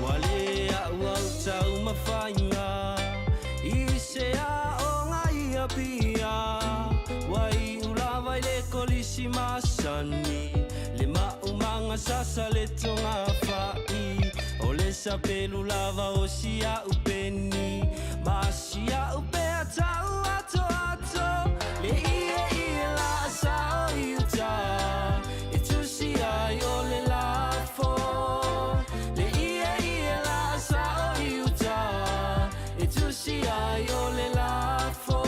Ua le a'u au taumafaiga i se aoga i Apia ua iu lava i le kolisi masani le maumaga sasa le togafa'i o le sapelu lava o sia'u peni ma sia'u pea tau atoato le ie ie la sao i uta e tusi ai o le lafo le ie ie la sao i uta e tusi ai o le lafo.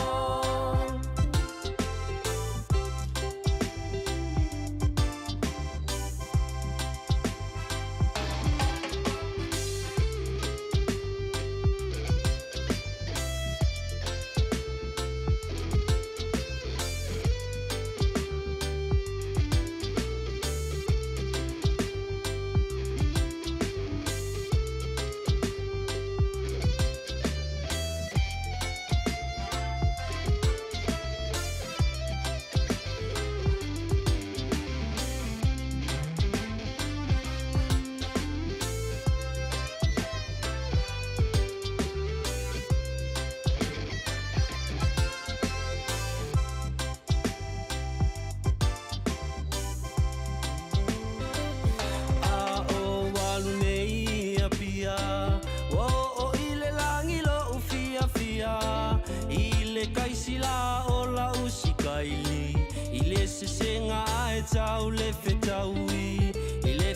A o alu nei ia pia ua oo i le lagi lo'u fiafia i le kaisila o la'u sikaili i le sesega ae tau le fetaui.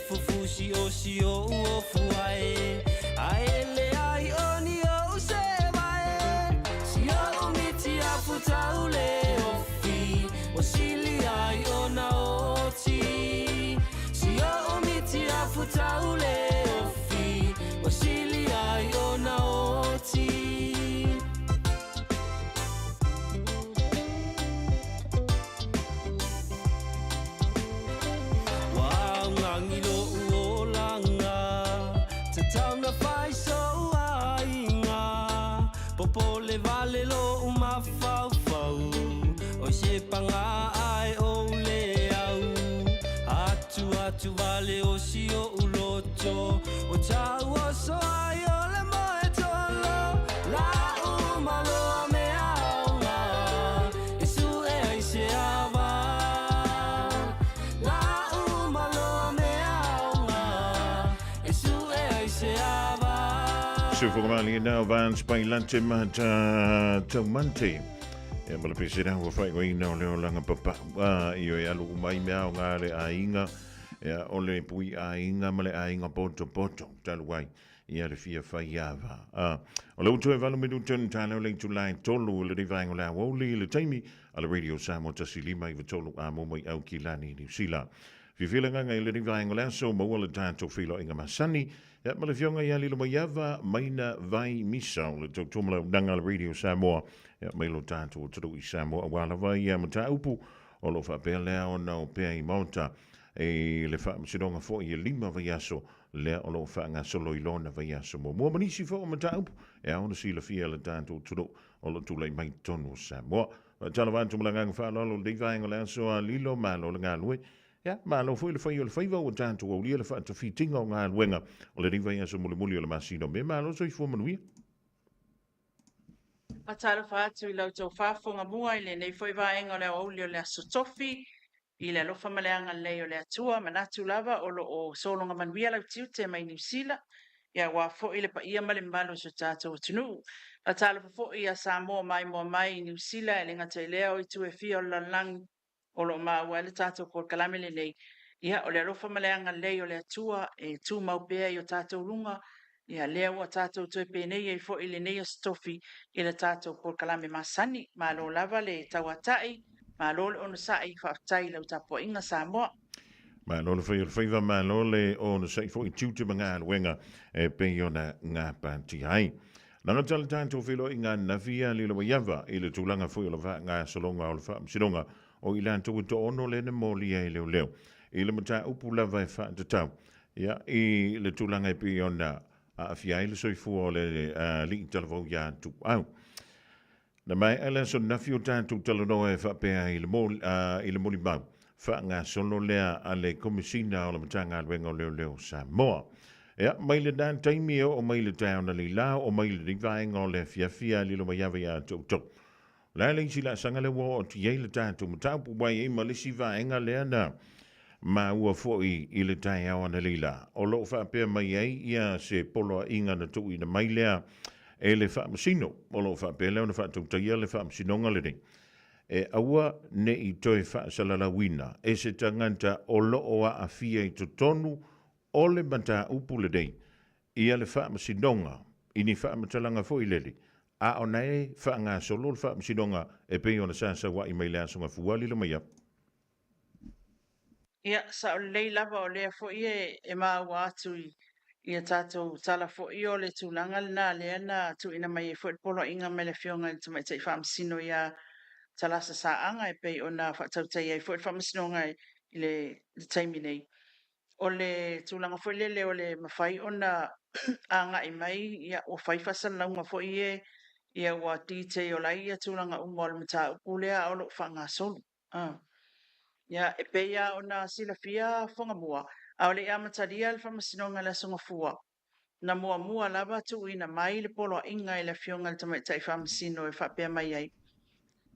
fufu si'osi'o u ofu ai Ae leai o ni o'u se'evae Si o'u miti afu tau le ofi Ua sili ai ona oti Si o'u miti afu tau le ofi Ua sili ai ona oti. Ua augagi lo'u olaga Tatau na fai so'u aiga Popole vale lo'u mafaufau Oi se paga ae ou le au Atu atu vale o si o'u loto Ua tau oso ai o le moe tolo La'u maloa mea aoga E su'e ai se ava La'u maloa mea aoga E su'e ai se ava. Sufogamali now Vance Bailante Mata Taumante. E ma le pese rau wa whai ina o leo langa papa a i o e alu umai mea o ngā le aiga ia o le pui aiga ma le aiga poto poto talu ai ia le fia fai ava. A o le utu e valu minutu ni tāleo le itulai tolu le rivaengo le awauli le taimi a le Radio Samoa 153 a mo mai au ki lani Niu Sila. Fiafia le agaga i lenei vaega o le aso, maua le tatou feiloaiga masani, ia ma le Afioga ia Lilomaiava Maina Vai Misa o le tautuamalaunaga a le Radio Samoa, ia mai lo tatou atunuu i Samoa aua lava ia mataupu o lo o faapea lea ona opea i Maota i le Faamasinoga foi e 5 vaiaso lea o lo o faagasolo i lona vaiaso muamua ma nisi foi o mataupu e ao ona silafia e le tatou atunuu o lo o tulai mai i totonu o Samoa. Faatalofa atu ma le agaga faaaloalo i lenei vaega o le aso a lilo, malo le galue. Ia, malo foi le fai o le faiva ua tatou aulia le faatafitiga o galuega o lenei vaiaso mulimuli o le masina o Me. Malo soifua manuia. Faatalofa atu i la outou faafofoga mua i lenei foi vaega o le aoauli o le Aso Tofi i le alofa ma le agalelei o le Atua. Manatu lava o lo o sologa manuia lau tiute mai Niu Sila, ia aua foi le paia ma le mamalu o si o tatou atunuu. Faatalofa foi ia Samoa maimoa mai i Niu Sila, e le gata i lea o itu e fia o le lalolagi o lo o maua ai le tatou polokalame lenei. Ia, o le alofa ma le agalelei o le Atua e tumau pea i o tatou luga, ia lea ua tatou toe penei ai foi i lenei Aso Tofi i le tatou polokalame masani. Malo lava le tauatai, malo le onosai, faafetai i lau tapuaiga Samoa. Malo le fai o le faiva, malo le onosai foi i tiute ma galuega e pei ona gapatia ai. Lagata le tatou feiloaiga ananafi ia Lilomaiava i le tulaga foi o le faagasologa o le Faamasinoga o i latou e toaono lea na molia e leoleo i le mataupu lava e faatatau ia i le tulaga e pei ona aafia ai le soifua o le alii talavou ia Tuuau. Na maea le aso ananafi o tatou talanoa e faapea ai i le molimau faagasolo lea a le Komesina o le Matagaluega o Leoleo o Samoa. Ia, mai lena taimi e oo mai le taeao na leila, oo mai lenei vaega o le afiafi a lilo mai ava ia te outou. O le a le isi laasaga lea ua oo atu i ai le tatou mataupu, ua i ai ma le isi vaega lea na maua foi i le taeao analeila, o lo o faapea mai ai ia se poloaiga na tuuina mai lea e le Faamasino, o lo o faapea lea ona faatautaia le Faamasinoga lenei, e aua ne i toe faasalalauina e se tagata o lo o aafia i totonu o le mataupu lenei ia le Faamasinoga i ni faamatalaga foi lele, a o na e faagasolo le Faamasinoga e pei ona sa saua'i mai le Aso Gafua lilo mai au. Ia, sao lelei lava o lea foi e maua atu i i a tatou tala foi o le tulaga lena lea na tuuina mai ai foi le poloaiga mai le Afioga i le Tamaitai Faamasino ia Talasa Saaga e pei ona faatautaia ai foi le Faamasinoga i le taimi nei. O le tulaga foi lele o le mafai ona agai mai, ia, ua fai faasalalauga foi ia, ia ua detail ai ia tulaga uma o le mataupu lea a o lo o faagasolo. Ia, e pei lava ona silafia Fogamua, a o le i amatalia le Faamasinoga i le Aso Gafua, na muamua lava tuuina mai le poloaiga i le Afioga i le Tamaitai Faamasino e faapea mai ai,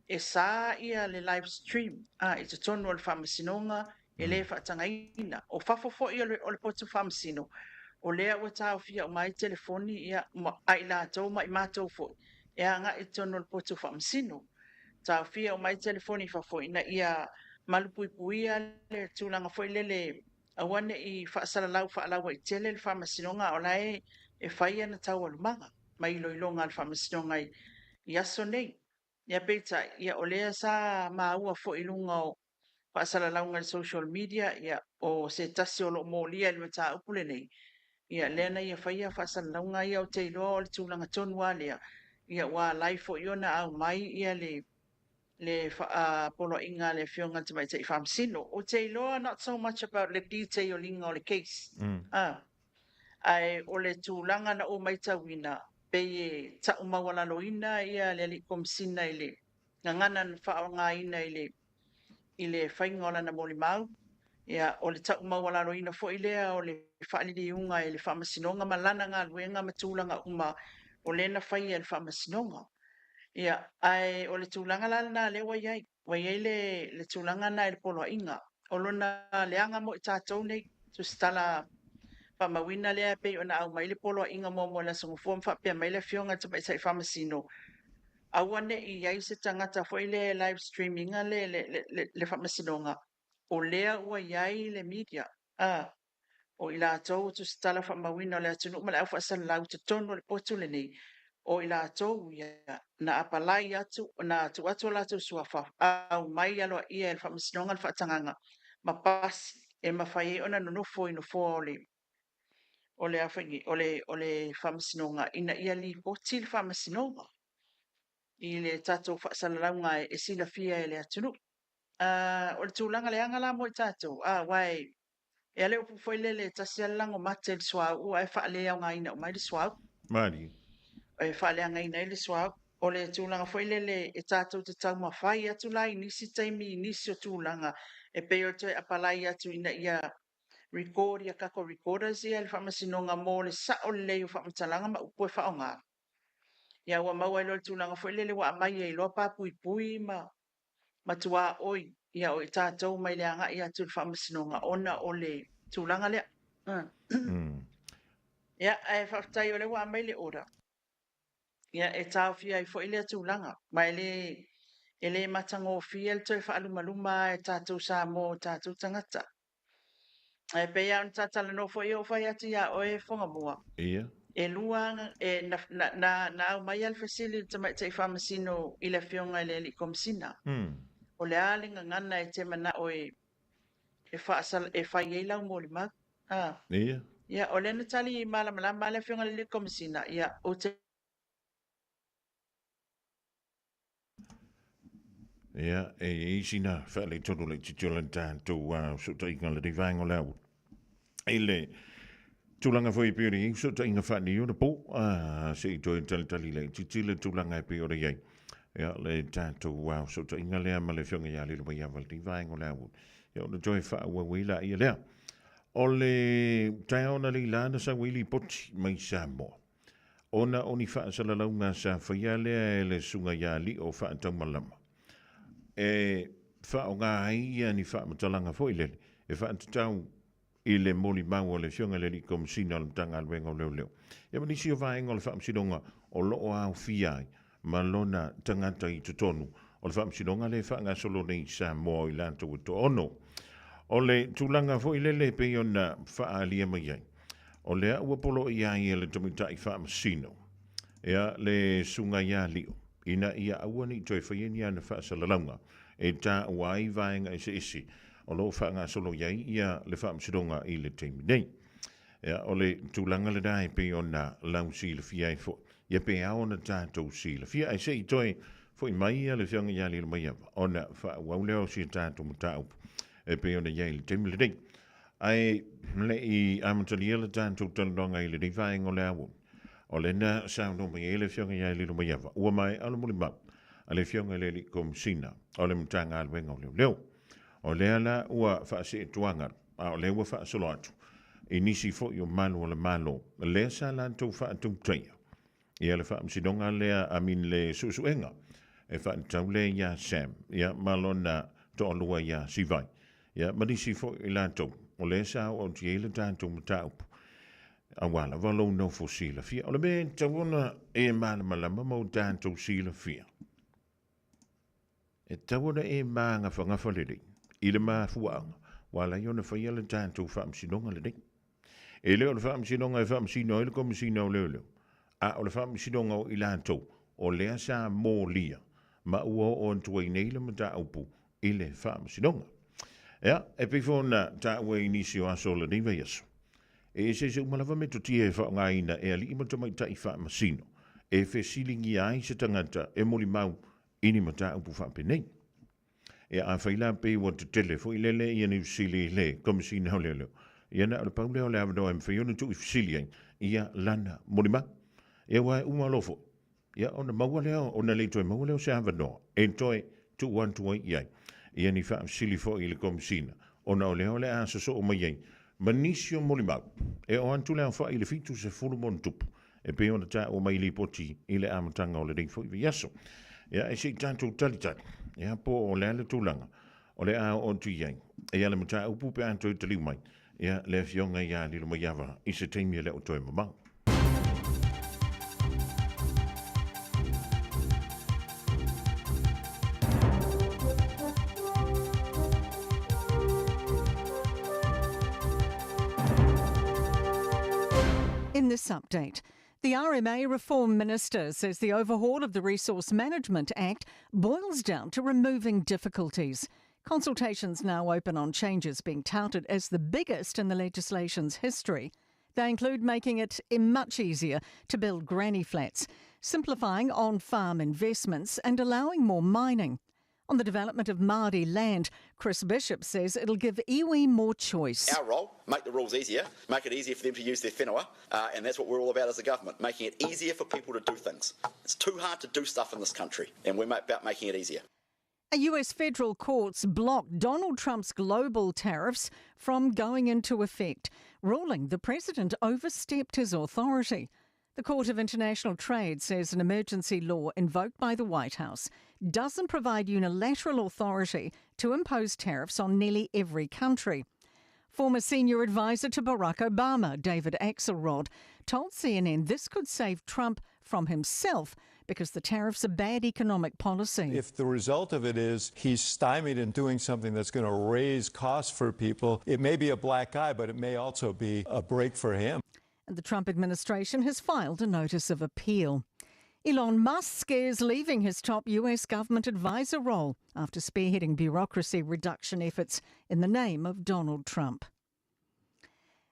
e sa ia le live stream i totonu o le Faamasinoga e le faatagaina. O fafo foi o le potu faamasino, o lea ua taofia uma ai telefoni ia, a i latou ma i matou foi e agai i totonu o le potu faamasino. Taofia uma ai telefoni i fafo ina ia malupuipuia le tulaga foi lele. Aua ne i faasalalau faalauaitele le Faamasinoga a o la e e fai ana taualumaga ma iloiloga a le Faamasinoga i aso nei. Ia peitai, ia o lea sa maua foi i luga o faasalalauga i le social media, ia o se tasi o lo o molia i le mataupu lenei, ia lea na ia faia faasalalauga ia. Ou te iloa o le tulaga tonu lava lea, ia ua ala ai foi ona aumai ia le le poloaiga a le Afioga i le Tamaitai Faamasino. Ou te iloa not so much about le detailing o le case, ae o le tulaga na ou matauina, pei e tau maualaloina ia le Alii Komesina i le gagana na faaaogaina i le i le faiga o lana molimau. Ia, o le tau maualaloina foi lea o le faaliliuga e le Faamasinoga ma lana galuega ma tulaga uma o lea na faia e le Faamasinoga. Ia, ae o le tulaga la lena lea ua i ai, ua i ai le, le tulaga lena i le poloaiga. O lona leaga mo i tatou nei, tusitala faamauina lea e pei ona aumai le poloaiga muamua i le Aso Gafua ma faapea mai le Afioga i le Tamaitai Faamasino, aua ne i i ai se tagata foi lea e live stream ina le, le, le, le, le faamasinoga, o lea ua i ai le media, a, o i latou o tusitala faamauina o le atunuu ma le aufaasalalau i totonu o le potu lenei, o i latou ia na apalai atu, na tuu atu o latou suafa, aumai aloaia e le Faamasinoga le faatagaga ma pasi e mafai ai ona nonofo i nofoa o le o le a foi nei, o le, o le Faamasinoga ina ia lipoti le Faamasinoga i le tatou faasalalauga e silafia e le atunuu. O le tulaga leaga la mo i tatou, aua e a le upu foi lele, e tasi lava le lago mate i le suauu ae faaleaogaina uma ai le suauu. Malie. E faaleagaina ai le suauu. O le tulaga foi lele e tatou te taumafai atu la i nisi taimi i nisi o tulaga e pei o le toe apalai atu ina ia record ia tatou recorders ia i le Faamasinoga mo le sao lelei o faamatalaga ma upu e faaaoga. Ia ua maua ai loa le tulaga foi lele ua aumai ai loa pa puipui ma matuaoi ia o i tatou mai le agai atu i le Faamasinoga ona o le tulaga lea. Ia, ae faafetai o lea ua aumai le order. Ia, e taofia ai foi lea tulaga, ma e le, e le matagofie le toe faalumaluma e tatou Samoa o tatou tagata. Ae pei lava ona ta talanoa foi ou fai atu ia oe Fogamua. Ia. E lua, e, na, na, na, na aumai lava le fesili i le Tamaitai Faamasino i le Afioga i le Alii Komesina. O le a le gagana e te manao e, e, faasal, e fai ai lau molimau? A. Ia. Ia, o lea na tali malamalama lava le Afioga i le Alii Komesina, ia, ou te Ia, e i ai sina faaletonu laitiiti o le tatou fesootaiga i lenei vaega o le aoauli. I le tulaga foi e pei ona i ai fesootaiga faaneiona po, se i toe talitali laitiiti le tulaga e pei ona i ai. Ia, le tatou fesootaiga lea ma le Afioga ia Lilomaiava i lenei vaega o le aoauli. Ia, ona toe faaauau ai laia lea. O le taeao analeila na sau ai lipoti mai Samoa. Ona o ni faasalalauga sa faia lea e le Susuga ia Lio Faataumalama, e faaaoga ai ia ni faamatalaga foi lele e faatatau i le molimau a le Afioga i le Alii Komesina o le Matagaluega o Leoleo, ia ma nisi o vaega o le Faamasinoga o lo o aofia ai ma lona tagata i totonu o le Faamasinoga lea e faagasolo nei i Samoa o i latou e toaono. O le tulaga foi lele e pei ona faaalia mai ai, o lea ua poloia ai e le Tamaitai Faamasino, ia, le Susuga ia Lio, ina ia aua ne i toe faia ni ana faasalalauga e taua ai vaega eseese o lo o faagasolo i ai ia le Faamasinoga i le taimi nei. Ia, o le tulaga lena e pei ona lausilafia ai foi, ia pe ao ona tatou silafia. Ae se i toe foi mai ia le Afioga ia Lilomaiava ona faaauau lea o si a tatou mataupu e pei ona i ai i le taimi lenei. Ae le i amatalia le tatou talanoaga i lenei vaega o le aoauli, o lea na saunoa mai ai le Afioga ia Lilomaiava, ua maea le molimau a le Afioga i le Alii Komesina o le Matagaluega o Leoleo. O lea la ua faaseetuaga, a o lea ua faasolo atu i nisi foi o malu o le Malo, lea sa latou faatautaia ia le faamasinoga lea, I mean le suesuega e faatatau lea ia Sam ia ma lona toalua ia Sivai ia ma nisi foi i latou o lea sa oo atu i ai le tatou mataupu aua lava lou nofo silafia. O le mea e tatau ona e malamalama ma o tatou silafia, E tatau ona e magafagafa lelei i le mafuaaga Ua ala ai ona faia le tatou Faamasinoga lenei. E le o le Faamasinoga e faamasino ai le Komesina o Leoleo, a o le Faamasinoga o i latou o lea sa molia ma ua oo atu ai nei le mataupu i le Faamasinoga. Ia, e pei foi ona taua i nisi o aso o lenei vaiaso, e eseese uma lava metotia e faaaogaina e alii ma tamaitai faamasino e fesiligia ai se tagata e molimau i ni mataupu faapenei. Ia afai la pei ua tetele foi lele ia Niu Sili i le Komesina o Leoleo, ia na o le pau lea o le avanoa e mafai ona tuuifesili ai ia lana molimau. Ia aua e uma loa foi, ia ona maua lea, ona le toe maua lea o se avanoa e toe tuu atu ai i ai ia ni faafesili foi i le Komesina, ona o lea o le a sosoo mai ai ma nisi o molimau e oo atu le aofai i le 70 ma ona tupu e pei ona taua mai i lipoti i le amataga o lenei foi vaiaso. Ia, e se i tatou talitali, ia, po o le a le tulaga o le a oo atu i ai ia le mataupu pe a toe taliu mai ia le Afioga ia Lilomaiava i se taimi e le o toe mamao. In this update, the RMA Reform Minister says the overhaul of the Resource Management Act boils down to removing difficulties. Consultations now open on changes being touted as the biggest in the legislation's history. They include making it much easier to build granny flats, simplifying on farm investments, and allowing more mining. On the development of Māori land, Chris Bishop says it'll give iwi more choice. Our role, make the rules easier, make it easier for them to use their whenua, and that's what we're all about as a government, making it easier for people to do things. It's too hard to do stuff in this country, and we're about making it easier. A US federal court's blocked Donald Trump's global tariffs from going into effect, ruling the president overstepped his authority. The Court of International Trade says an emergency law invoked by the White House doesn't provide unilateral authority to impose tariffs on nearly every country. Former senior advisor to Barack Obama, David Axelrod, told CNN this could save Trump from himself because the tariffs are bad economic policy. If the result of it is he's stymied in doing something that's going to raise costs for people, it may be a black eye, but it may also be a break for him. And the Trump administration has filed a notice of appeal. Elon Musk is leaving his top US government advisor role after spearheading bureaucracy reduction efforts in the name of Donald Trump.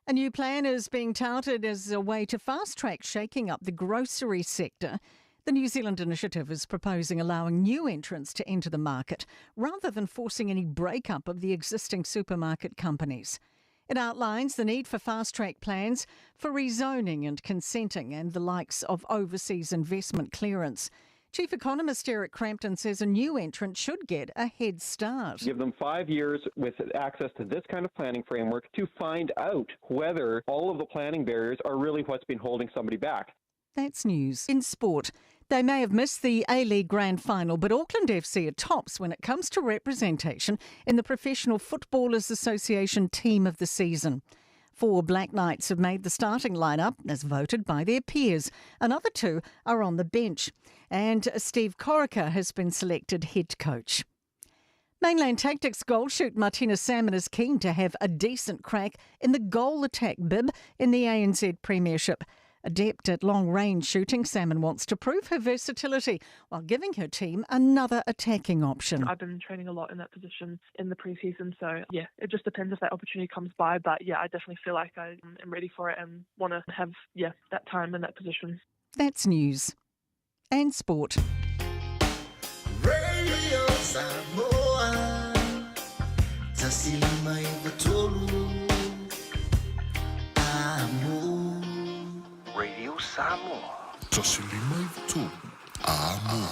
A new plan is being touted as a way to fast track shaking up the grocery sector. The New Zealand initiative is proposing allowing new entrants to enter the market rather than forcing any breakup of the existing supermarket companies. It outlines the need for fast track plans for rezoning and consenting and the likes of overseas investment clearance. Chief Economist Eric Crampton says a new entrant should get a head start. Give them 5 years with access to this kind of planning framework to find out whether all of the planning barriers are really what's been holding somebody back. That's news. In sport, they may have missed the A-League Grand Final, but Auckland FC are tops when it comes to representation in the Professional Footballers Association Team of the Season. 4 Black Knights have made the starting lineup as voted by their peers. Another 2 are on the bench. And Steve Corica has been selected head coach. Mainland Tactics goal shoot Martina Salmon is keen to have a decent crack in the goal attack bib in the ANZ Premiership. Adept at long-range shooting, Salmon wants to prove her versatility while giving her team another attacking option. I've been training a lot in that position in the pre-season, so it just depends if that opportunity comes by. But I definitely feel like I am ready for it and want to have that time in that position. That's news and sport. Radio Samoa, 159 Amo. Radio Samoa, 159 Amo.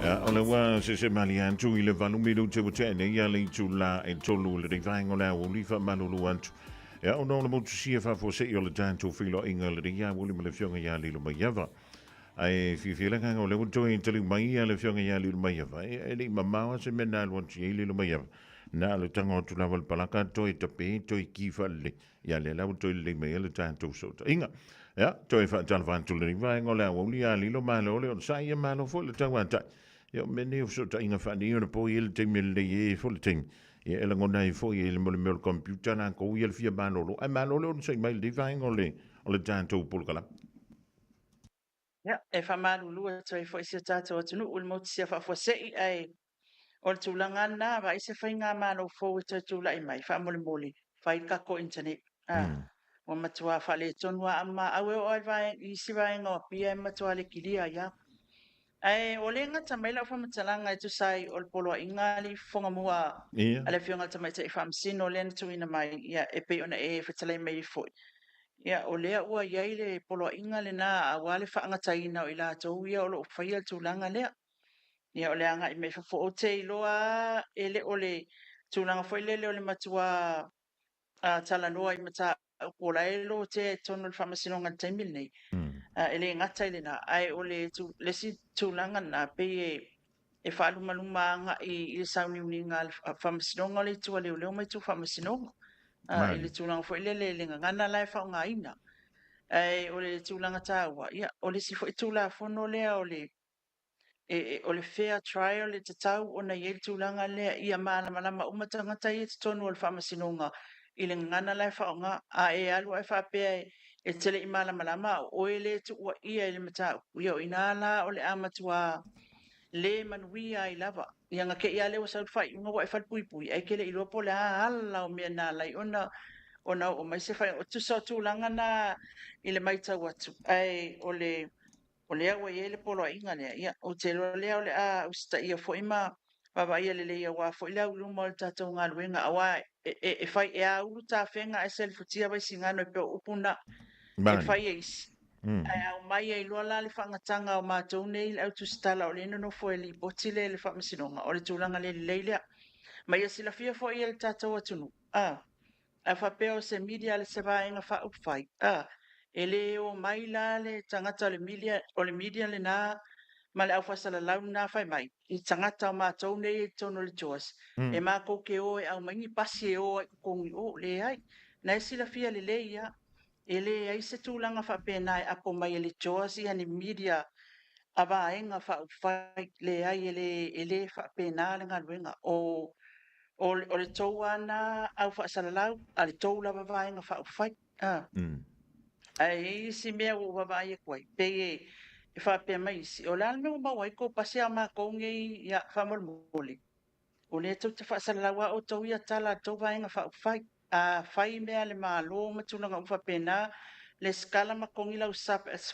Ia, o le ua sese malie atu i le 8 minute ua tea nei ia le itula e 3 le vaega o le aoauli faamalulu atu. Ia, ona o le motusia faafuasei o le tatou feiloaiga i lenei aoauli ma le Afioga ia Lilomaiava. Ae fiafia le agaga o lea ua toe taliu mai ia le Afioga ia Lilomaiava, ia e le i mamao lava se mea na alu atu i ai Lilomaiava. Na o le tago atu lava o le palaka toe tape toe ki faalelei. Ia lea la ua toe lelei mai ai le tatou fesootaiga. Ia, toe faatalofa atu lenei vaega o le aoauli ia lilo malo le onosai ia malo foi le tauatai. Ia o mea nei o fesootaiga faaneionapo e i ai le taimi e lelei ai foi le taimi. Ia e lagona ai foi e le mo le mea o le computer latou ia le fia malolo. Ae malo le onosai mai i lenei vaega o le, o le tatou polokalame. Ia, e faamalulu atu ai foi si o tatou atunuu i le motusia faafuasei, ae o le tulaga lava lena, vaai se faigamalo fou e toe tulai mai, faamolemole, fai le tatou internet. Ua matua faaletonu lava a maau e oo lava i isi vaega o Apia e matua le kilia ai lava. Ae ua le gata mai lau faamatalaga e tusa ai o le poloaiga a le fofoga mua a le Afioga i le Tamaitai Faamasino lea na tuuina mai, ia, e pei ona e fetalai mai ai foi. Ia, o lea ua i ai le poloaiga lena aua le faagataina o i latou ia o lo o faia le tulaga lea. Ia, o le agai mai fafo. Ou te iloa lava e le o le tulaga foi lele o le matua talanoa i mataupu o la e lotea i totonu o le Faamasinoga i le taimi lenei. E le gata i lena, ae o le isi tulaga lena, pei e faalumaluma agai i le sauniuniga a le Faamasinoga o le Itu a Leoleo ma Itu Faamasinoga, i le tulaga foi lele i le gagana la e faaaogaina. Ae o le tulaga taua, ia, o le isi foi Tulafono lea o le o le fair trial e tatau ona i ai le tulaga lea ia malamalama uma tagata ia i totonu o le Faamasinoga i le gagana la e faaaoga. A e alu ae faapea e te le i malamalama a o oe lea e tuuaia i le mataupu, ia o i ina la o le a matua le manuia ai lava. Ia na te i lava lea ua sau le faaiuga ua e falepuipui ae e te le i iloa po o le a ala o mea na ala ai ona oo mai se faaiuga. Tusa o tulaga na i le matau atu, ae o le O lea ua i ai le poloaiga lea, ia, ou te iloa lea o le a usitaia foi ma vaavaaia lelei aua foi le au i luma o le tatou galuega, aua e fai e aulu tafega ae selefutia Vaisigano e pei o upu na e fai e isi. Ae a omai ai loa la le faagataga o matou nei le au tusitala o lea e nonofo e lipoti le le Faamasinoga, o le tulaga le lelei lea. Ma ia silafia foi e le tatou atunuu, a. A faapea o se media le se vaega faaupufai, a, e le o mai la le tagata o le media, o le media lena ma le aufaasalalau lena fai mai i tagata o matou nei e i totonu o le JOS, e matou te o e aumai ni pasi e o ai i totonu i o. Leai. Na e silafia lelei lava, e leai se tulaga faapena e apo mai e le JOS ia ni media a vaega faaupufai. Leai, e le, e le faapena le galuega. O O le tou lava lena au faasalalau a le tou lava vaega faaupufai. Ae i ai isi mea ua ou vaavaai atu ai, pei e faapea mai isi, o le a le mea ua maua ai tou pasi a o matou nei, ia, faamolemole, o lea tou te faasalalau lava outou ia tala a le tou vaega faaupufai. A fai mea a le Malo ma tulaga uma faapena, lesitala ma togi lau sub as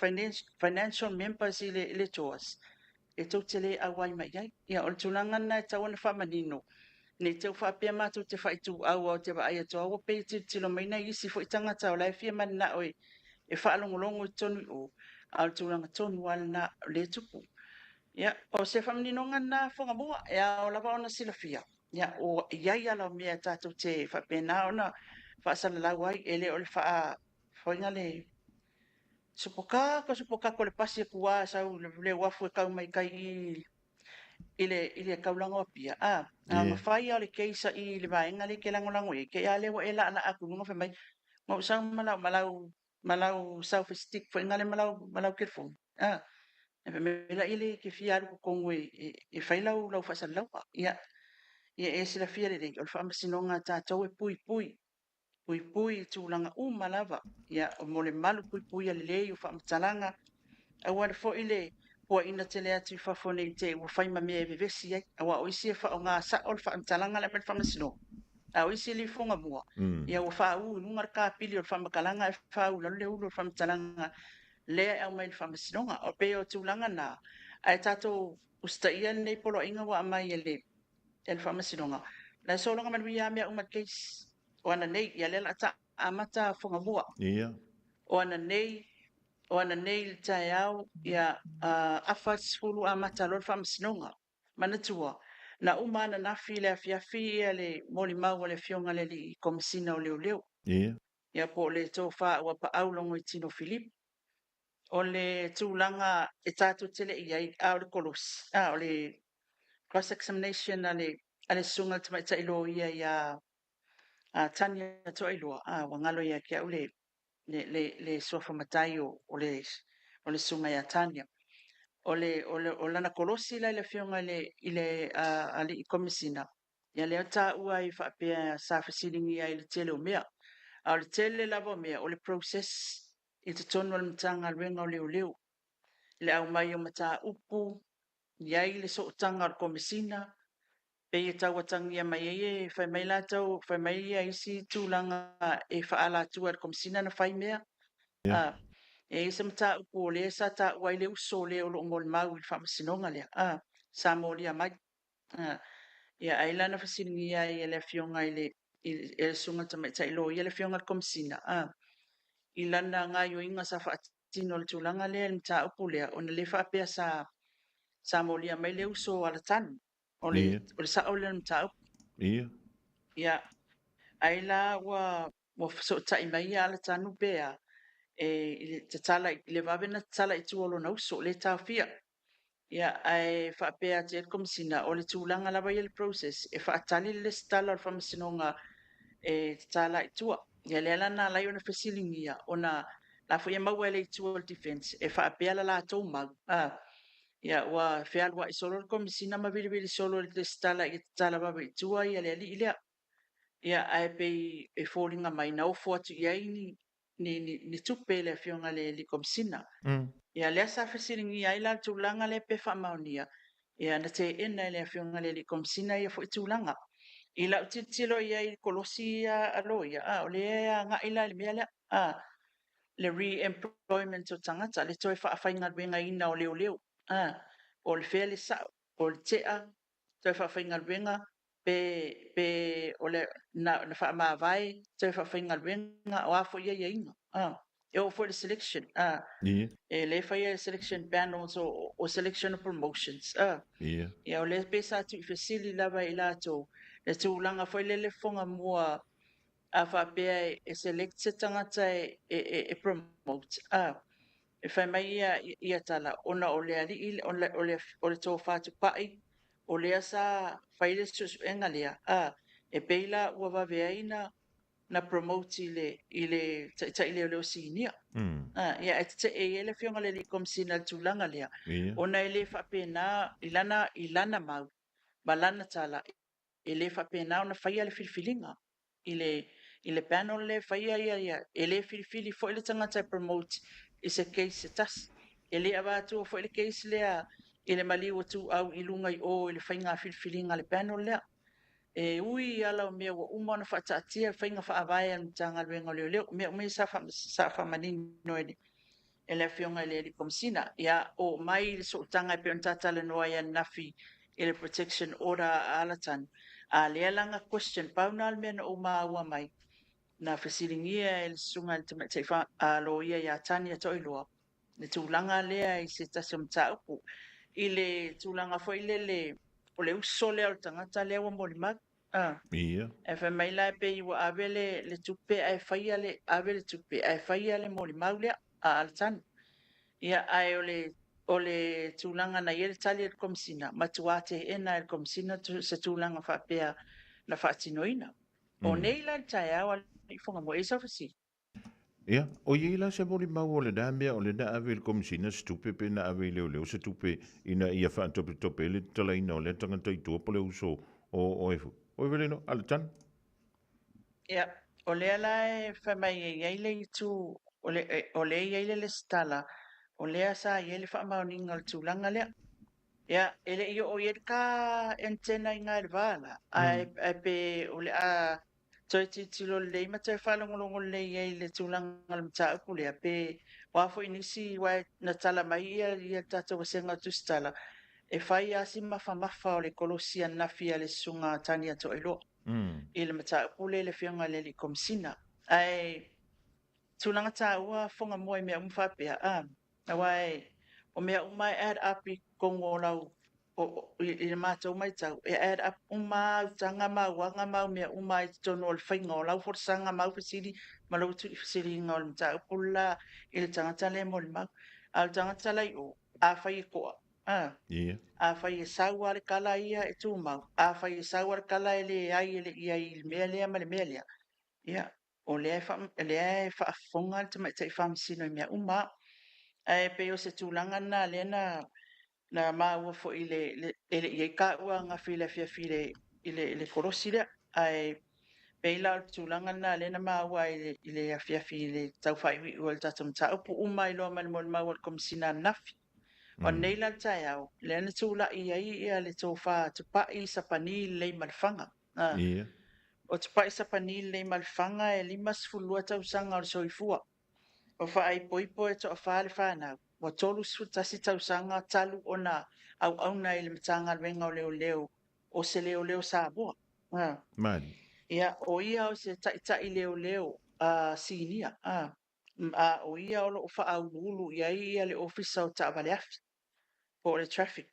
financial members i le JOS, e tou te le auai mai i ai. Ia, o le tulaga lena e tatau ona faamanino, ne i te i ua faapea matou te faaituau aua ou te vaai atu lava ua pei e tilotilo mai nai isi foi tagata o la e fia mananao e faalogologo i totonu i o, a o le tulaga tonu lava lena o lea e tupu. Ia, o se faamaninoga lena Fuagamua, e ao lava ona silafia, ia, ua i ai ala o mea tatou te faapena ona faasalalau ai, e le o le faafoiga le Sopokako, sopokako le pasi e tua sau le uafu e tau mai tai i le taulaga o Apia, a, na ona fai lava o le case i le vaega lea e te lagolago i ai, te i lava lea ua e laalaa atu i luga fai mai, na ou sau ma lau, ma lau, ma lau selfie stick foi lea ma lau, ma lau telefoni, a, fai mai lea e te fia alu i totonu e fai lau faasalalauga. Ia, ia e silafia lelei, o le faamasinoga a tatou e puipui puipui i tulaga uma lava, ia, mo le malu puipuia lelei o faamatalaga, aua foi le puaina tele atu i fafo nei te i ua fai ma mea e vevesi ai, aua o isi e faaaoga sao le faamatalaga lea mai le faamasinoga, a o isi e le fofoga mua, ia ua faaū i luga le kapili o le faamatalaga ae faaū i lalo le ulu o le faamatalaga lea e aumai i le faamasinoga. E pei o tulaga na, ae tatou usitaia lenei poloaiga ua aumai e le Faamasinoga. O la e sologa manuia lava mea uma i le case. O ananei, ia lea o le a amata Fuagamua. Ia. O ananei, O ananei i le taeao, ia, afa i le 10 amata loa le Faamasinoga. Manatua, na uma ananafi i le afiafi ia le molimau a le Afioga i le Alii Komesina o Leoleo. Ia po o le Tofa Auapaau Logoitino Filipe. O le tulaga e tatou te le i ai, a o le kolosi, a o le cross examination a le a le Susuga i le Tamaitai Loia ia Tania Toailoa, a ua galo ia te au le le, le, le suafa matai o, o le, o le susuga ia Tania. O, le, o, le, o lana kolosi la i le afioga i le, i le alii komesina, ia lea taua ai faapea sa fesiligia ai le tele o mea. A o le tele lava o mea, o le process i totonu o le Matagaluega o Leoleo. Le aumai o mataupu, i ai le sootaga o le Komesina, pei e tau atagia mai ai e fai mai latou, fai mai ia isi tulaga e faaalatua e le Komesina na fai mea. Yeah. E i ai se mataupu o lea sa taua ai le uso lea o lo o molimau i le faamasinoga lea, sa molia mai. Ia, ai la na fesiligia ai e le afioga i le, i le susuga tamaitai loia le afioga i le Komesina, i lana gaoioiga sa faatino i le tulaga lea i le mataupu lea, ona lea faapea sa, sa molia mai le uso Alatanu. O le, o le sao lea o le mataupu. Ia, ai la ua, ua fesootai mai ia Alatanu pe a, e, i le tatala, i le vave ona tatala i tua o lona uso, lea e taofia. Ia, ae faapea atu i ai le Komesina, o le tulaga lava ia i le process, e faatali le resitala o le Faamasinoga e tatala i tua. Ia, lea la na ala ai ona fesiligia, ona la foi e maua e le itu o le defense, e faapea la latou mau, ia, ua fealuai solo le Komesina ma vilivili solo i le resitala ia tatala vave i tua ia le alii lea. Ia, ae pei e foliga mai na ofo atu i ai ni ni, ni, ni tupe i le afioga i le alii Komesina. Ia, lea sa fesiligia ai la le tulaga lea pe faamaonia, ia, na teena e le afioga i le alii Komesina ia foi tulaga. I lau tilotilo i ai i kolosi ia a loia, o lea e agai la i le mea lea, le re-employment o tagata, le toe faafaigaluegaina o leoleo, po o le fea le sao, po o le tea, toe faafaigaluega, pe, pe o le, na, na faamavae, toe faafaigaluega, o a foi aiaiga. E oo foi i le selection. E le faia e selection panels o, o selection of promotions. Ia, o lea pei sa tuufesili lava i latou, le tulaga foi lele fofoga mua a faapea e select se tagata e, e, e, e promote. E fai mai ia, ia tala, ona o le alii, o le, o le, o le tofa tupai, o lea sa fai le suesuega lea, e pei la ua vave ai na, na promote i le, i le taitai leoleo sinia. Ia, e tetee i ai le afioga i le alii Komesina i le tulaga lea, ona e le faapena i lana, i lana mau ma lana tala, e le faapena ona faia le filifiliga i le, i le panel lea e faia ia, ia, e le filifili foi le tagata e promote i se case se tasi. E le avatua foi le case lea i le maliu o Tuau i luga i o i le faiga filifiliga a le panel lea. E ui i ala o mea ua uma ona faataatia faiga faavae a le Matagaluega o Leoleo, mea uma ia sa, sa faamanino e le, e le Afioga i le Alii Komesina. Ia, oo mai le sootaga e pei ona ta talanoa ai ananafi i le protection order a Alatanu. A lea la na question, pau na o le mea na ou maua mai, na fesiligia e le susuga i le tamaitai loia ia Tania Toailoa, le tulaga lea i se tasi o mataupu. I le tulaga foi lele, o le uso lea o le tagata lea ua molimau. Ia. E fai mai la e pei ua ave le, le tupe ae faia le, ave le tupe ae faia le molimau lea a Alatanu. Ia, ae o le, o le tulaga na i ai le tali a le Komesina, matua teena e le Komesina se tulaga faapea na faatinoina. O nei la i le taeao a Fogamoe, e i ai sau fesili? Ia, o i ai la se molimau o lena mea o lea na ave i le Komesina se tupe pe na ave i leoleo se tupe ina ia faatopetope ai le tatalaina o lea tagata i tua po o le uso o oe foi. Oi Veleno, Alatanu. Ia, o lea la e fai mai e i ai le itu, o le, o lea e i ai le lesitala, o lea sa i ai le faamaoniga o le tulaga lea. Ia, e le i oo i ai le ta antenna i ina i le va la, ae, ae pe o le a toe tilotilo lelei ma toe faalogologo lelei i ai i le tulaga o le mataupu lea, pe o a foi nisi, aua na tala mai ia, ia le tatou vasega o Tusitala, e fai lava si mafamafa o le kolosi ananafi a le Susuga a Tania Toailoa i le mataupu lea i le Afioga i le Alii Komesina. Ae tulaga taua fogamoa i mea uma faapea, a, aua e, o mea uma e add up i totonu o lau, i le matou matau, e add up uma lava au taga ma au aga ma au mea uma i totonu o le faiga o lau folasaga ma au fesili ma lou fesiliga o le mataupu le la i le tagata lea e molimau. A o le tagata la i o, afai e to'a, a, afai e sau lava le tala ia e tumau, afai e sau lava le tala e leai e le i ai i le mea lea ma le mea lea, ia, o lea e, lea e faafofoga le tamaitai faamasino i mea uma. Ae pei o se tulaga lena lea na maua foi i le, e le i ai taua ananafi i le afiafi i le kolosi lea. Ae pei la o le tulaga lena lea na maua i le afiafi i le tau faaiuiu o le tatou mataupu uma ai loa ma le molimau a le Komesina ananafi. O nei la le taeao, lea na tulai ai ia le tofa Tupai Sapani Leleimalefanga. O Tupai Sapani Leleimalefanga e 52 tausaga o le soifua. O faaipoipo e toafa le fanau. Ua 31 tausaga talu ona auauna i le Matagaluega o Leoleo o se leoleo Samoa. Mani. Ia, o ia o se taitai leoleo sinia. A o ia o lo o faauluulu i ai ia le Ofisa o Taavale Afi, po o le traffic.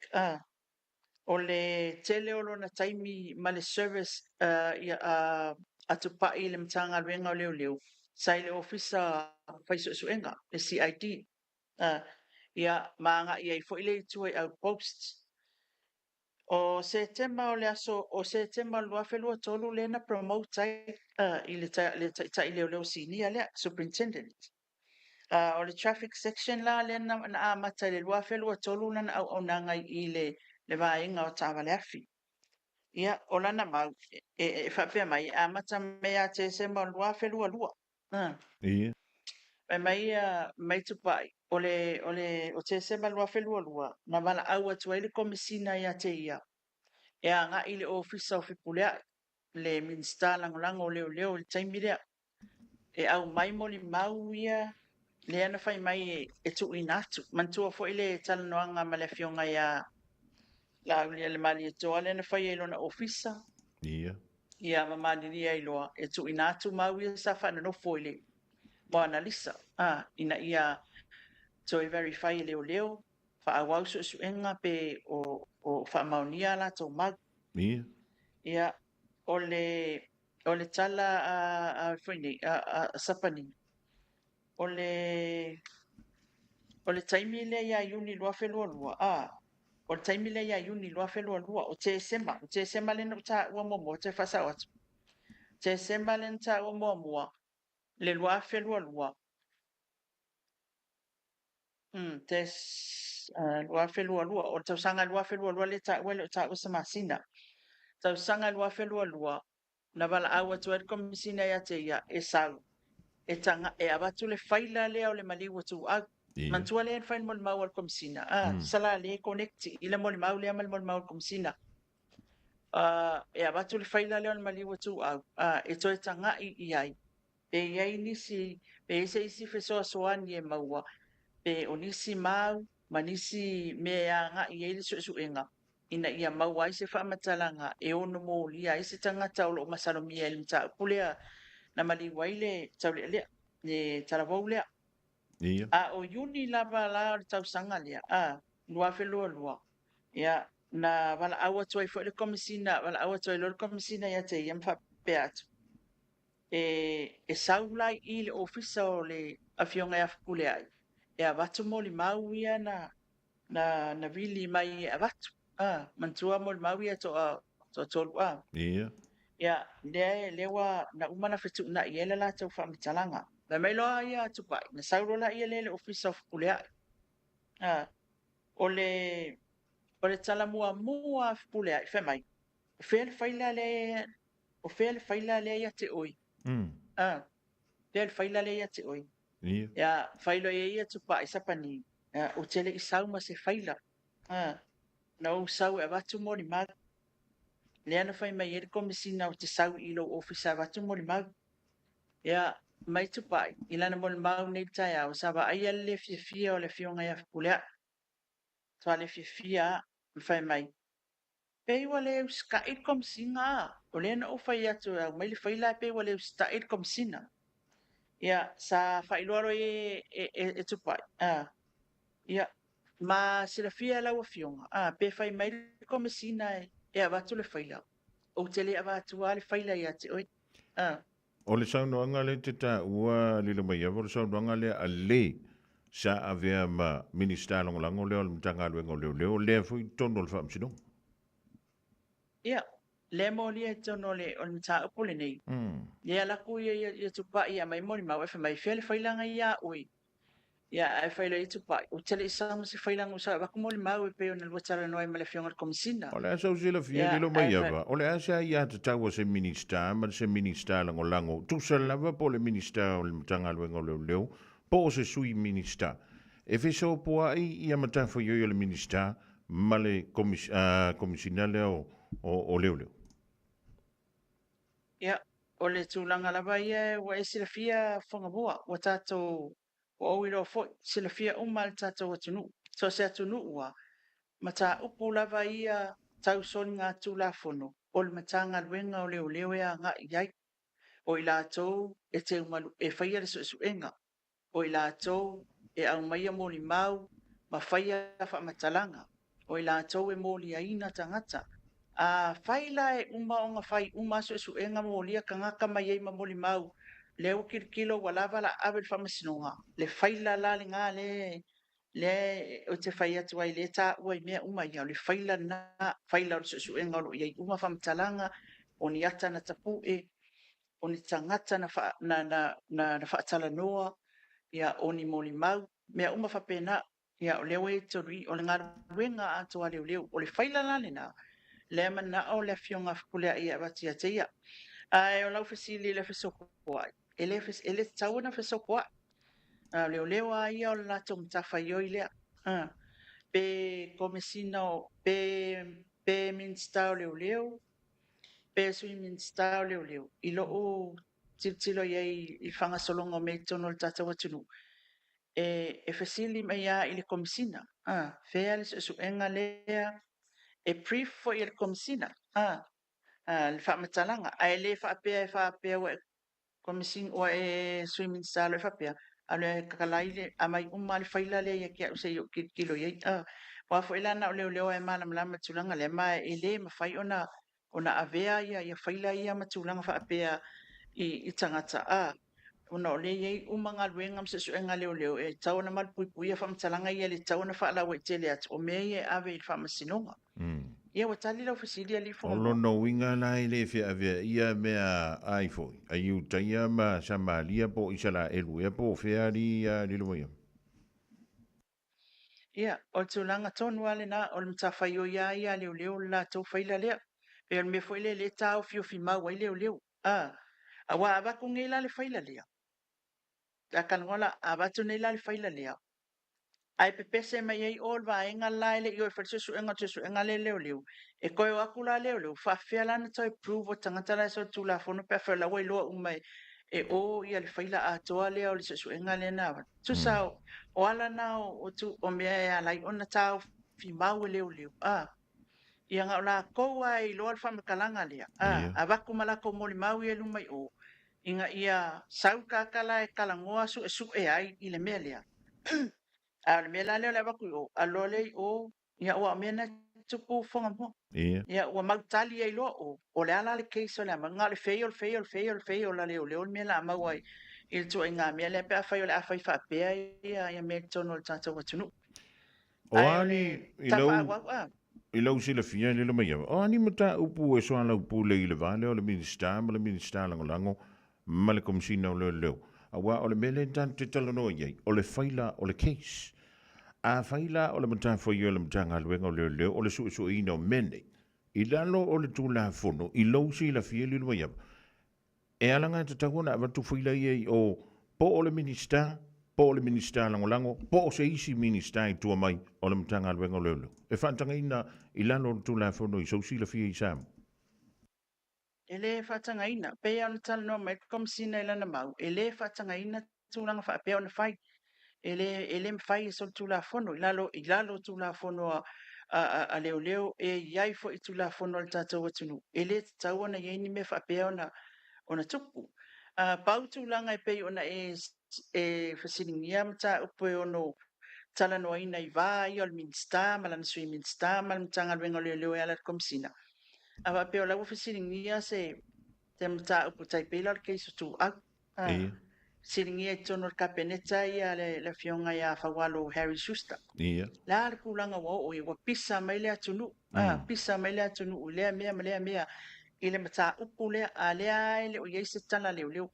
O le tele o lona taimi ma le service a Tupai i le Matagaluega o Leoleo, sa i le Ofisa Fai Suesuega, le CID. Ia, ma agai ai foi le itu i outposts. O Setema o le aso, o Setema o le 2023 lea na promote ai i le taitai leoleo sinia lea, superintendent. O le traffic section la lea na amata i le 2023 lana auaunaga i le vaega o taavale afi. Ia, o lana mau, e faapea mai, e amata mai ia Tesema o le 2022. Fai mai mai Tupai, o Tesema 2022, na valaau atu ai le Komesina ia te ia, e agai i le Ofisa o Fepuleai, le Minisita Lagolago o Leoleo i le taimi lea, e aumai molimau ia lea na fai mai e tuuina atu. Manatua foi le talanoaga ma le afioga ia Laaulialemalietoa lea na faia i lona ofisa. Ia ma malilie ai loa e tuuina atu mau ia sa faanonofo i le Moana Lisa, ina ia toe verify e leoleo, faaauau suesuega pe o faamaonia a latou mau. Ia, o le tala a foi nei, a Sapani, o le taimi lea ia Iuni 2022, o le taimi lea ia Iuni 2022, o Tesema, o Tesema lea na ou taua muamua, toe faasao atu. Tesema lea na taua muamua, le 2022, 2022, o le tausaga 2022 lea taua e le o taua se masina. Tausaga 2022, na valaau atu ai le Komesina ia te ia e sau, e avatu le faila lea o le maliu o tuau. Manatua lea na fai le molimau a le Komesina. Sa la le connect i le molimau lea ma le molimau a le Komesina. E avatu le faila lea o le maliu o tuau, e toe tagai i ai. Pe i ai nisi, pe i se isi fesoasoani e maua, pe o nisi mau ma nisi mea e agai ai le suesuega, ina ia maua ai se faamatalaga e ono molia ai se tagata o lo o masalomia i le mataupu lea na maliu ai le taulealea, le talavou lea. A o Iuni lava la o le tausaga lea, 2022, ia, na valaau atu ai foi le Komesina, valaau atu ai loa le Komesina ia te ia ma faapea atu, e sau la i le ofisa o le afioga ia Fepuleai, e avatu molimau ia na vili mai e avatu. Manatua molimau ia toa tolu. Ia, lea ua na uma na fetuunai ai le latou faamatalaga. Fai mai loa ia Tupai, na sau loa laia lea i le ofisa o Fepuleai. O le tala muamua a Fepuleai, fai mai, o fea le faila lea, o fea le faila lea ia te oe. Fea le faila lea ia te oe. Ia, failo e ia Tupai Sapani, o te le i sau ma se faila. Na ou sau e avatu molimau. Lea na fai mai ai le Komesina o te sau i lou ofisa avatu molimau. Ia, mai Tupai, i lana molimau nei le taeao, sa vaaia le le fiafia o le afioga ia Fepuleai. Toa le fiafia ma fai mai, pei ua le usitai le Komesina, o lea na ou fai atu e aumai le faila, pei ua le usitai le Komesina. Ia, sa faailoa loa e, e, e, e Tupai. A, ia, ma silafia e lau afioga, a, pe fai mai le Komesina e, e avatu le faila, ou te le avatua le faila ia te oe. A. O le saunoaga lea te taua lilo mai ava, o le saunoaga lea a le sa avea ma Minisita Lagolago lea o le Matagaluega o Leoleo, lea foi i totonu o le Faamasinoga. Ia, lea molia i totonu o le, o le mataupu lenei. Lea alu atu ia, ia, ia Tupai ia mai molimau, ae fai mai, fea le failaga ia oe? Ia, ae fai loa ia Tupai, ou te le i sau ma se failaga ua sau e avatu molimau e pei ona lua talanoa ai ma le afioga i le Komesina. O le a sau silafia Ia, lilo mai ae fai. ava, o le a se aiatatau a se Minisita ma se Minisita Lagolago, tusa lava po o le Minisita o le Matagaluega o Leoleo po o se Sui Minisita, e fesopoai ia matafaioi a le Minisita ma le Komesina lea o Leoleo. Ia, o le tulaga lava ia ua e silafia Fagavoa, ua tatou, ua ou iloa foi, silafia uma e le tatou atunuu. So o se atunuu lava, mataupu lava ia tau soligatulafono, o le Matagaluega o Leoleo e agai i ai. O i latou e teumalu, e faia le suesuega, o i latou e aumaia molimau ma faia faamatalaga, o i latou e moliaina tagata. A fai la e uma ona fai uma suesuega ma molia tagata mai ai ma molimau, lea ua tilotilo ua lava la ave i le faamasinoga, le faila la lena lea ou te fai atu ai, lea e taua i mea uma ia, o le faila lena, faila o le suesuega o lo o i ai uma faamatalaga, o ni ata na tapue, o ni tagata na, fa, na, na, na, na faatalanoa, ia, o ni molimau, mea uma faapena. Ia, o lea ua i totonu i, o le galuega atoa a leoleo. O le faila la lena, lea manao le afioga a Fepuleai e avatu ia te ia. Ae o lau fesili i le fesopoai, e le, e le tatau ona fesopoai. A o leoleo lava ia o le latou matafaioi lea. A, pe komesina o, pe, pe Minisita o Leoleo, pe Sui Minisita o Leoleo, i lou tilotilo i ai i le faagasologa o mea i totonu o le tatou atunuu, e fesili mai lava i le Komesina, a, fea le suesuega lea, e brief foi e le Komesina, a, le faamatalaga, ae le faapea e faapea ua Komesina, ua e Sui Minisita loa e faapea, alu e takalai le, aumai uma le faila lea ia te au se i ou tilotilo i ai. Aua foi la na o leoleo lava e malamalama i le tulaga lea, ma e le mafai ona avea ia faila ia ma tulaga faapea i tagata, ona o lea e i ai uma galuega ma suesuega a leoleo e tatau ona malupuipuia faamatalaga ia, e le tatau ona faalauaitele atu, o mea ia e ave i le faamasinoga. Ia ua tali lau fesili alii O Fofoga. lona uiga la e le feaveaia mea ai foi, a Iutaia ma Samaria po o Isaraelu ea po o fea alii ia lilo mai ai. Ia, o le tulaga tonu lava lena, o le matafaioi lava ia a leoleo le latou faila lea. Pei o le mea foi lea lea e taofiofi mau ai leoleo. A, aua a avatu nei la le faila lea, a talanoa la, a avatu nei la le faila lea, ae pepese mai ai o le vaega la e le i o e fai le suesuega, o le suesuega lea leoleo, e toe o atu la leoleo, faafefea la ona toe prove o tagata la e solitulafono pe afai o la ua iloa uma e o ia le faila atoa lea o le suesuega lea na avatu. Tusa o ala na o mea e ala ai ona taofi mau e leoleo. A, ia na o latou lava e iloa le faamatalaga lea. A, avatu ma latou molimau ia i luma i o, ina ia sau le tagata la e talanoa suesue ai i le mea lea. A o le mea la lea o le avatu i o, alu loa lea i o, ia ua o mea na tupu Fogamoa. Ia ua mautali ai loa o, o le a la le case o le a mau, na o le fail, fail, fail, fail a leoleo le mea la a maua ai i le ituaiga mea lea pe afai o le a fai faapea ia mea i totonu o le tatou atunuu. O Ae o a le ni i lau tafaaauau a. i lau silafia lilo mai ava, o a ni mataupu e soalaupule i le va lea o le Minisita ma le Minisita Lagolago ma le Komesina o Leoleo, aua o le mea lea tatou te talanoa i ai, o le faila o le case. Afai la o le matafaioi a le Matagaluega o Leoleo o le suesueina o mea nei, i lalo o le Tulafono, i lou silafia lilo mai ava, e alagatatau ona avatu faila ia i o, po o le Minisita, po o le Minisita Lagolago, po o se isi Minisita i tua mai o le Matagaluega o Leoleo, e faatagaina i lalo o le Tulafono i sou silafia i Samoa. E le faatagaina, pei lava ona talanoa mai le Komesina i lana mau, e le faatagaina tulaga faapea ona fai. E le, e le mafai e solitulafono i lalo, i lalo o Tulafono a, a, a, a leoleo, e i ai foi Tulafono a le tatou atunuu. E le tatau ona i ai ni mea faapea ona, ona tupu. Pau tulaga e pei ona e e fesiligia mataupu e ono talanoaina i va ia o le Minisita ma lana Sui Minisita ma le Matagaluega o Leoleo e ala i le Komesina. A faapea o la ua fesiligia se mataupu tai pei la o le case o Tuuau. Fesiligia i totonu o le Kapeneta ia le Afioga ia Faualo Harry Schuster. Le a le tulaga ua oo i ai, ua pisa mai le atunuu, pisa mai le atunuu i lea mea ma lea mea i le mataupu lea, a o lea lava e le o i ai se tala a leoleo.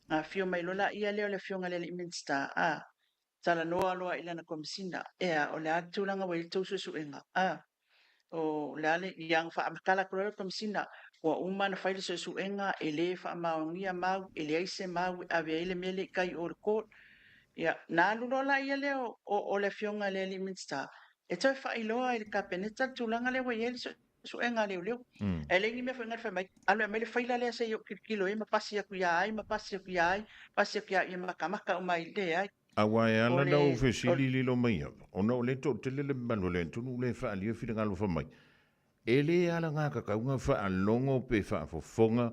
Afio mai loa laia lea o le Afioga i le alii Minisita, talanoa loa i lana Komesina, ea, o le a le tulaga ua i ai le tou suesuega? O le a le, ia ona faamatala atu loa lea o le Komesina, ua uma ona fai le suesuega, e le faamaonia mau, e leai se mau e ave ai le mea lea i tai i o i le court. Ia, ona alu loa laia lea o le Afioga i le alii Minisita e toe faailoa i le Kapeneta le tulaga lea ua i ai le suesuega a leoleo. Ae leai ni mea foi na fai mai, alu e aumai le faila lea se i ou tilotilo i ai ma pasi atu ia ai, ma pasi atu ia ai, pasi atu ia ai, ia matamata uma ai, leai. Aua e ala ona ou fesili lilo mai ava, ona o lea toatele le mamalu o le atunuu lea e faaalia finagalo fai mai, e le alagatatau faalogo pe faafofoga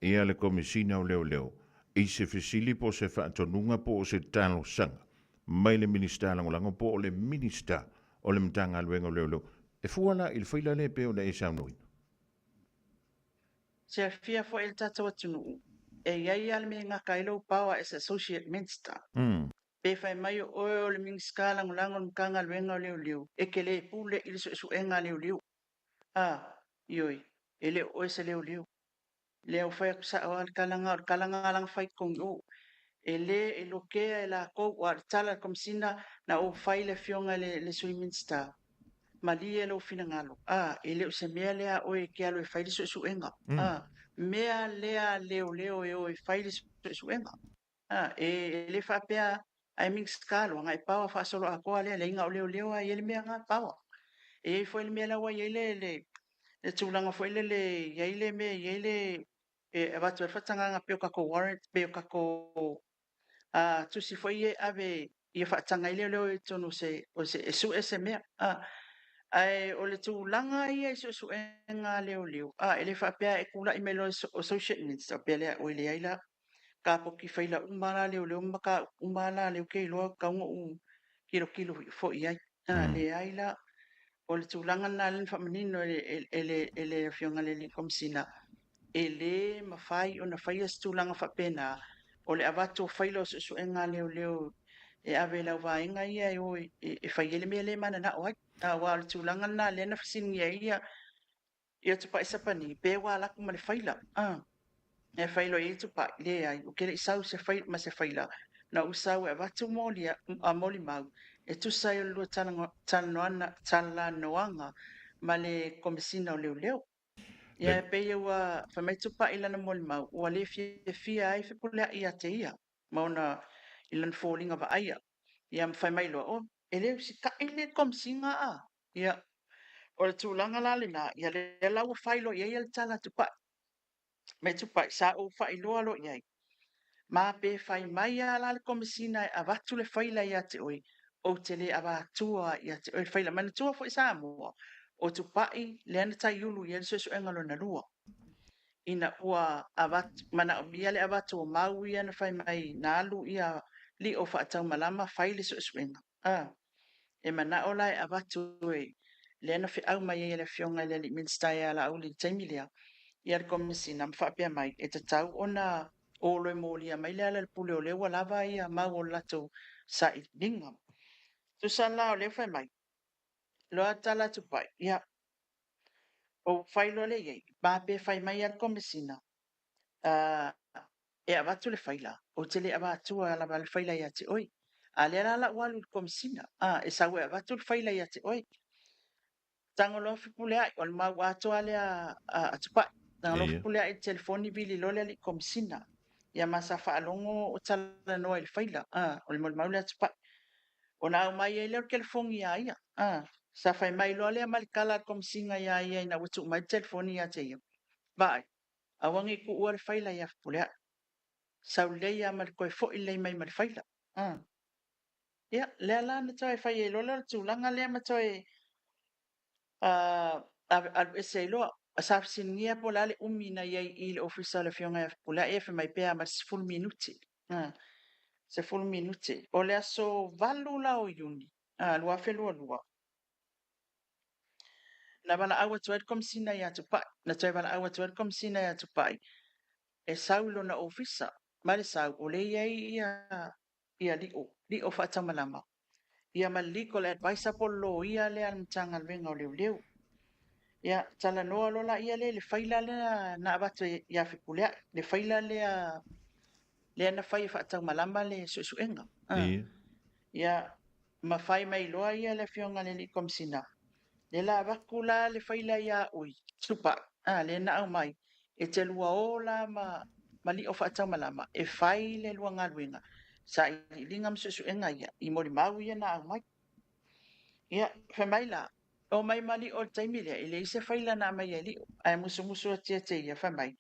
ia le Komesina o Leoleo i se fesili po o se faatonuga po o se talosaga mai le Minisita Lagolago po o le Minisita o le Matagaluega o Leoleo. E fua la i le faila lea e pei ona e saunoaina. Silafia foi e le tatou atunuu, e i ai lava le mea e gata ai lou power as Associate Minster. Pe fai mai o oe o le Minisita Lagolago o le Matagaluega o Leoleo, e te le pule i le suesuega a leoleo. A, ioe, e le o oe se leoleo. Lea ua fai atu sao lava le tala lena, o le tala lena la na fai i totonu i o. E le e lokea e latou, aua o le tala a le Komesina, na ou fai i le Afioga i le Sui Minisita, malie lou finagalo, a, e le o se mea lea a oe e te alu e fai le suesuega, a, mea lea a leoleo e o e fai le suesuega. A, e le faapea a e Minisita loa ona e power faasoloatoa lea, leai na o leoleo lava e i ai le mea lena power. E i ai foi le mea la ua i ai le tulaga foi lele, e i ai le mea e i ai le, e avatu ai le faatagaga pei o tatou warrant, pei o tatou tusi foi ia e ave ia faataga ai leoleo i totonu o se, o se, e sue se mea. Ae o le tulaga ia i suesuega a leoleo, e le faapea e tulai mai loa Associate Minister faapea lea, oi leai la, kapoti faila uma la leoleo ma mataupu uma la lea ou te iloa e tatau ona ou tilotilo foi i ai. Leai la, o le tulaga lena lea na faamanino e le Afioga i le alii Komesina, e le mafai ona faia se tulaga faapena, o le avatu o faila o suesuega a leoleo e ave i le auvaega ia e o e fai ai le mea lea e mananao ai. Aua o le tulaga lena lea na fesiligia ai ia Tupai Sapani, pe ua alu atu ma le faila. E fai loa i ai Tupai, leai, ou te le i sau se faila, ma se faila, na ou sau e avatu molimau e tusa ai o le lua talanoaga ma le Komesina o Leoleo. Ia e pei ua fai mai Tupai i lana molimau, ua le fiafia ai Fepuleai ia te ia ma ona i lana foliga vaaia. Ia ma fai mai loa, oh, e le usitai le Komesina a? Ia, o le tulaga la lena, ia lea la ua fai loa i ai le tala a Tupai. Mai Tupai, sa ou faailoa loa i ai, ma pe fai mai lava la le Komesina e avatu le faila ia te oe, ou te le avatua ia te oe le faila. Manatua foi Samoa, o Tupai lea na taiulu i ai le suesuega lona lua, ina ua avatu, manaomia le avatu o mau ia na fai mai na alu ia Lio faataumalama fai le suesuega. E manao la e avatu e lea na feau mai ai e le Afioga i le alii Minisita ia Laauli i le taimi lea, ia le Komesina ma faapea mai, e tatau ona o loa e molia mai le ala i le pule o lea ua lava ia mau o le latou sailiiliga. Tusa la o lea fai mai, loa tala atu pai, ia, ou fai loa lea i ai, ma pe fai mai lava le Komesina, e avatu le faila, ou te le avatua lava le faila ia te oe. A lea la la ua alu i le Komesina, e sau e avatu le faila ia te oe. Tago loa Fepuleai, o le mau atoa lea a Tupai. Tago loa Fepuleai i le telefoni vili loa le alii Komesina. Ia ma sa faalogo o talanoa i le faila, o le molimau lea a Tupai. Ona aumai ai lea o le telefoni ia ia. Sa fai mai loa lea ma le tala a le Komesina ia ia ina ua tuu mai le telefoni ia te ia. Vaai, aua ne i tuua le faila ia Fepuleai. Sau lelei lava ma le toe foi lelei mai ma le faila. Ia, lea la na toe fai ai loa lea o le tulaga lea ma toe alu ese ai loa. Sa fesiligia po o le a le umi na i ai i le ofisa o le Afioga ia Fepuleai, ae fai mai pe a ma le 10 minute. 10 minute. O le aso 8 la o Iuni 2022, na valaau atu ai le Komesina ia Tupai, na toe valaau atu ai le Komesina ia Tupai e sau i lona ofisa, ma le sau o lea e i ai ia Lio, Lio Faataumalama, ia ma le legal advisor po o le loia lea a le Matagaluega o Leoleo. Ia, talanoa loa laia lea i le faila lea na avatu ia Fepuleai, le faila lea lea na fai e faataumalama le suesuega. Ia, ma fai mai loa ia le afioga i le alii Komesina, lea la avatu la le faila ia oe, Tupai, lea na aumai, e te lua o la ma Lio Faataumalama e fai le lua galuega, sailiiliga ma suesuega ia, i molimau ia na aumai. Ia, fai mai la, o mai ma Lio i le taimi lea, e leai se faila na aumai e Lio, ae musumusu atu ia te ia, fai mai,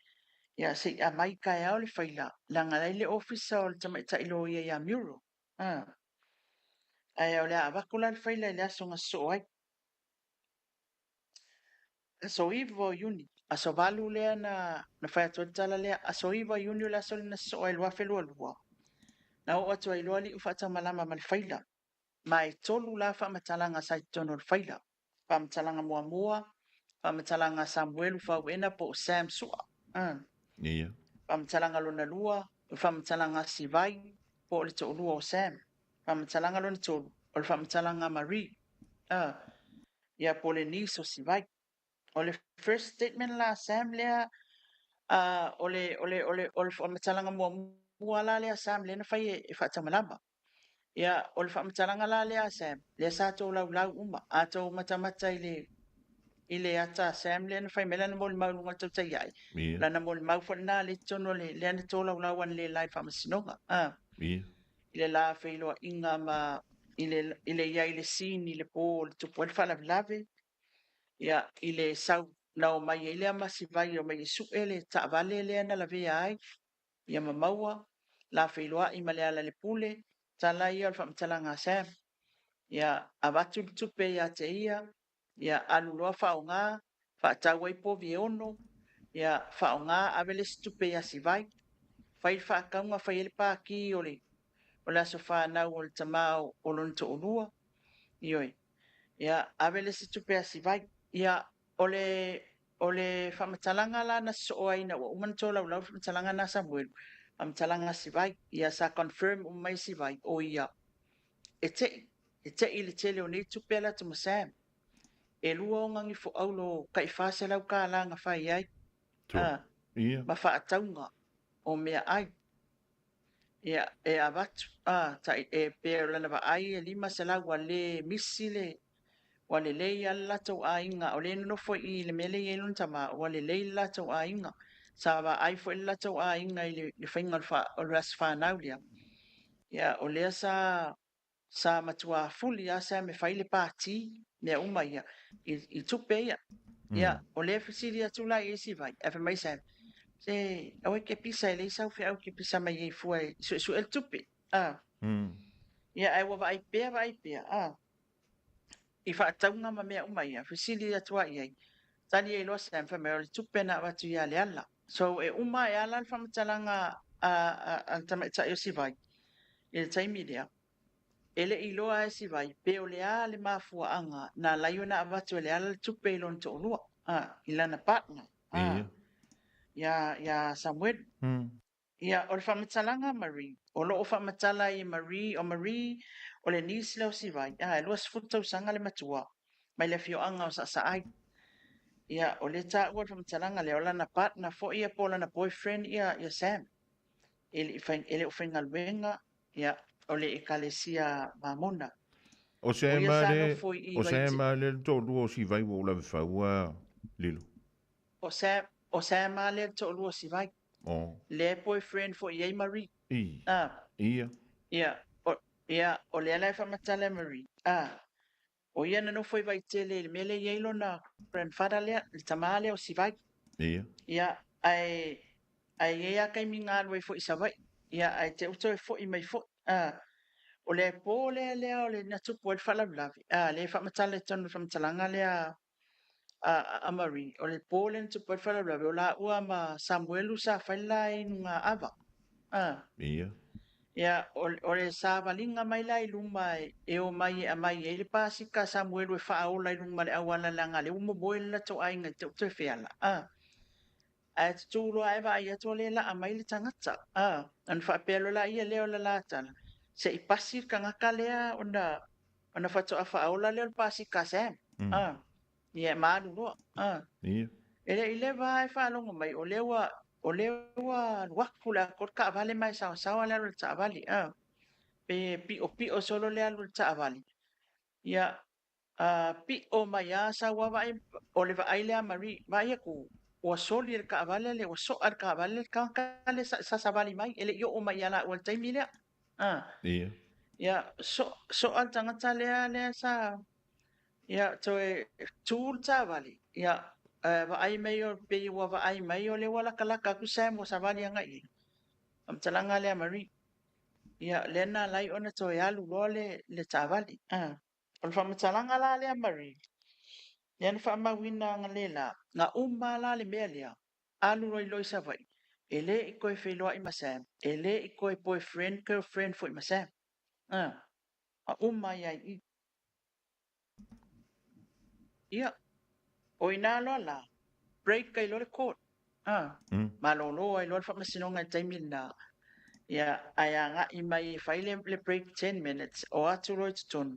ia se i aumai taeao le faila, leaga la i le ofisa o le tamaitai loia ia Muriel. Ae o le a avatu la le faila i le aso na sosoo ai. Aso 9 o Iuni, aso 8 lea na fai atu ai le tala lea, aso 9 o Iuni o le aso lea na sosoo ai 2022. Na oo atu ai loa Lio Faataumalama ma le faila. Ma e 3 la faamatalaga sa i totonu o le faila. Faamatalaga muamua, faamatalaga a Samuelu Fauena po o Sam Sua. Faamatalaga lona lua, o le faamatalaga a Sivai po o le toalua o Sam. Faamatalaga lona tolu, o le faamatalaga a Marie. Ia po o le niece o Sivai. O le first statement la a Sam lea, o le faamatalaga muamua la lea a Sam lea na fai e faataumalama. Ia, o le faamatalaga la lea a Sam, lea sa tolaulau uma. A tou matamata i le ata a Sam lea na fai mai lana molimau i luga o le tautai ae, lana molimau foi lena lea i totonu o le, lea na tolaulau analeila i le faamasinoga. I le la feiloaiga ma i le i ai i le scene i le po o le tupu ai le faalavelave, ia, i le sau na omai ai lea ma Sivai e omai e sue le taavale lea na lavea ai, ia ma maua, la feiloai ma Lealailepule, tala ia o le faamatalaga a Sam. Ia avatu le tupe ia te ia, ia alu loa faaaoga, faatau ai povi e 6, ia faaaoga ave le isi tupe ia Sivai, fai le faatauga, fai ai le pati o le aso fanau o le tama o lona toalua, ioe, ia ave le isi tupe a Sivai. Ia o le faamatalaga la na sosoo ai ina ua uma ona tolaulau le faamatalaga na Samuelu, faamatalaga Sivai, ia sa confirm uma mai Sivai, o ia, e tei le tele o nei tupe ala atu ma Sam. E 2 ogagifo aulo tai $400 na fai ai, ma faatauga o mea ai. Ia, e avatu, e pe o lana vaai e 500 ua le misi le, ua lelei lava le latou aiga, o le nonofo i le mea le i ai lona tama, ua lelei le latou aiga. Sa vaai foi le latou aiga i le faiga o le aso fanau lea. Ia, o lea sa matua fuli lava Sam e fai le pati, mea uma ia, i tupe ia. Ia, o lea fesili atu la i Sivai, ae fai mai Sam, se aua ke pisa e leai sau feau ke pisa mai ai fua e suesue le tupe. Ia, ae ua vaai pea, i faatauga ma mea uma ia, fesili atu ai ai. Tali ai loa Sam, fai mai o le tupe na avatu ia Leala. So, e uma e ala le faamatalaga a le tamaitai o Sivai, i le taimi lea. E le i loa e Sivai, pe o le a le mafuaaga na lai ona avatu e Leala le tupe i lona toalua, i lana partner, ia Samuel. Ia, o le faamatalaga Marie, o loo faamatala i Marie, o Marie, o le niece lea o Sivai, e 20 tausaga le matua, mai le afioaga o Saasaai. Ia, o le taua le faamatalaga lea, o lana partner foi ia po o lana boyfriend ia Sam. E le o faigaluega, ia, o le ekalesia Mamona. O Sam le toalua o Sivai ua ula faua Lilo. O Sam le toalua o Sivai. Le boyfriend foi ia Marie. Ia. Ia, o le ala e faamatala Marie. O ia na nofo i Vaitele i le mea lea i ai lona grandfather lea, le tama lea o Sivai. Ia. Ia, ae i ai a taimi na alu ai foi i Savaii. Ia, ae te uto e foi mai foi. O le po lea lea o le na tupu ai le faalavelave. Le faamatala i totonu o le faamatalaga lea a Marie, o le po lea na tupu ai le faalavelave, o laua ma Samuelu sa fai le la inuga ava. A. Ia. Ia, o le savaliga mai la i luma e omai e aumai ai le pasika a Samuelu e faaola i luma o le auala leaga o lea ua momoe le latou aiga i te i ua toe feala. A. Ae tutū loa ae vaai atu o lea e laa mai le tagata. A. Ona faapea loa laia lea o le la tala, se i pasi le tagata lea ona faatoa faaola lea o le pasika a Sam. A. Ia e malu loa. A. Ia. E le i leva lava e faalogo mai o lea ua o lea ua alu atu le atoa le taavale ma e saosaoa le alu a le taavale. A. Pe piopio solo le alu a le taavale. Ia, a pio mai lava sau lava vaai, o le vaai lea a Marie, vaai atu ua soli e le taavale le, ua soa e le taavale le tagata lea sa savali mai, e le i oo mai ia laua i le taimi lea. A. Ia. Ia, soa le tagata lea lea sa Ia, toe tu le taavale, ia, vaai mai o, pei ua vaai mai o lea ua latalata atu Sam ua savali agai i ai. Faamatalaga lea a Marie. Ia, lea na ala ai ona toe alu loa le taavale. O le faamatalaga la lea a Marie, lea na faamauina analeila, na uma la le mea lea, alu loa i loa i Savaii, e le i toe feiloai ma Sam, e le i toe boyfriend, girlfriend foi ma Sam. Na uma ai lava i i. Ia, o i ina loa la, break ai loa le court. Malolo ai loa le faamasinoga i le taimi lena. Ia, ae agai mai e fai le break 10 minutes, o atu loa i totonu,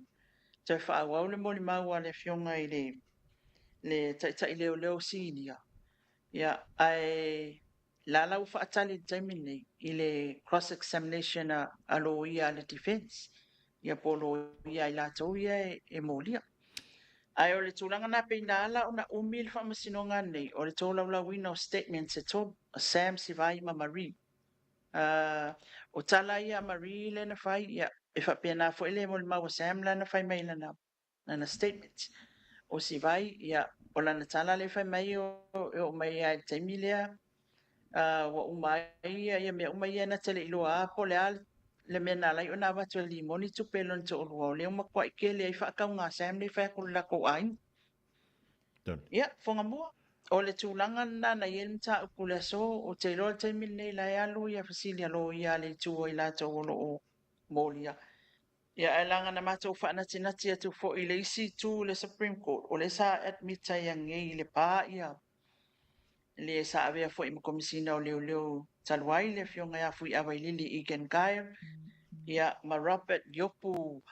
toe faaauau le molimau a le afioga i le taitai leoleo sinia. Ia, ae la la ua faatali i le taimi lenei i le cross examination a loia a le defence, ia po o loia a i latou ia e molia. Ae o le tulaga lena pei na ala ona umi le faamasinoga lenei, o le tolaulauina o statements e tolu, a Sam, Sivai ma Marie. O tala ia a Marie lea na fai, ia, e faapena foi le molimau a Sam la na fai mai i lana statement. O Sivai, ia, o lana tala lea fai mai e oo mai lava i le taimi lea, ua uma ai ia mea uma ia na te le i iloa lava po o le a le mea na ala ai ona avatu e le Limoni tupe i lona toalua, o lea ua matuai tele ai faatauga a Sam lea e fai atu i le latou aiga. Ia, Fuagamua, o le tulaga lena na i ai le mataupu i le aso, ou te iloa i le taimi lenei la e alu ia fesili a loia a le itu o i latou o lo o molia. Ia, ae leaga na matou faanatinati atu foi i le isi itu i le Supreme Court, o lea sa admit ai anei i Lepa ia le sa avea foi ma Komesina o Leoleo talu ai, le Afioga ia Fuiavailili Egan Geyer, ia, ma Robert Iopu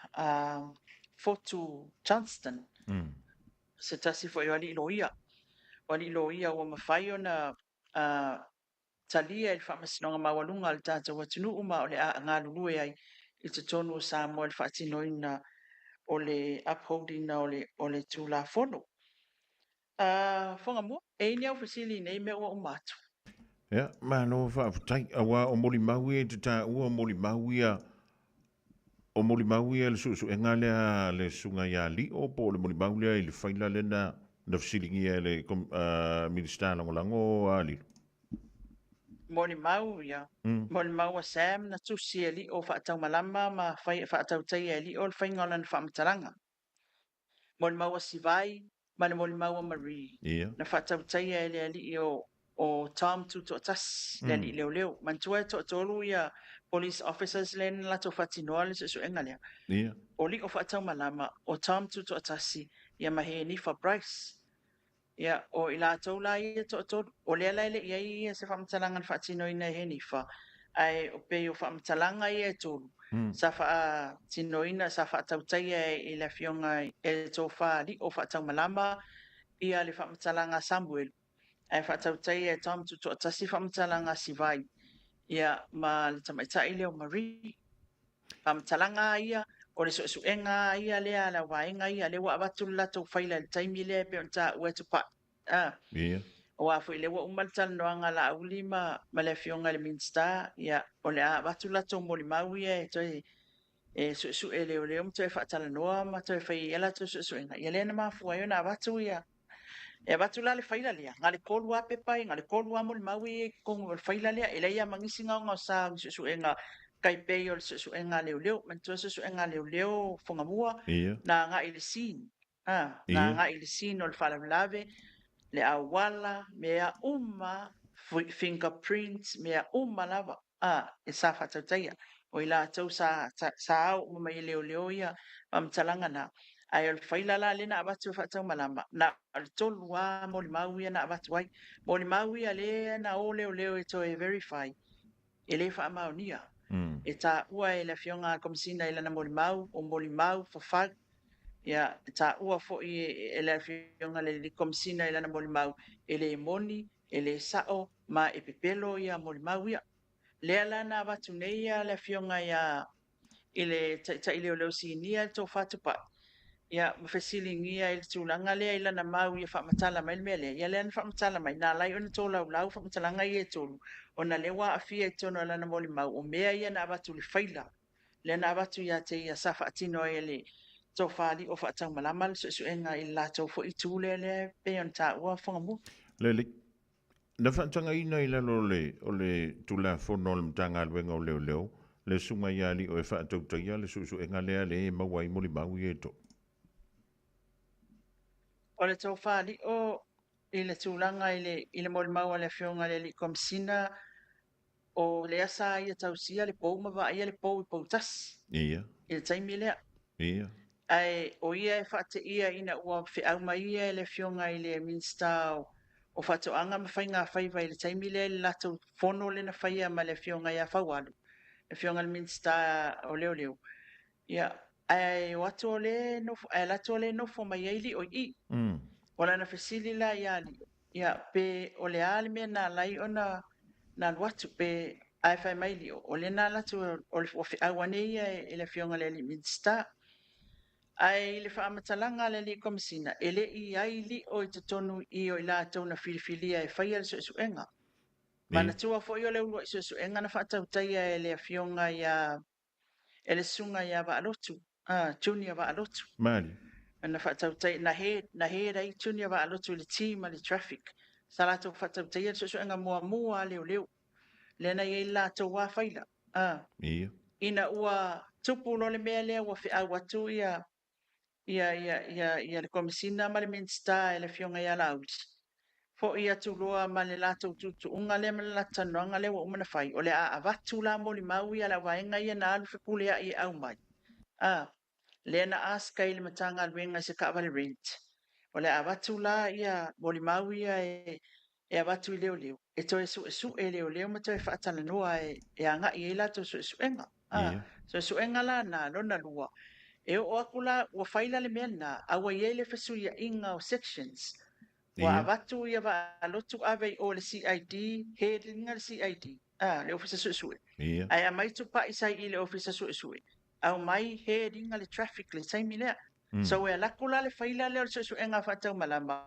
Fotu Johnston, se tasi foi o alii loia. O alii loia ua mafai ona talia i le Faamasinoga Maualuga a le tatou atunuu ma o le a galulue ai i totonu o Samoa i le faatinoina o le upholding o le Tulafono. Fuagamua, e i ai ni au fesili i nei mea ua uma atu? Ia, malo faafetai. Aua o molimau ia i te taua, o molimau ia, o molimau ia i le suesuega lea a le Susuga ia Lio po o le molimau lea i le faila lea na fesiligia e le Minisita Lagolago a Lilo? Molimau ia. Molimau a Sam na tusi e Lio faataumalama ma faatautaia e Lio le faiga o lana faamatalaga. Molimau a Sivai ma le molimau a Marie. Na faatautaia e le alii o Tom Tutoatasi, le alii leoleo. Manatua e toatolu ia police officers lea na latou faatinoa le suesuega lea. O Lio faataumalama, o Tom Tutoatasi, ia ma Henifa Bryce. Ia, o i latou la ia toatolu, o lea la e le i ai ia se faamatalaga na faatinoina e Henifa, ae pei o faamatalaga ia e tolu, sa faatinoina, sa faatautaia e le Afioga e le Tofa Lio Faataumalama ia le faamatalaga a Samuelu, ae faatautaia e Tom Tutoatasi faamatalaga a Sivai, ia, ma le tamaitai lea o Marie. Faamatalaga lava ia, o le suesuega lava ia lea a le vaega ia, lea ua avatu le latou faila i le taimi lea e pei ona taua e Tupai. A. Ia. Aua foi lea ua uma le talanoaga a Laauli ma le Afioga i le Minisita, ia, o le a avatu latou molimau ia e toe e suesue e leoleo ma toe faatalanoa ma toe fai ai a latou suesuega. Ia lea na mafua ai ona avatu ia E avatu la le faila lea, na o le 3 lava pepa na o le 3 lava molimau ia i totonu o le faila lea. E leai lava ma nisi gaogaosa o ni suesuega tai pei o le suesuega a leoleo. Manatua suesuega a leoleo Fuagamua, na agai i le scene. A, na agai i le scene o le faalavelave, le auala, mea uma, fingerprints, mea uma lava, a, e sa faatautaia. O i latou sa, sa ao uma mai e leoleo ia faamatalaga na. Ae o le faila la lea na avatu e faataumalama, na o le tolu lava molimau ia na avatu ai. Molimau ia lea na o leoleo e toe verify, e le faamaonia. E taua e le Afioga a le Komesina i lana molimau, o molimau fafau. Ia, e taua foi e le Afioga i le Komesina i lana molimau, e le moni, e le sao, ma e pepelo ia molimau ia. Lea la na avatu nei le Afioga ia i le Taitai Leoleo Sinia le Tofa Tupai, ia, ma fesiligia i le tulaga lea i lana mau ia faamatala mai le mea lea. Ia lea na faamatala mai, na ala ai ona tolaulau faamatalaga ia e tolu, ona lea ua aafia i totonu o lana molimau, o mea ia na avatu i le faila lea na avatu ia te ia sa faatino ai e le Tofa Alii o Faataumalama le suesuega i le latou foi itu lea lea e pei ona taua Fagamua. Lele, na faatagaina i lalo o le, o le Tulafono a le Matagaluega o Leoleo, le Susuga ia Alii e faatautaia le suesuega lea le e maua ai molimau ia e tolu. O le Tofa Alii i le tulaga i le, i le molimau a le Afioga i le Alii Komesina, O lea sa ia tausia le pou ma vaaia le pou i Poutasi. Ia. I le taimi lea. Ia. Ae o ia e faateia ina ua feau mai ia e le Afioga i le Minisita o Faatoaga ma Faiga Faiva i le taimi lea i le latou fono lea na faia ma le Afioga ia Faualo, le Afioga i le Minisita o Leoleo. Ia, ae o atu o lea e nofo, ae alu atu o lea e nofo mai ai Lio i i. O lana fesili la ia Lio, ia, pe o le a le mea na ala ai ona na alu atu, pe, ae fai mai Lio, o lea na alu atu o le, ua feau ane ia e le Afioga i le alii Minisita. Ae i le faamatalaga a le alii Komesina, e le i i ai Lio i totonu i i o i latou na filifilia e faia le suesuega. Manatua foi o le uluai suesuega na faatautaia e le Afioga ia e le susuga ia Vaalotu, Junior Vaalotu. Malie. Na faatautai, na head, na head ai Junior Vaalotu i le team a le traffic. Sa latou faatautaia le suesuega muamua a leoleo. Lea na i ai le latou lava faila. Ia. Ina ua tupu loa le mea lea ua feau atu ia ia, ia, ia, ia le Komesina ma le Minisita e le Afioga ia Laauli, foi atu loa ma le latou tuutuuga lea ma le latou talanoaga lea ua uma ona fai, o le a avatu la molimau ia a le auvaega ia na alu fepuleai e aumai, a, lea na ask ai le Matagaluega i se taavale rent, o le a avatu la ia molimau ia e, e avatu i leoleo, e toe suesue e leoleo ma toe faatalanoa e, e agai i ai latou suesuega. A, suesuega la na, lona lua, e oo atu la, ua fai la le mea lena, a ua i ai le fesuiaiga o sections, ua avatu ia Vaalotu ave i o i le CID, head ina le CID, a, le Ofisa Suesue. Ae aumai Tupai sa i i le Ofisa Suesue, aumai head ina le traffic le taimi lea. So e alu atu la le faila lea o le suesuega faataumalama,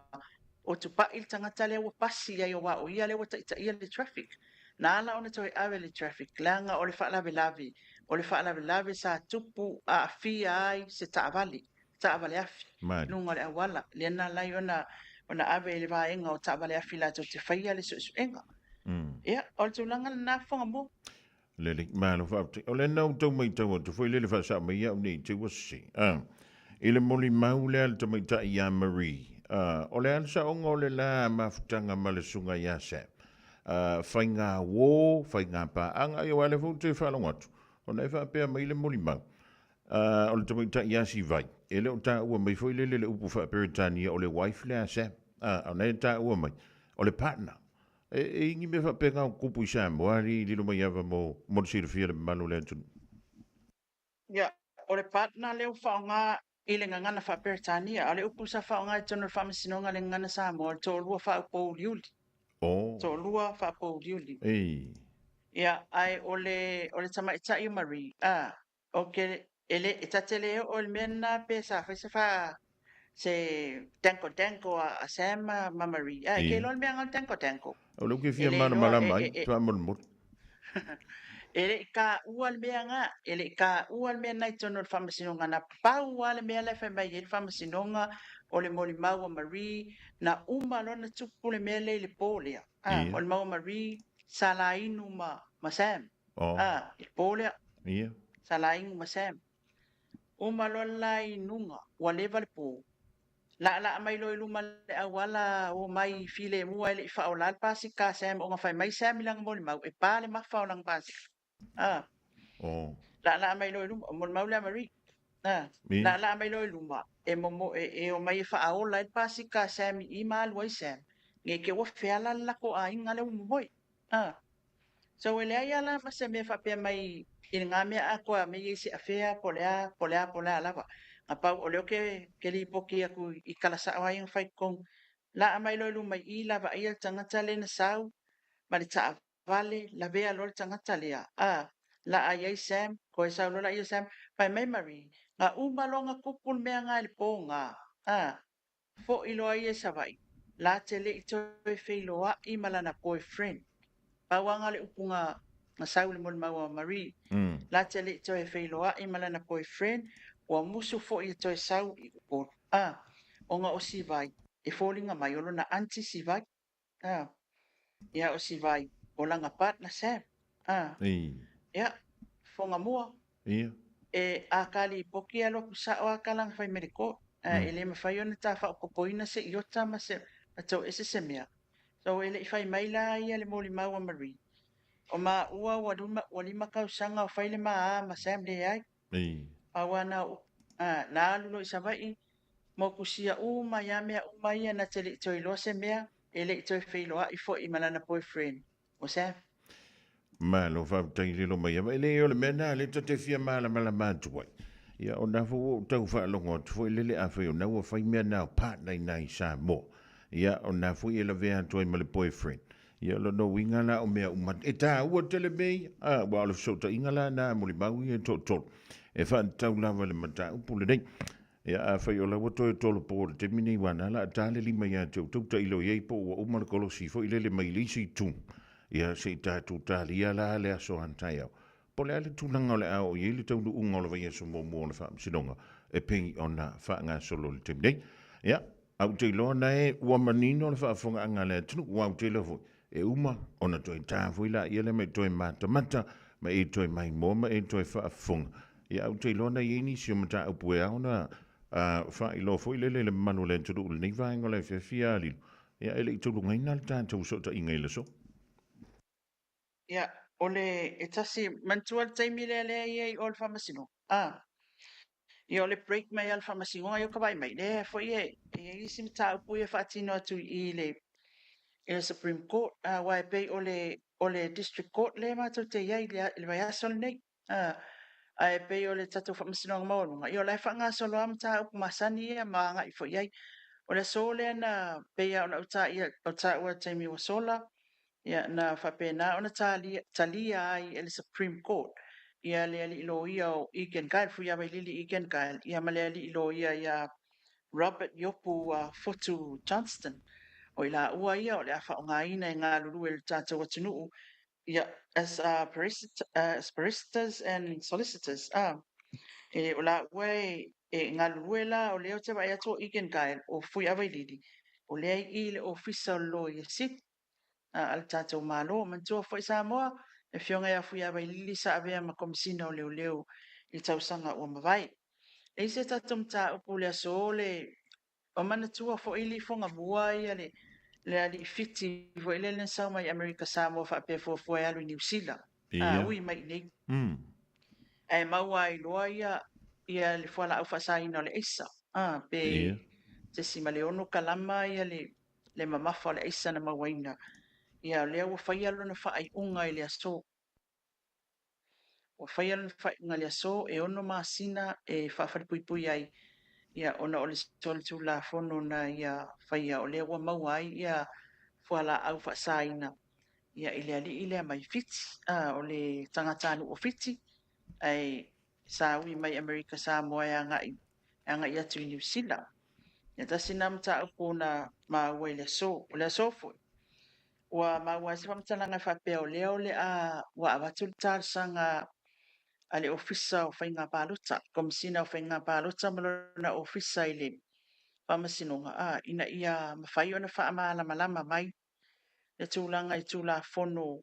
o Tupai le tagata lea ua pasi i ai aua o ia lea ua taitaia le traffic. Na ala ona toe ave le traffic leaga o le faalavelave, o le faalavelave sa tupu aafia ai se taavale, taavale afi i luga o le auala. Lea na ala ai ona ona ave i le vaega o taavale afi latou te faia le suesuega. Ia, o le tulaga lena Fofoga. Lelei, malo faafetai. O lea na ou tau matau atu foi lele faasao mai au nei te ua sese. Ah, i le molimau lea a le tamaitai ia Marie. Ah, o le a le saoga o le la mafutaga ma le susuga ia Sam? Ah, faiga uō, faiga paaga, ia aua o lea foi ou te faalogo atu, ona e faapea mai le molimau. Ah, o le tamaitai ia Sivai, e le o taua mai foi lele le upu faa-Peretania o le wife lea a Sam. Ah, ona e taua mai, o le partner. E i ai ni mea faapena o tutupu i Samoa, alii Lilomaiava mo mo le silafia e le mamalu o le atunuu? Ia, o le partner lea ua faaaoga i le gagana faa-Peretania, a o le upu sa faaaoga i totonu o le Faamasinoga i le gagana Samoa, o le toalua faaupouliuli. Oh. Toalua faapouliuli. Ei. Ia, ae o le, o le tamaitai o Marie, a, Ou te, e le, e ta te le oo i le mea lena pe sa fai se fa, se danko danko a, a Sam ma, ma Marie. A, e ke iloa le mea o le danko danko. O lea ou te fia malamalama ai, faamolemole. E le i taua le mea na, e le i taua le mea na i totonu o le faamasinoga. Na pau lava le mea la e fai mai ai le faamasinoga, o le molimau a Marie, na uma loa ona tupu le mea lea i le po lea. A, o le mau a Marie, sa lainu ma, ma Sam. Oh. A, i le po lea. Ia. Sa lainu ma Sam. Uma loa le lainuga, ua leva le po. Laalaa mai loa i luma le auala o mai filemu ae le i faaola le pasika a Sam ona fai mai Sam i lana molimau e pa le mafa o lana pasika. A. Oh. Laalaa mai loa i luma, o molimau lea a Marie. A. Laalaa mai loa i luma e momo e, e omai e faaola ai le pasika a Sam i i ma alu ai Sam. Ne i te ua feala le latou aiga lea ua momoe. A. So e leai lava la ma se mea faapea mai i lena mea atoa me i se afea po o le a, po o le a, po o le a lava. Na pau o lea ou te lipoti atu i tala sao lava ia na fai i totonu. Laa mai loa i luma i i la vaaia le tagata lea na sau ma le taavale, lavea loa le tagata lea, a, laa i ai Sam, toe sau loa laia o Sam, fai mai Marie, na uma loa ona tupu le mea lena i le po lena, a, Fo'i loa ia i Savaii, la te le i toe feiloa'i ma lana boyfriend. Pau lava na o le upu na sau i le molimau a Marie. La te le i toe feiloa'i ma lana boyfriend, ua musu fo'i e toe sau i Upolu. A, ona o Sivai, e foliga mai o lona aunty Sivai. A, ia o Sivai, o lana partner Sam. A, ia, Fogamua. Ia. E a ka lipoti e alu atu sao a ka lana fai mai le court. A, e le mafai ona ta faaopoopoina se iota ma se ma tau ese se mea. So e le i fai mai la ia le molimau a Marie, o maua ua luma ua lima tausaga o fai le ma a ma Sam leai. Pau a na o upu. A, na alu loa i Savaii, motusia uma ia mea uma ia na te le i toe iloa se mea, e le i toe feiloai foi ma lana boyfriend o Sam. Malo faafetai lilo mai ava. E leai o le mea na lea ta te fia malamalama atu ai. Ia o na foi ua ou tau faalogo atu foi lele afai o na ua fai mea na o partner i na i Samoa. Ia o na foi e lavea atu ai ma le boyfriend. Ia o lona uiga la o mea uma e taua tele mea ia. A, aua o le fesootaiga la na a molimau ia e toatolu. E faatatau lava i le mataupu lenei. Ia afai o la ua toe tolopo i le taimi nei aua na la a ta le lima ia te outou tailo i ai po ua uma le kolosi foi lele mai le isi itu. Ia se i tatou talia la le aso a taeao. Po o le a le tulaga o le a oo i ai le taunuuga o le vaiaso muamua o le Faamasinoga e pei ona faagasolo i le taimi nei. Ia, ae ou te iloa na e ua manino le faafofogaaga a le atunuu, aua ou te iloa foi e uma ona toe ta foi laia lea ma e toe matamata ma e toe maimoa ma e toe faafofoga. Ia, ae ou te iloa na i ai nisi o mataupu e ao ona faailoa foi lele i le mamalu o le atunuu i lenei vaega o le afiafi a Lilo. Ia, e le i tulugaina le tatou fesootaiga i le aso. Ia, o le e tasi, manatua le taimi lea lea e i ai i o le Faamasinoga? A. Ia, o le break mai lava le Faamasinoga ia o ka vaai mai, lea foi e i ai isi mataupu ia e faatino atu i i le i le Supreme Court, a, aua e pei o le o le District Court lea matou te i ai i le vaiaso lenei. A, ae pei o le tatou Faamasinoga Maualuga, ia o la e faagasolo lava mataupu masani ia ma agai foi i ai. O le aso lea na pei lava ona ou taia, taua i le taimi ua sola, ia, na faapena ona talia, talia ai e le Supreme Court ia le alii loia o Egan Guile, Fuiavailili Egan Guile, ia ma le alii loia ia Robert Iopu Fotu Johnston. O i laua ia o le a faaaogaina e galulue i le tatou atunuu ia, as, as barristers and solicitors. E, o laua e, e galulue la, o lea ou te vaai atu o Egan Guile, o Fuiavailili, o lea e i i le Ofisa o le Loia Sili a le tatou Malo. Manatua foi Samoa, le Afioga ia Fuiavailili sa avea ma Komesina o Leoleo i tausaga ua mavae. E i ai se tatou mataupu i le aso le o manatua foi lifogamua ia le le alii Fiti foi lele na sau mai Amerika Samoa faapea fuafua e alu i Niu Sila. A ui mai i nei. Ae maua ai loa ia ia le fualaau faasaina o le aisa. A pe 0.6 kalama ia le le mamafa o le aisa na mauaina. Ia, o lea ua faia lona faaiuga i le aso. Ua faia lona faaiuga i le aso, e ono masina e faafalepuipui ai, ia, ona o le solitulafono na ia faia, o lea ua maua ai ia fualaau faasaina, ia, i le alii lea mai Fiti, a, o le tagatanuu o Fiti, ae sa ui mai Amerika Samoa e agai, e agai atu i Niu Sila. Ia tasi na mataupu na maua i le aso. O le aso foi, ua maua ai se faamatalaga e faapea o lea o le a ua avatu le talosaga a le Ofisa o Faiga Palota, Komesina o Faiga Palota ma lona Ofisa i le Faamasinoga, a, ina ia mafai ona faamalamalama mai le tulaga i Tulafono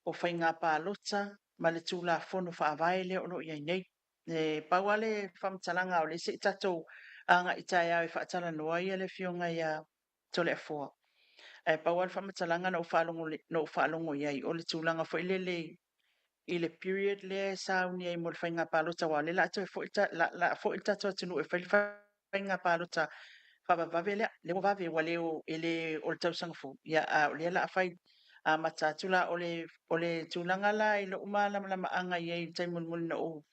o Faiga Palota ma le Tulafono Faavae lea o lo o i ai nei. E pau lava le faamatalaga o lea se i tatou Agai taeao e faatalanoa ai le Afioga ia Toleafoa. Ae pau lava le faamatalaga na ou faalogo, na ou faalogo i ai, o le tulaga foi lele i le period lea e sauni ai mo le faiga palota, aua o lea o le a toe foi le foi le tatou atunuu e fai le faiga palota faavavevave lea, lea ua vave, ua le o, e le o le tausaga fou, ia, a o lea o le a fai amata atu la. O le tulaga la i lou malamalamaaga i ai i le taimi mulimuli na ou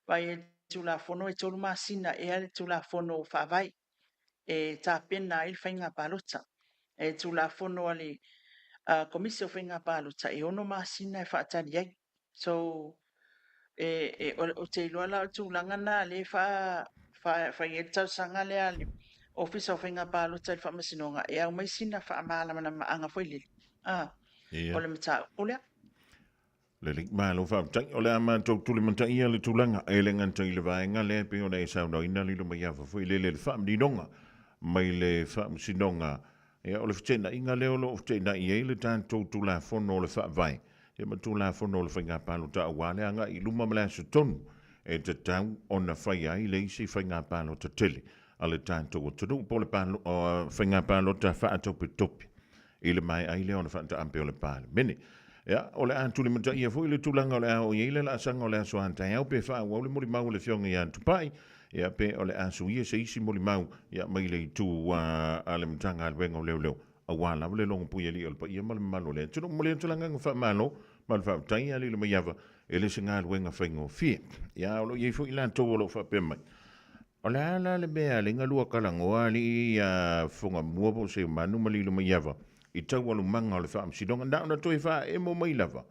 vaai ai i le Tulafono, e 3 masina ea le Tulafono Faavae e tapena ai le faiga palota. E Tulafono a le Komisi o Faiga Palota, e 6 masina e faatali ai. So, ou te iloa la o le tulaga lena lea e fai ai le talosaga lea a le Ofisa o Faiga Palota i le Faamasinoga e aumai sina faamalamalamaga foi lele o le mataupu lea. Lelei, malo faafetai. O le a matou tulimataia le tulaga e le gata i le vaega lea e pei ona e saunoaina lilo mai afa foi lele le faamaninoga mai le Faamasinoga. Ia, o le feteenaiga lea o lo o feteenai ai le tatou Tulafono o le Faavae ia ma Tulafono o le Faiga Palota aua le agai i luma ma le aso tonu e tatau ona faia ai le isi faiga palota tele a le tatou atunuu po o le faiga palota faatopetope i le maea ai lea ona faataape o le Palemene. Ia, o le a tulimataia foi le tulaga o le a oo i ai le laasaga o le aso a taeao pe faaauau le molimau a le Afioga ia Tupai, ia pe o le a suia se isi molimau ia mai le itu a le Matagaluega o Leoleo aua lava le logopuialii o le paia ma le mamalu o le atunuu. Momoli atu le agaga faamalo ma le faafetai ia Lilomaiava, e le o se galuega faigofie. Ia, o lo o i ai foi i latou o lo o faapea mai, O le a la le mea e ala ai ona lua talanoa alii ia Fogamua po o Seumanu ma Lilomaiava i taualumaga o le Faamasinoga? Na ona toe faaemo mai lava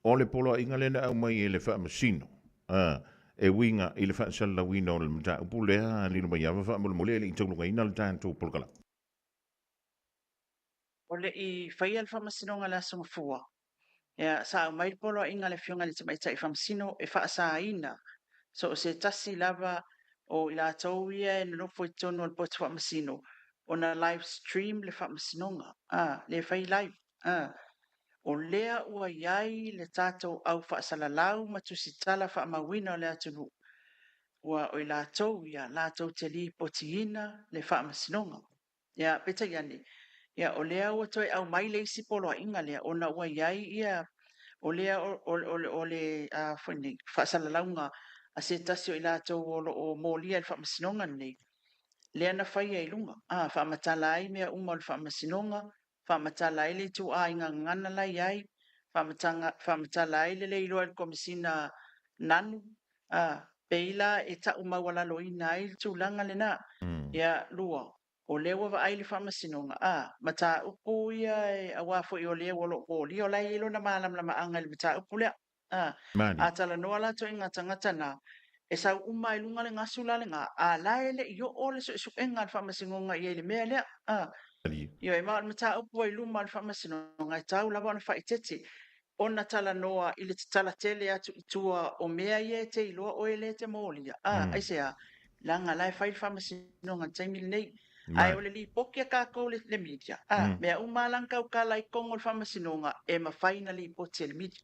o le poloaiga lea na aumai e le Faamasino e uiga i le faasalalauina o le mataupu lea Lilomaiava faamolemole e le i taulugaina le tatou polokalame. O le i faia le Faamasinoga i le Aso Gafua, ia, sa aumai le poloaiga a le Afioga i le Tamaitai Faamasino e faasaina so o se tasi lava o i latou ia e nonofo i totonu o le potu faamasino ona live stream le faamasinoga, a, le fai live. A, o lea ua i ai le tatou au faasalalau ma tusitala faamauina o le atunuu, ua o i latou ia latou te lipotiina le faamasinoga. Ia, peitai ane, ia, o lea ua toe aumai le isi poloaiga lea, ona ua i ai ia, o lea o le foi nei, faasalalauga a se tasi o i latou o lo o molia i le faamasinoga lenei, lea na faia i luga, a, faamatala ai mea uma o le faamasinoga, faamatala ai le ituaiga gagana la e i ai, faamatala ai le le iloa e le Komesina Nanu, a, pei la e tau maualaloina ai le tulaga lena. Ia, lua, o lea ua vaai le faamasinoga, a, mataupu ia e, aua foi o lea o lo o molia, o la e i ai lona malamalamaaga i le mataupu lea. A, a talanoa la ituaiga tagata na, e sau uma lava i luga le gasu la lena, a la e le i oo le suesuega a le faamasinoga i ai i le mea lea. A, ioe, ma o le mataupu ua i luma o le faamasinoga, e tau lava ona faaeteete ona talanoa i le tatala tele atu i tua o mea ia e te iloa oe lea e te molia. A, aisea? Leaga la e fai le faamasinoga i le taimi lenei. Ae o le lipoti a tatou le media, a, mea uma lava la na tautala i totonu o le faamasinoga, e mafai ona lipoti e le media.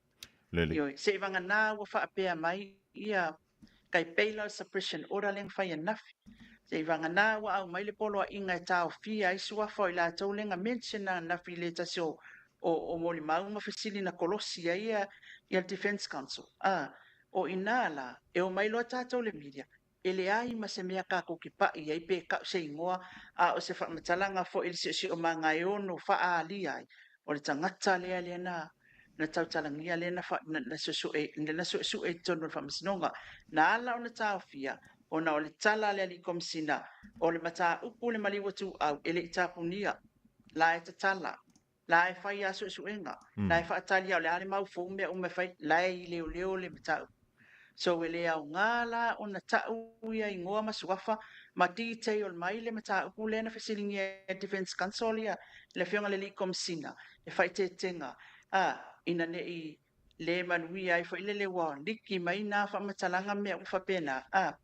Ioe, seivagana ua faapea mai ia tai pei la o le suppression order lea na fai ananafi. Seivagana ua aumai le poloaiga e taofia ai suafa o i latou lea na mention ananafi i le tasi o molimau ma fesili na kolosi ai ia le Defence Counsel. A, o i ina la, e omai loa tatou le media, e leai ma se mea tatou te pai ai pe tau se igoa, a o se faamatalaga foi i le siosiomaga e ono faaalia ai, o le tagata lea lea na na tautalagia lea na, na, suesue, na suesue i totonu o le faamasinoga. Na ala ona taofia, ona o le tala a le alii Komesina, o le mataupu le maliu ituau e le i tapunia, la e tatala, la e fai lava suesuega, la e faatali lava o le a le mau fou mea uma e fai, la e i leoleo le mataupu. So e le aoga la ona tau ia igoa ma suafa ma detail mai le mataupu lea na fesiligia e Defence Counsel ia le Afioga i le Alii Komesina e faaeteetega a ina ne i le manuia ai foi lele ua liki mai na faamatalaga ma mea uma faapena a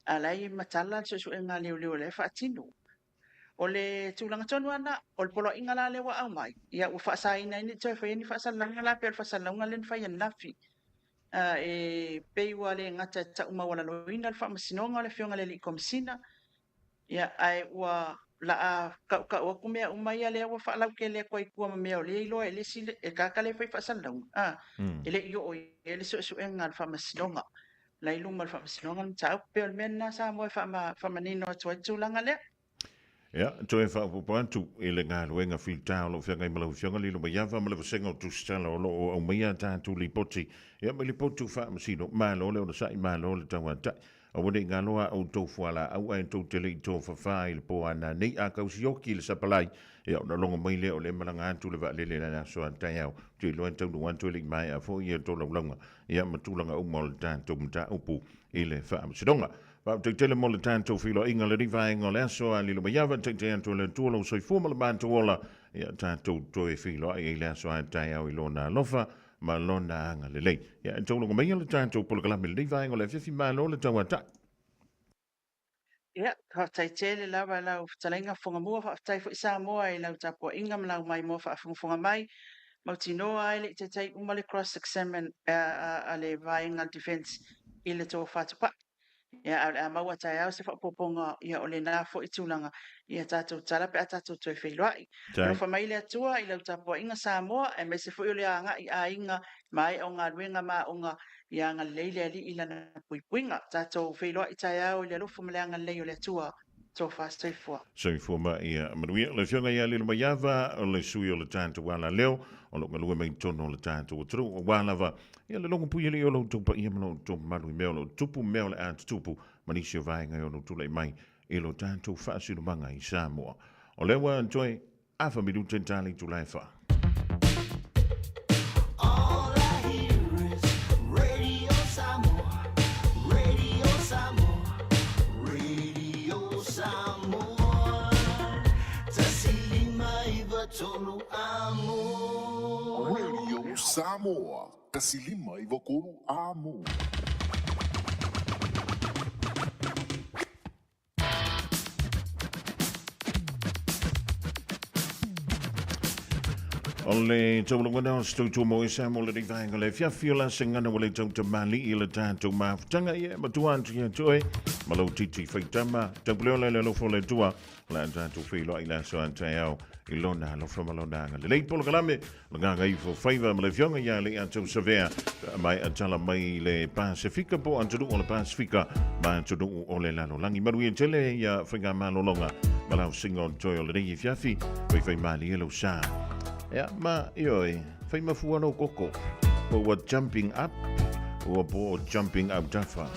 a la e matala le suesuega a leoleo la e faatino. O le tulaga tonu lava lena, o le poloaiga la lea ua aumai, ia ua faasaina ai ne i toe faia ni faasalalauga la pei o le faasalalauga lea na fai ananafi. E pei ua le gata e tau maualaloina le faamasinoga o le Afioga i le Alii Komesina, Ia, ae ua la'a ka'uka'u atu mea uma ia lea ua fa'alautele atu ai i tua ma mea o lea e iloa e le isi e tagata lea e fai fa'asalalauga, a, e le i oo i ai le su'esu'ega a le Faamasinoga. La i luma o le Faamasinoga le mataupu. Pei o le mea lena Samoa e fa'amanino atu ai le tulaga lea. Ia, toe faaopoopo atu i le galuega filita o lo o feagai ma lau Afioga Lilo Maiava ma le vasega o tusitala o lo o aumaia a tatou lipoti, ia ma lipoti faamasino. Malo le onosai, malo le tauatai. Aua ne i galo a outou fualaau ae tou te le i tofafa i le po a nanei a tau sioki le sapalai, ia ona logo mai lea o lea e malaga atu le vaalele i le aso a taeao. Ou te iloa e taunuu atu e le i maea foi ia tolaulauga ia ma tulaga uma o le tatou mataupu i le faamasinoga. Faafetai tele mo le tatou feiloaiga lenei vaega o le aso a Lilomaiava, taitai atu e le Atua lou soifua ma le matou ola, ia tatou toe feiloai ai le aso a taeao i Lona alofa ma Lona agalelei. Ia e taulaga maia le tatou polokalame i lenei vaega o le afiafi, malo le tauatai. Ia, faafetai tele lava i lau fetalaiga Fofogamua, faafetai foi Samoa i lau tapuaiga ma lau maimoa faafogafoga mai. Mautinoa ai le i taitai uma le cross examine a le vaega a le defence i le tofa tupai. Ia, ae o le a maua taeao se faaopoopoga ia o lena foi tulaga ia tatou tala pe a tatou toe feiloai. Alofa mai le Atua i lau tapuaiga Samoa, aemaise foi o le agai i aiga, maea o galuega ma aoga, ia agalelei le Alii i lana puipuiga. Tatou feiloai taeao i le alofa ma le agalelei o le Atua. Tofa soifua. Soifua ma ia manuia. Le Afioga ia Lilomaiava, o le sui o le tatou alaleo, o lo o galue mai i totonu o le tatou atunuu, aua lava ia le logopuialii o lo outou paia ma lo outou mamalu i mea o lo o tutupu, mea o le a tutupu, ma nisi o vaega e ono tulai mai i lo tatou faasinomaga i Samoa. O lea ua toe afa minute ta le itula e fa. Radio Samoa, 153 Amo. O le taulagona o se tautua mo esa mo le vaega le fiafi o la sengana o le tautamali i le tatou mafutaga ia e matua atu ia toe ma lau titi faitama taupule ola le alofa o le Atua o le a tatou feiloai le aso a taeao i lona alofa ma lona agalelei. Polokalame o le Gagaifo Faiva ma le Afioga ia Leiatau Savea mai a tala mai le Pasifika po atunuu o le Pasifika ma atunuu o le lalolagi. Manuia tele ia faigamalologa ma lau singa o le toe o lenei afiafi, faifai malie lou sa. Ia ma ioe, fai mafua lou koko, po ua jumping up, ua po o jumping autafa.